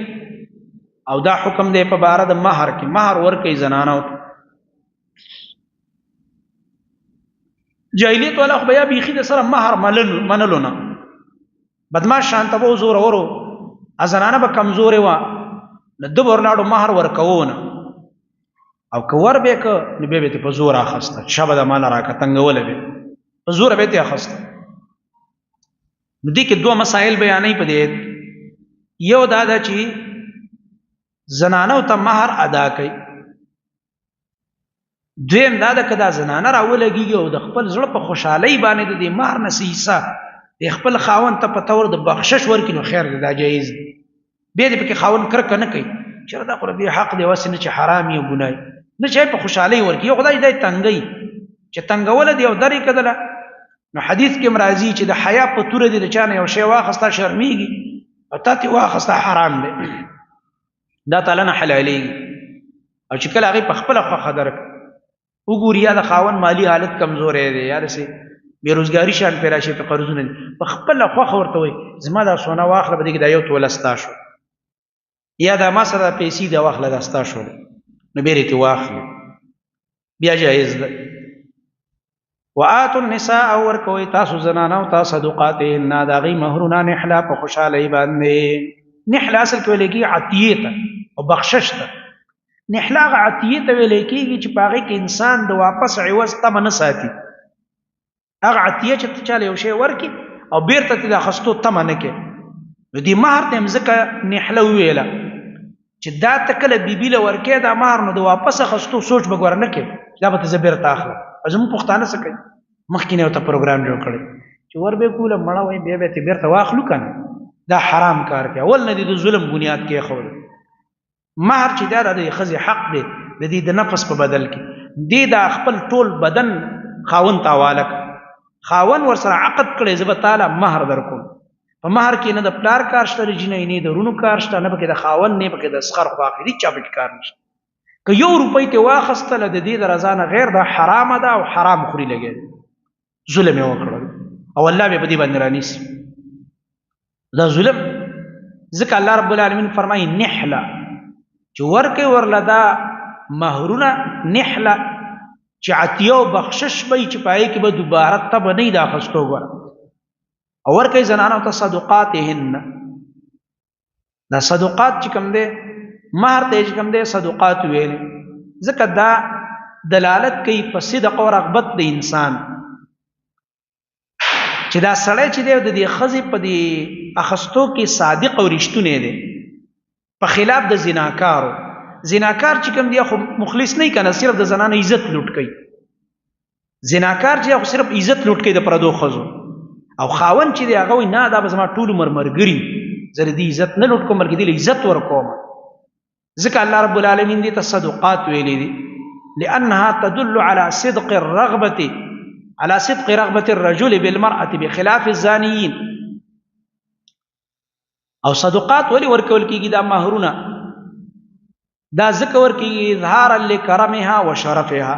او دا حکم دی په بار د مہر کې، مہر ورکې زنانو ته. جاهلیت والا خو بیا بیخي د سره مہر منلو نه، بدمعاش شان ته وو زور ورو، ازنانه به کمزورې و، نو د ورلاړو مہر ورکوونه، او کور به ک نو به ته په زور اخسته، شبه د مال راکه تنگول به په زور به ته اخسته. نو دې کې دوه مسائل بیانې په دې، یو دا ده چې زنانو ته مہر ادا کړي، دویم دا ده کدا زنانه راولګيږي او د خپل زړه په خوشحالۍ باندې د دې مہر نه سیسه د خپل خاون ته په تور د بخشش ورکړي، نو خیر دی، دا جایز دی. بیا دې پکې خاون کرکه نه کوي چې دا خو دې حق دی، واسه نه چې حرام یې ګناه نه چې په خوشحالۍ ورکړي. یو خدای دې تنګي چې تنګول دی او درې کدله. نو حدیث کې مرাজি چې د حیا په تور دې د چا نه یو شی واخسته شرمېږي او تا ته واخسته حرام دی، دا تعالی نه حلالېږي. او چې کله هغه په خپل خوښه درک وګوري، یا د خاون مالی حالت کمزورې دی، یا داسې بېروزګاري شان پرې راشي، په قرضونه دي، په خپله خوښه ورته وایي زما دا سونه واخله، په دې کې دا یو توله ستا شو، یا دا ما سره دا پیسې دا واخله، دا ستا شو، نو بیا یې ترې واخلي، بیا جایز ده. وآتوا النساء، او ورکوئ تاسو زنانو ته صدقاتهن، د هغوی مهرونه، نحله، په خوشحالۍ باندې. نحله اصل کې ویل کېږي عطیې ته او بخشش ته. نحله هغه عطیې ته ویل کېږي چې په هغې کې انسان د واپس عوض تمه نه ساتي. هغه عطیه چې ته چاله یو شی ورکړي او بیرته ترې د اخیستو تمه نه کوې، نو دې مهر ته هم ځکه نحله وویله چې دا ته کله بیبي له ورکې دا مهر، نو د واپس اخیستو سوچ به ګوره نه کوې، دا به ته زه بیرته اخلم. او زموږ پښتانه څه کوي، مخکې نه ورته پروګرام جوړ کړی چې ور به کوله مړه وایي بیا به ترې بیرته واخلو که نه، دا حرام کار کوي. اول نه دې د ظلم بنیاد کېښود. مهر چې دا د ښځې حق دی، د دې د نفس په بدل کې دې دا خپل ټول بدن خاون ته حواله کړ، خاون ورسره عقد کړی زه به تاله مهر درکوم. په مهر کې نه د پلار کار شته د جینۍ، نه د ورونو کار شته، نه پکې د خاون، نه پکې د سخر خواښې، هېچا پکې کار نشته. که یو روپۍ ته واخیستله د دې د رضا نه غیر، دا حرامه ده او حرام خوري لګی دی، ظلم یې وکړل او الله به په دې باندې رانیسي دا ظلم. ځکه الله رب العالمین فرمایي نحله، چې ورکه ورله دا مهرونه نحله، چې عطیه او بخشش به چې پای کې به دوباره تب نه دا خستو ګره. او ورکه زنانو ته صدقاتهن، دا صدقات چې کوم دی مہر ته چې کوم دی صدقات ویل، ځکه دا دلالت کوي په صدق او رغبت د انسان، چې دا سړی چې دی د دې ښځې په دې اخستو کې صادق او رښتونی دی، په خلاف د زناکارو. زناکار چې کوم دی خو مخلص نه کنه، صرف د زنانو عزت لوټ کوي. زناکار چې خو صرف عزت لوټ کوي د پردو ښځو، او خاون چې دی هغه وایي نه دا به زما ټول عمر ملګري، زه د دې عزت نه لوټ کوم بلکې دې له عزت ورکوم. ځکه الله رب العالمین دې ته صدقات ویلي دي، لأنها تدل على صدق الرغبة، على صدق رغبة الرجل بالمرأة بخلاف الزانيين. او صدقات ولې ورکول کیږي دا مہرونه؟ دا ځکه ورکیږي اظهارا لکرمها وشرفها،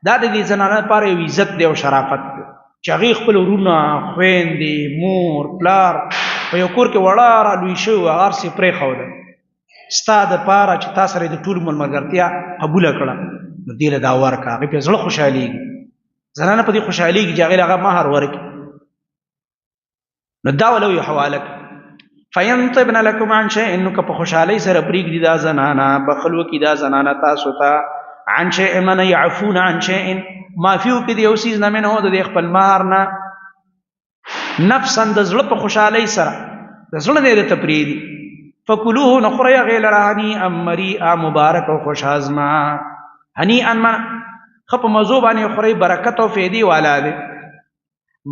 دا د دې زنانه لپاره یو عزت دی او شرافت دی، چې هغې خپل وروڼه، خویندې، مور، پلار په یو کور کې وړه را لوی شوي وه، هر څه یې پرېښودل ستا دپاره چې تا سره یې د ټول عمر ملګرتیا قبوله کړه، نو دې له دا ورکړه. هغې پرې زړه خوشحالېږي، زنانه په دې خوشحالېږي چې هغې له هغه مهر ورکړي، نو دا ولو یو حواله کړه. فینطبن لکم عن شیء، نو که په خوشحالۍ سره پرېږدي دا زنانه، بخل وکړي دا زنانه تاسو ته، عن شیء من یعفون عن شیء، معافي وکړي د یو څیز نه، منه د دې خپل مهر نه، نفسا د زړه په خوشحالۍ سره، د زړه نه یې درته پرېږدي، فکلوه، نو خورئ هغې لره هنیئا مریئا، مبارک او خوش هضمه. هنیئا منه ښه په مزو باندې خورئ، برکت او فایدې والا دی.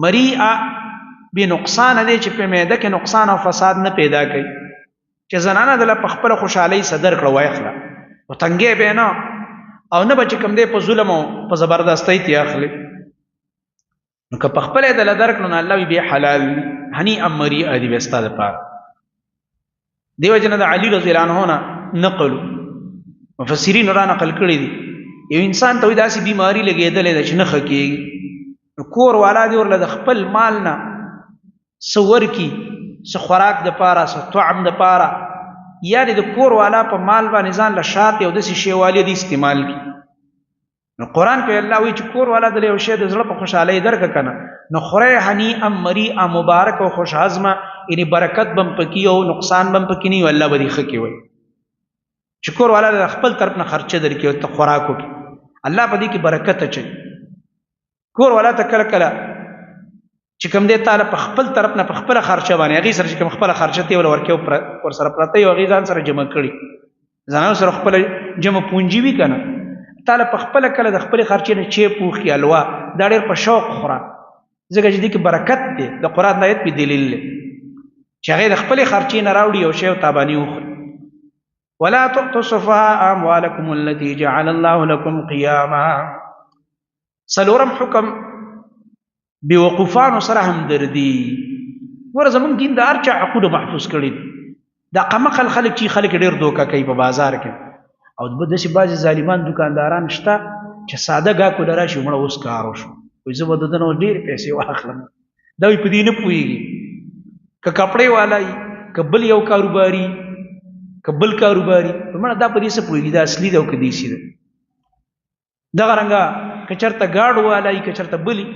مریئا بې نقصان دی چې په معده کې نقصان او فساد نه پیدا کوي، چې زنانه دله په خپله خوشحالۍ سره درکړه وایخله، او تنګې به نه او نه به چې کوم دی په ظلم او په زبردستۍ ترې اخلي. نو که په خپله یې دله درکړو نو الله وي بیا حلال دي، هنیئا مریئا دي بیا ستا دپاره. دیو جن د علی رضی الله عنه نه نقل مفسرین را نقل کړی دي، یو انسان ته داسې بیماری لګېدلې ده چې نه ښه کېږي، نو کور والا دی ورله د خپل مال نه څه ورکي، څه خوراک د پاره، څه طعم د پاره، یا د کور والا په مال باندې ځان له شات یو داسې شی والي دی استعمال کړي. نو قران کې الله وایي چې کور والا د یو شی د زړه په خوشحالۍ درک کنه، نو خوره هنی ام مری ام مبارک او خوش هضمه، یعنی برکت بم پکی او نقصان بم پکی نه، الله به دې خکی وای چې کور والا د خپل طرف نه خرچه درکې او ته خوراک وکړي، الله په دې کې برکت اچي. کور والا ته کله کله چې کوم دی تعالی په خپل طرف نه په خپل خرچه باندې هغه سره چې کوم خپل خرچه تی ول ورکه ور سره پرته یو هغه ځان سره جمع کړي، ځان سره خپل جمع پونجي وی کنه، تعالی په خپل کله د خپل خرچې نه چې پوخي الوا دا ډېر په شوق خورا، ځکه چې دې کې برکت دی. د قران آیت په دلیل دی چې هغه د خپل خرچې نه راوړي او شی او تابانی وخوري. ولا تؤتوا السفهاء اموالكم التي جعل الله لكم قياما. سلورم حکم بیوقوفانو سره همدردی. ور زمونږ دین د هر چا حقونه محفوظ کړي. دا قمقل خلک چې خلک ډیر دوکه کوي په بازار کې، او د داسې بعضې ظالمان دکانداران شته چې ساده ګاکو له راشي مړه اوس کار وشو، وایي زه به د ده نه ډېرې پیسې واخلم. دا وایي په دې نه پوهېږي که کپړې والا وي، که بل یو کاروباري، که بل کاروباري، مړه دا په دې څه پوهېږي دا اصلي ده او که دیسي ده. دغه رنګه که چرته گاډو والای، که چرته بلی،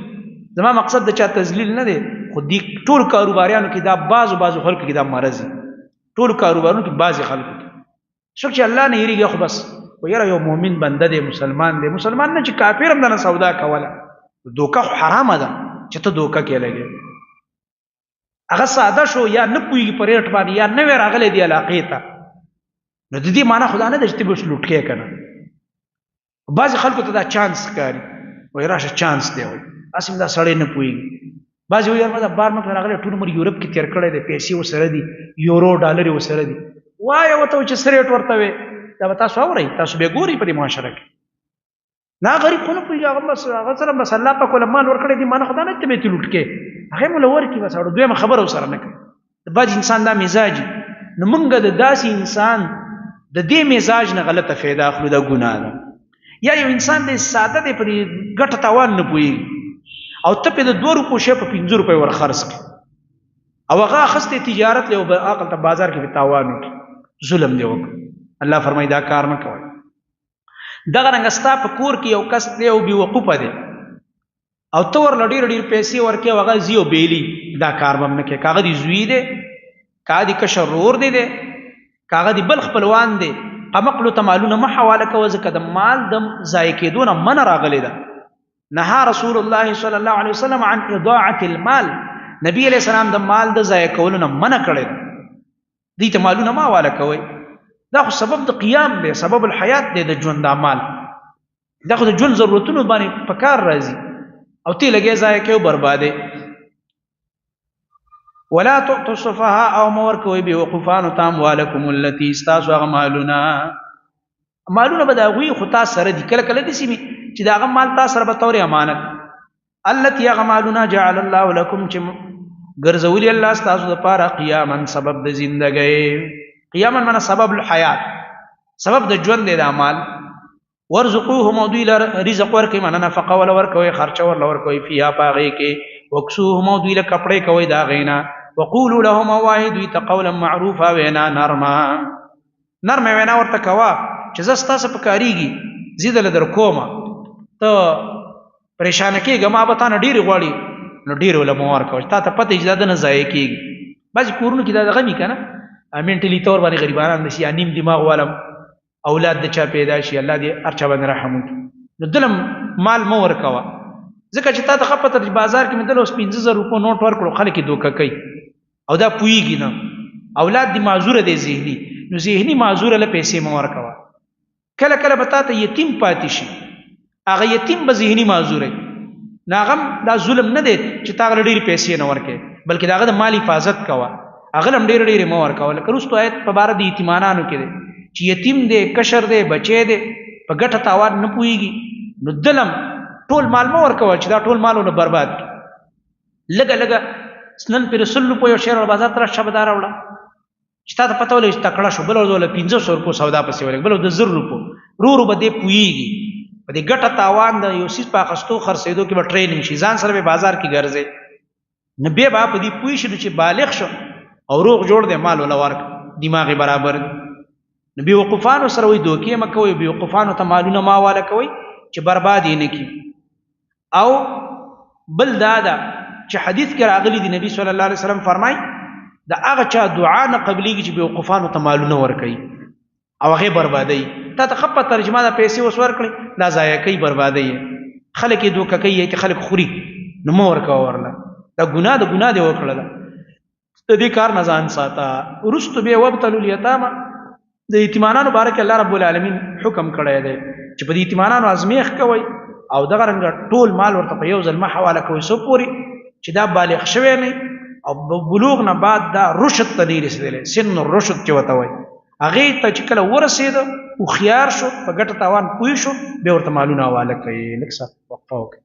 زما مقصد د چا تذلیل نه دی، خو دی ټول کاروباریانو کې دا بعضو بعضو خلکو کې دا مرض، ټول کاروبارونو کې بعضې خلکو کې څوک چې الله نه یریږي خو بس خو یاره یو مؤمن بنده دی، مسلمان دی، مسلمان نه چې کافر هم دنه سودا کوله، دوکه خو حرامه ده چې ته دوکه کې لګې. هغه ساده شو یا نه پوهېږي په ریټ باندې یا نوی راغلی دی علاقې ته، نو د دې معنا خو دا نه ده چې ته به اوس لوټکې که نه. بعضې خلکو ته دا چانس ښکاري، وایي راشه چانس دی، وایي هسې هم دا سړی نه پوهېږي. بعضې وایي یار ما دا بار ملک نه راغلی، ټول عمر یورپ کې تېر کړی دی، پیسې ورسره دي، یورو ډالرې ورسره دي، وایه ورته چې څه ریټ ورته وې، دا به تاسو اورئ، تاسو به ګورئ په دې معاشره کې. نه غریب خو نه پوهېږي، هغه بس هغه سره بس الله پاک وله مال ورکړی دی، مانه خو دا نه ته به ترې لوټ کړې، هغه مو له ورکړي بس، اړو دویمه خبره ورسره نه کوي. د بعض انسان دا مزاج، نو موږ د داسې انسان د دې مزاج نه غلطه فایده اخلو، دا ګناه ده. یا یو انسان دی ساده دی، په دې ګټه تاوان نه پوهېږي، او ته پرې د 2 روپو شی په 5 روپۍ ور خرڅ کړې، او هغه اخیستی تجارت له عقل ته بازار کې په تاوان وکړي، ظلم دی وکړ. الله فرمایي دا کار مه کوئ. دغه رنګ ستا په کور کې یو کس دی او بېوقوفه دی، او ته ورله ډېر ډېر پیسې ورکې او هغه ځي او بیلي، دا کار به هم نه کوې. که هغه دې زوی دی، که هغه دې کشر ورور دی دی، که هغه دې بل خپلوان دی، قمقلو ته مالونه مه حواله کوه، ځکه د مال د ضایع کېدو نه منع راغلې ده. نهى رسول الله صلی الله علیه وسلم عن اضاعة المال، نبی علیہ السلام د مال د ضایع کولو نه منع کړې ده. دې ته مالونه ما حواله کوئ، دا خو سبب د قیام دی، سبب الحیات دی، د ژوند د مال دا خو د ژوند ضرورتونو باندې په کار راځي، او تی لګې ځای کې بربادې. ولا تؤتوا السفهاء، او مور کوي به وقفان تام والکم التي استاسو هغه مالونه، مالونه به د هغوی خو تا سره دي، کله کله داسې وي چې د هغه مال تا سره به تورې امانت، التي هغه مالونه جعل الله لكم چې ګرځولي الله ستاسو دپاره قیاما سبب د زندګۍ، قیاما معنی سبب الحیات، سبب د ژوند دی دا مال. ورزقوهم، او دوی له رزق ورکوي، معنی نفقه وله ورکوي، خرچه ورله ورکوي، فیها په هغې کې، وکسوهم، او دوی له کپړې کوي د هغې نه، وقولو لهم، او وایئ دوی ته قولا معروفا، وینا نرمه، نرمه وینا ورته کوه چې زه ستا څه پکارېږي زه دله در کومه، ته پریشانه کېږه ما به تا نه ډېرې غواړي، نو ډېرې له مه ورکوه چې تا ته پته وي چې دا د نه ضایع کېږي. بعضې کورونو کې دا دغه وي که نه، منټلي طور باندې غریبانان داسې یا نیم دماغ والا اولاد د چا پیدا شي، الله دې هر چا باندې رحم وکړي، نو دلم مال مه ورکوه، ځکه چې تا ته ښه پته ده چې بازار کې مې دله اوس 5000 روپو نوټ ورکړو، خلک یې دوکه کوي او دا پوهېږي نه، اولاد دې معذوره دی ذهني، نو ذهني معذوره له پیسې مه ورکوه. کله کله به تا ته یتیم پاتې شي، هغه یتیم به ذهني معذور وي، نو هغه دا ظلم نه دی چې تا هغه ډېرې پیسې نه ورکړې، بلکې د هغه د مال حفاظت کوه، هغه له هم ډېرې ډېرې مه ورکوه. لکه وروستو آیت په باره د یتیمانانو کې دی چې یتیم دی، کشر دی، بچی دی، په ګټه تاوان نه پوهېږي، نو دلم ټول مال مه ورکوه چې دا ټول مال ونه برباد کړي. لږه لږه نن پرې 100 روپو یو شی راوړه، بازار ته راشه، به دا راوړه. چې تا ته پته ولګي چې تکړه شو، بل ورځ له 500 روپو سودا پسې ولګي، بل د 1000 روپو، رو رو به دې پوهېږي په دې ګټه تاوان د یو څیز په اخیستو خرڅېدو کې به ټریننګ شي، ځان سره به بازار کې ګرځي، نو بیا به په دې پوه شي چې بالغ شو او روغ جوړ دی، مال ولا ورک، دماغ برابر دی. نو بې وقوفانو سره وایي دوکې مه کوئ، بې وقوفانو ته مالونه ما واله کوئ چې برباد یې نه کړي. او بل دا ده چې حدیث کې راغلي دي، نبی صلی الله علیه وسلم فرمای د هغه چا دعا نه قبليږي چې بیوقفانو ته مالونه ورکوي او هغه بربادي. تا ته خپه ترجمه د پیسې اوس ورکړي، دا ضایع کوي، بربادي، خلک یې دوکه کوي چې خلک خوري، نو مه ورکوه ورله، دا ګناه ده، ګناه دې وکړله، د دې کار نه ځان ساته. وروسته بیا وابتلوا الیتامى، د یتیمانانو باره کې الله رب العالمین حکم کړی دی چې په دې یتیمانانو ازمیښت کوئ او دغه رنګه ټول مال ورته په یو ځل مه حواله کوئ، څو پورې چې دا بالغ شوی نه او بلوغ نه بعد دا رشد ته نه رسېدلی، سن الرشد چې ورته وایي، هغې ته چې کله ورسېده هوښیار شو، په ګټه تاوان پوه شو، بیا ورته مالونه حواله کوي. لږ څه وقفه وکړئ.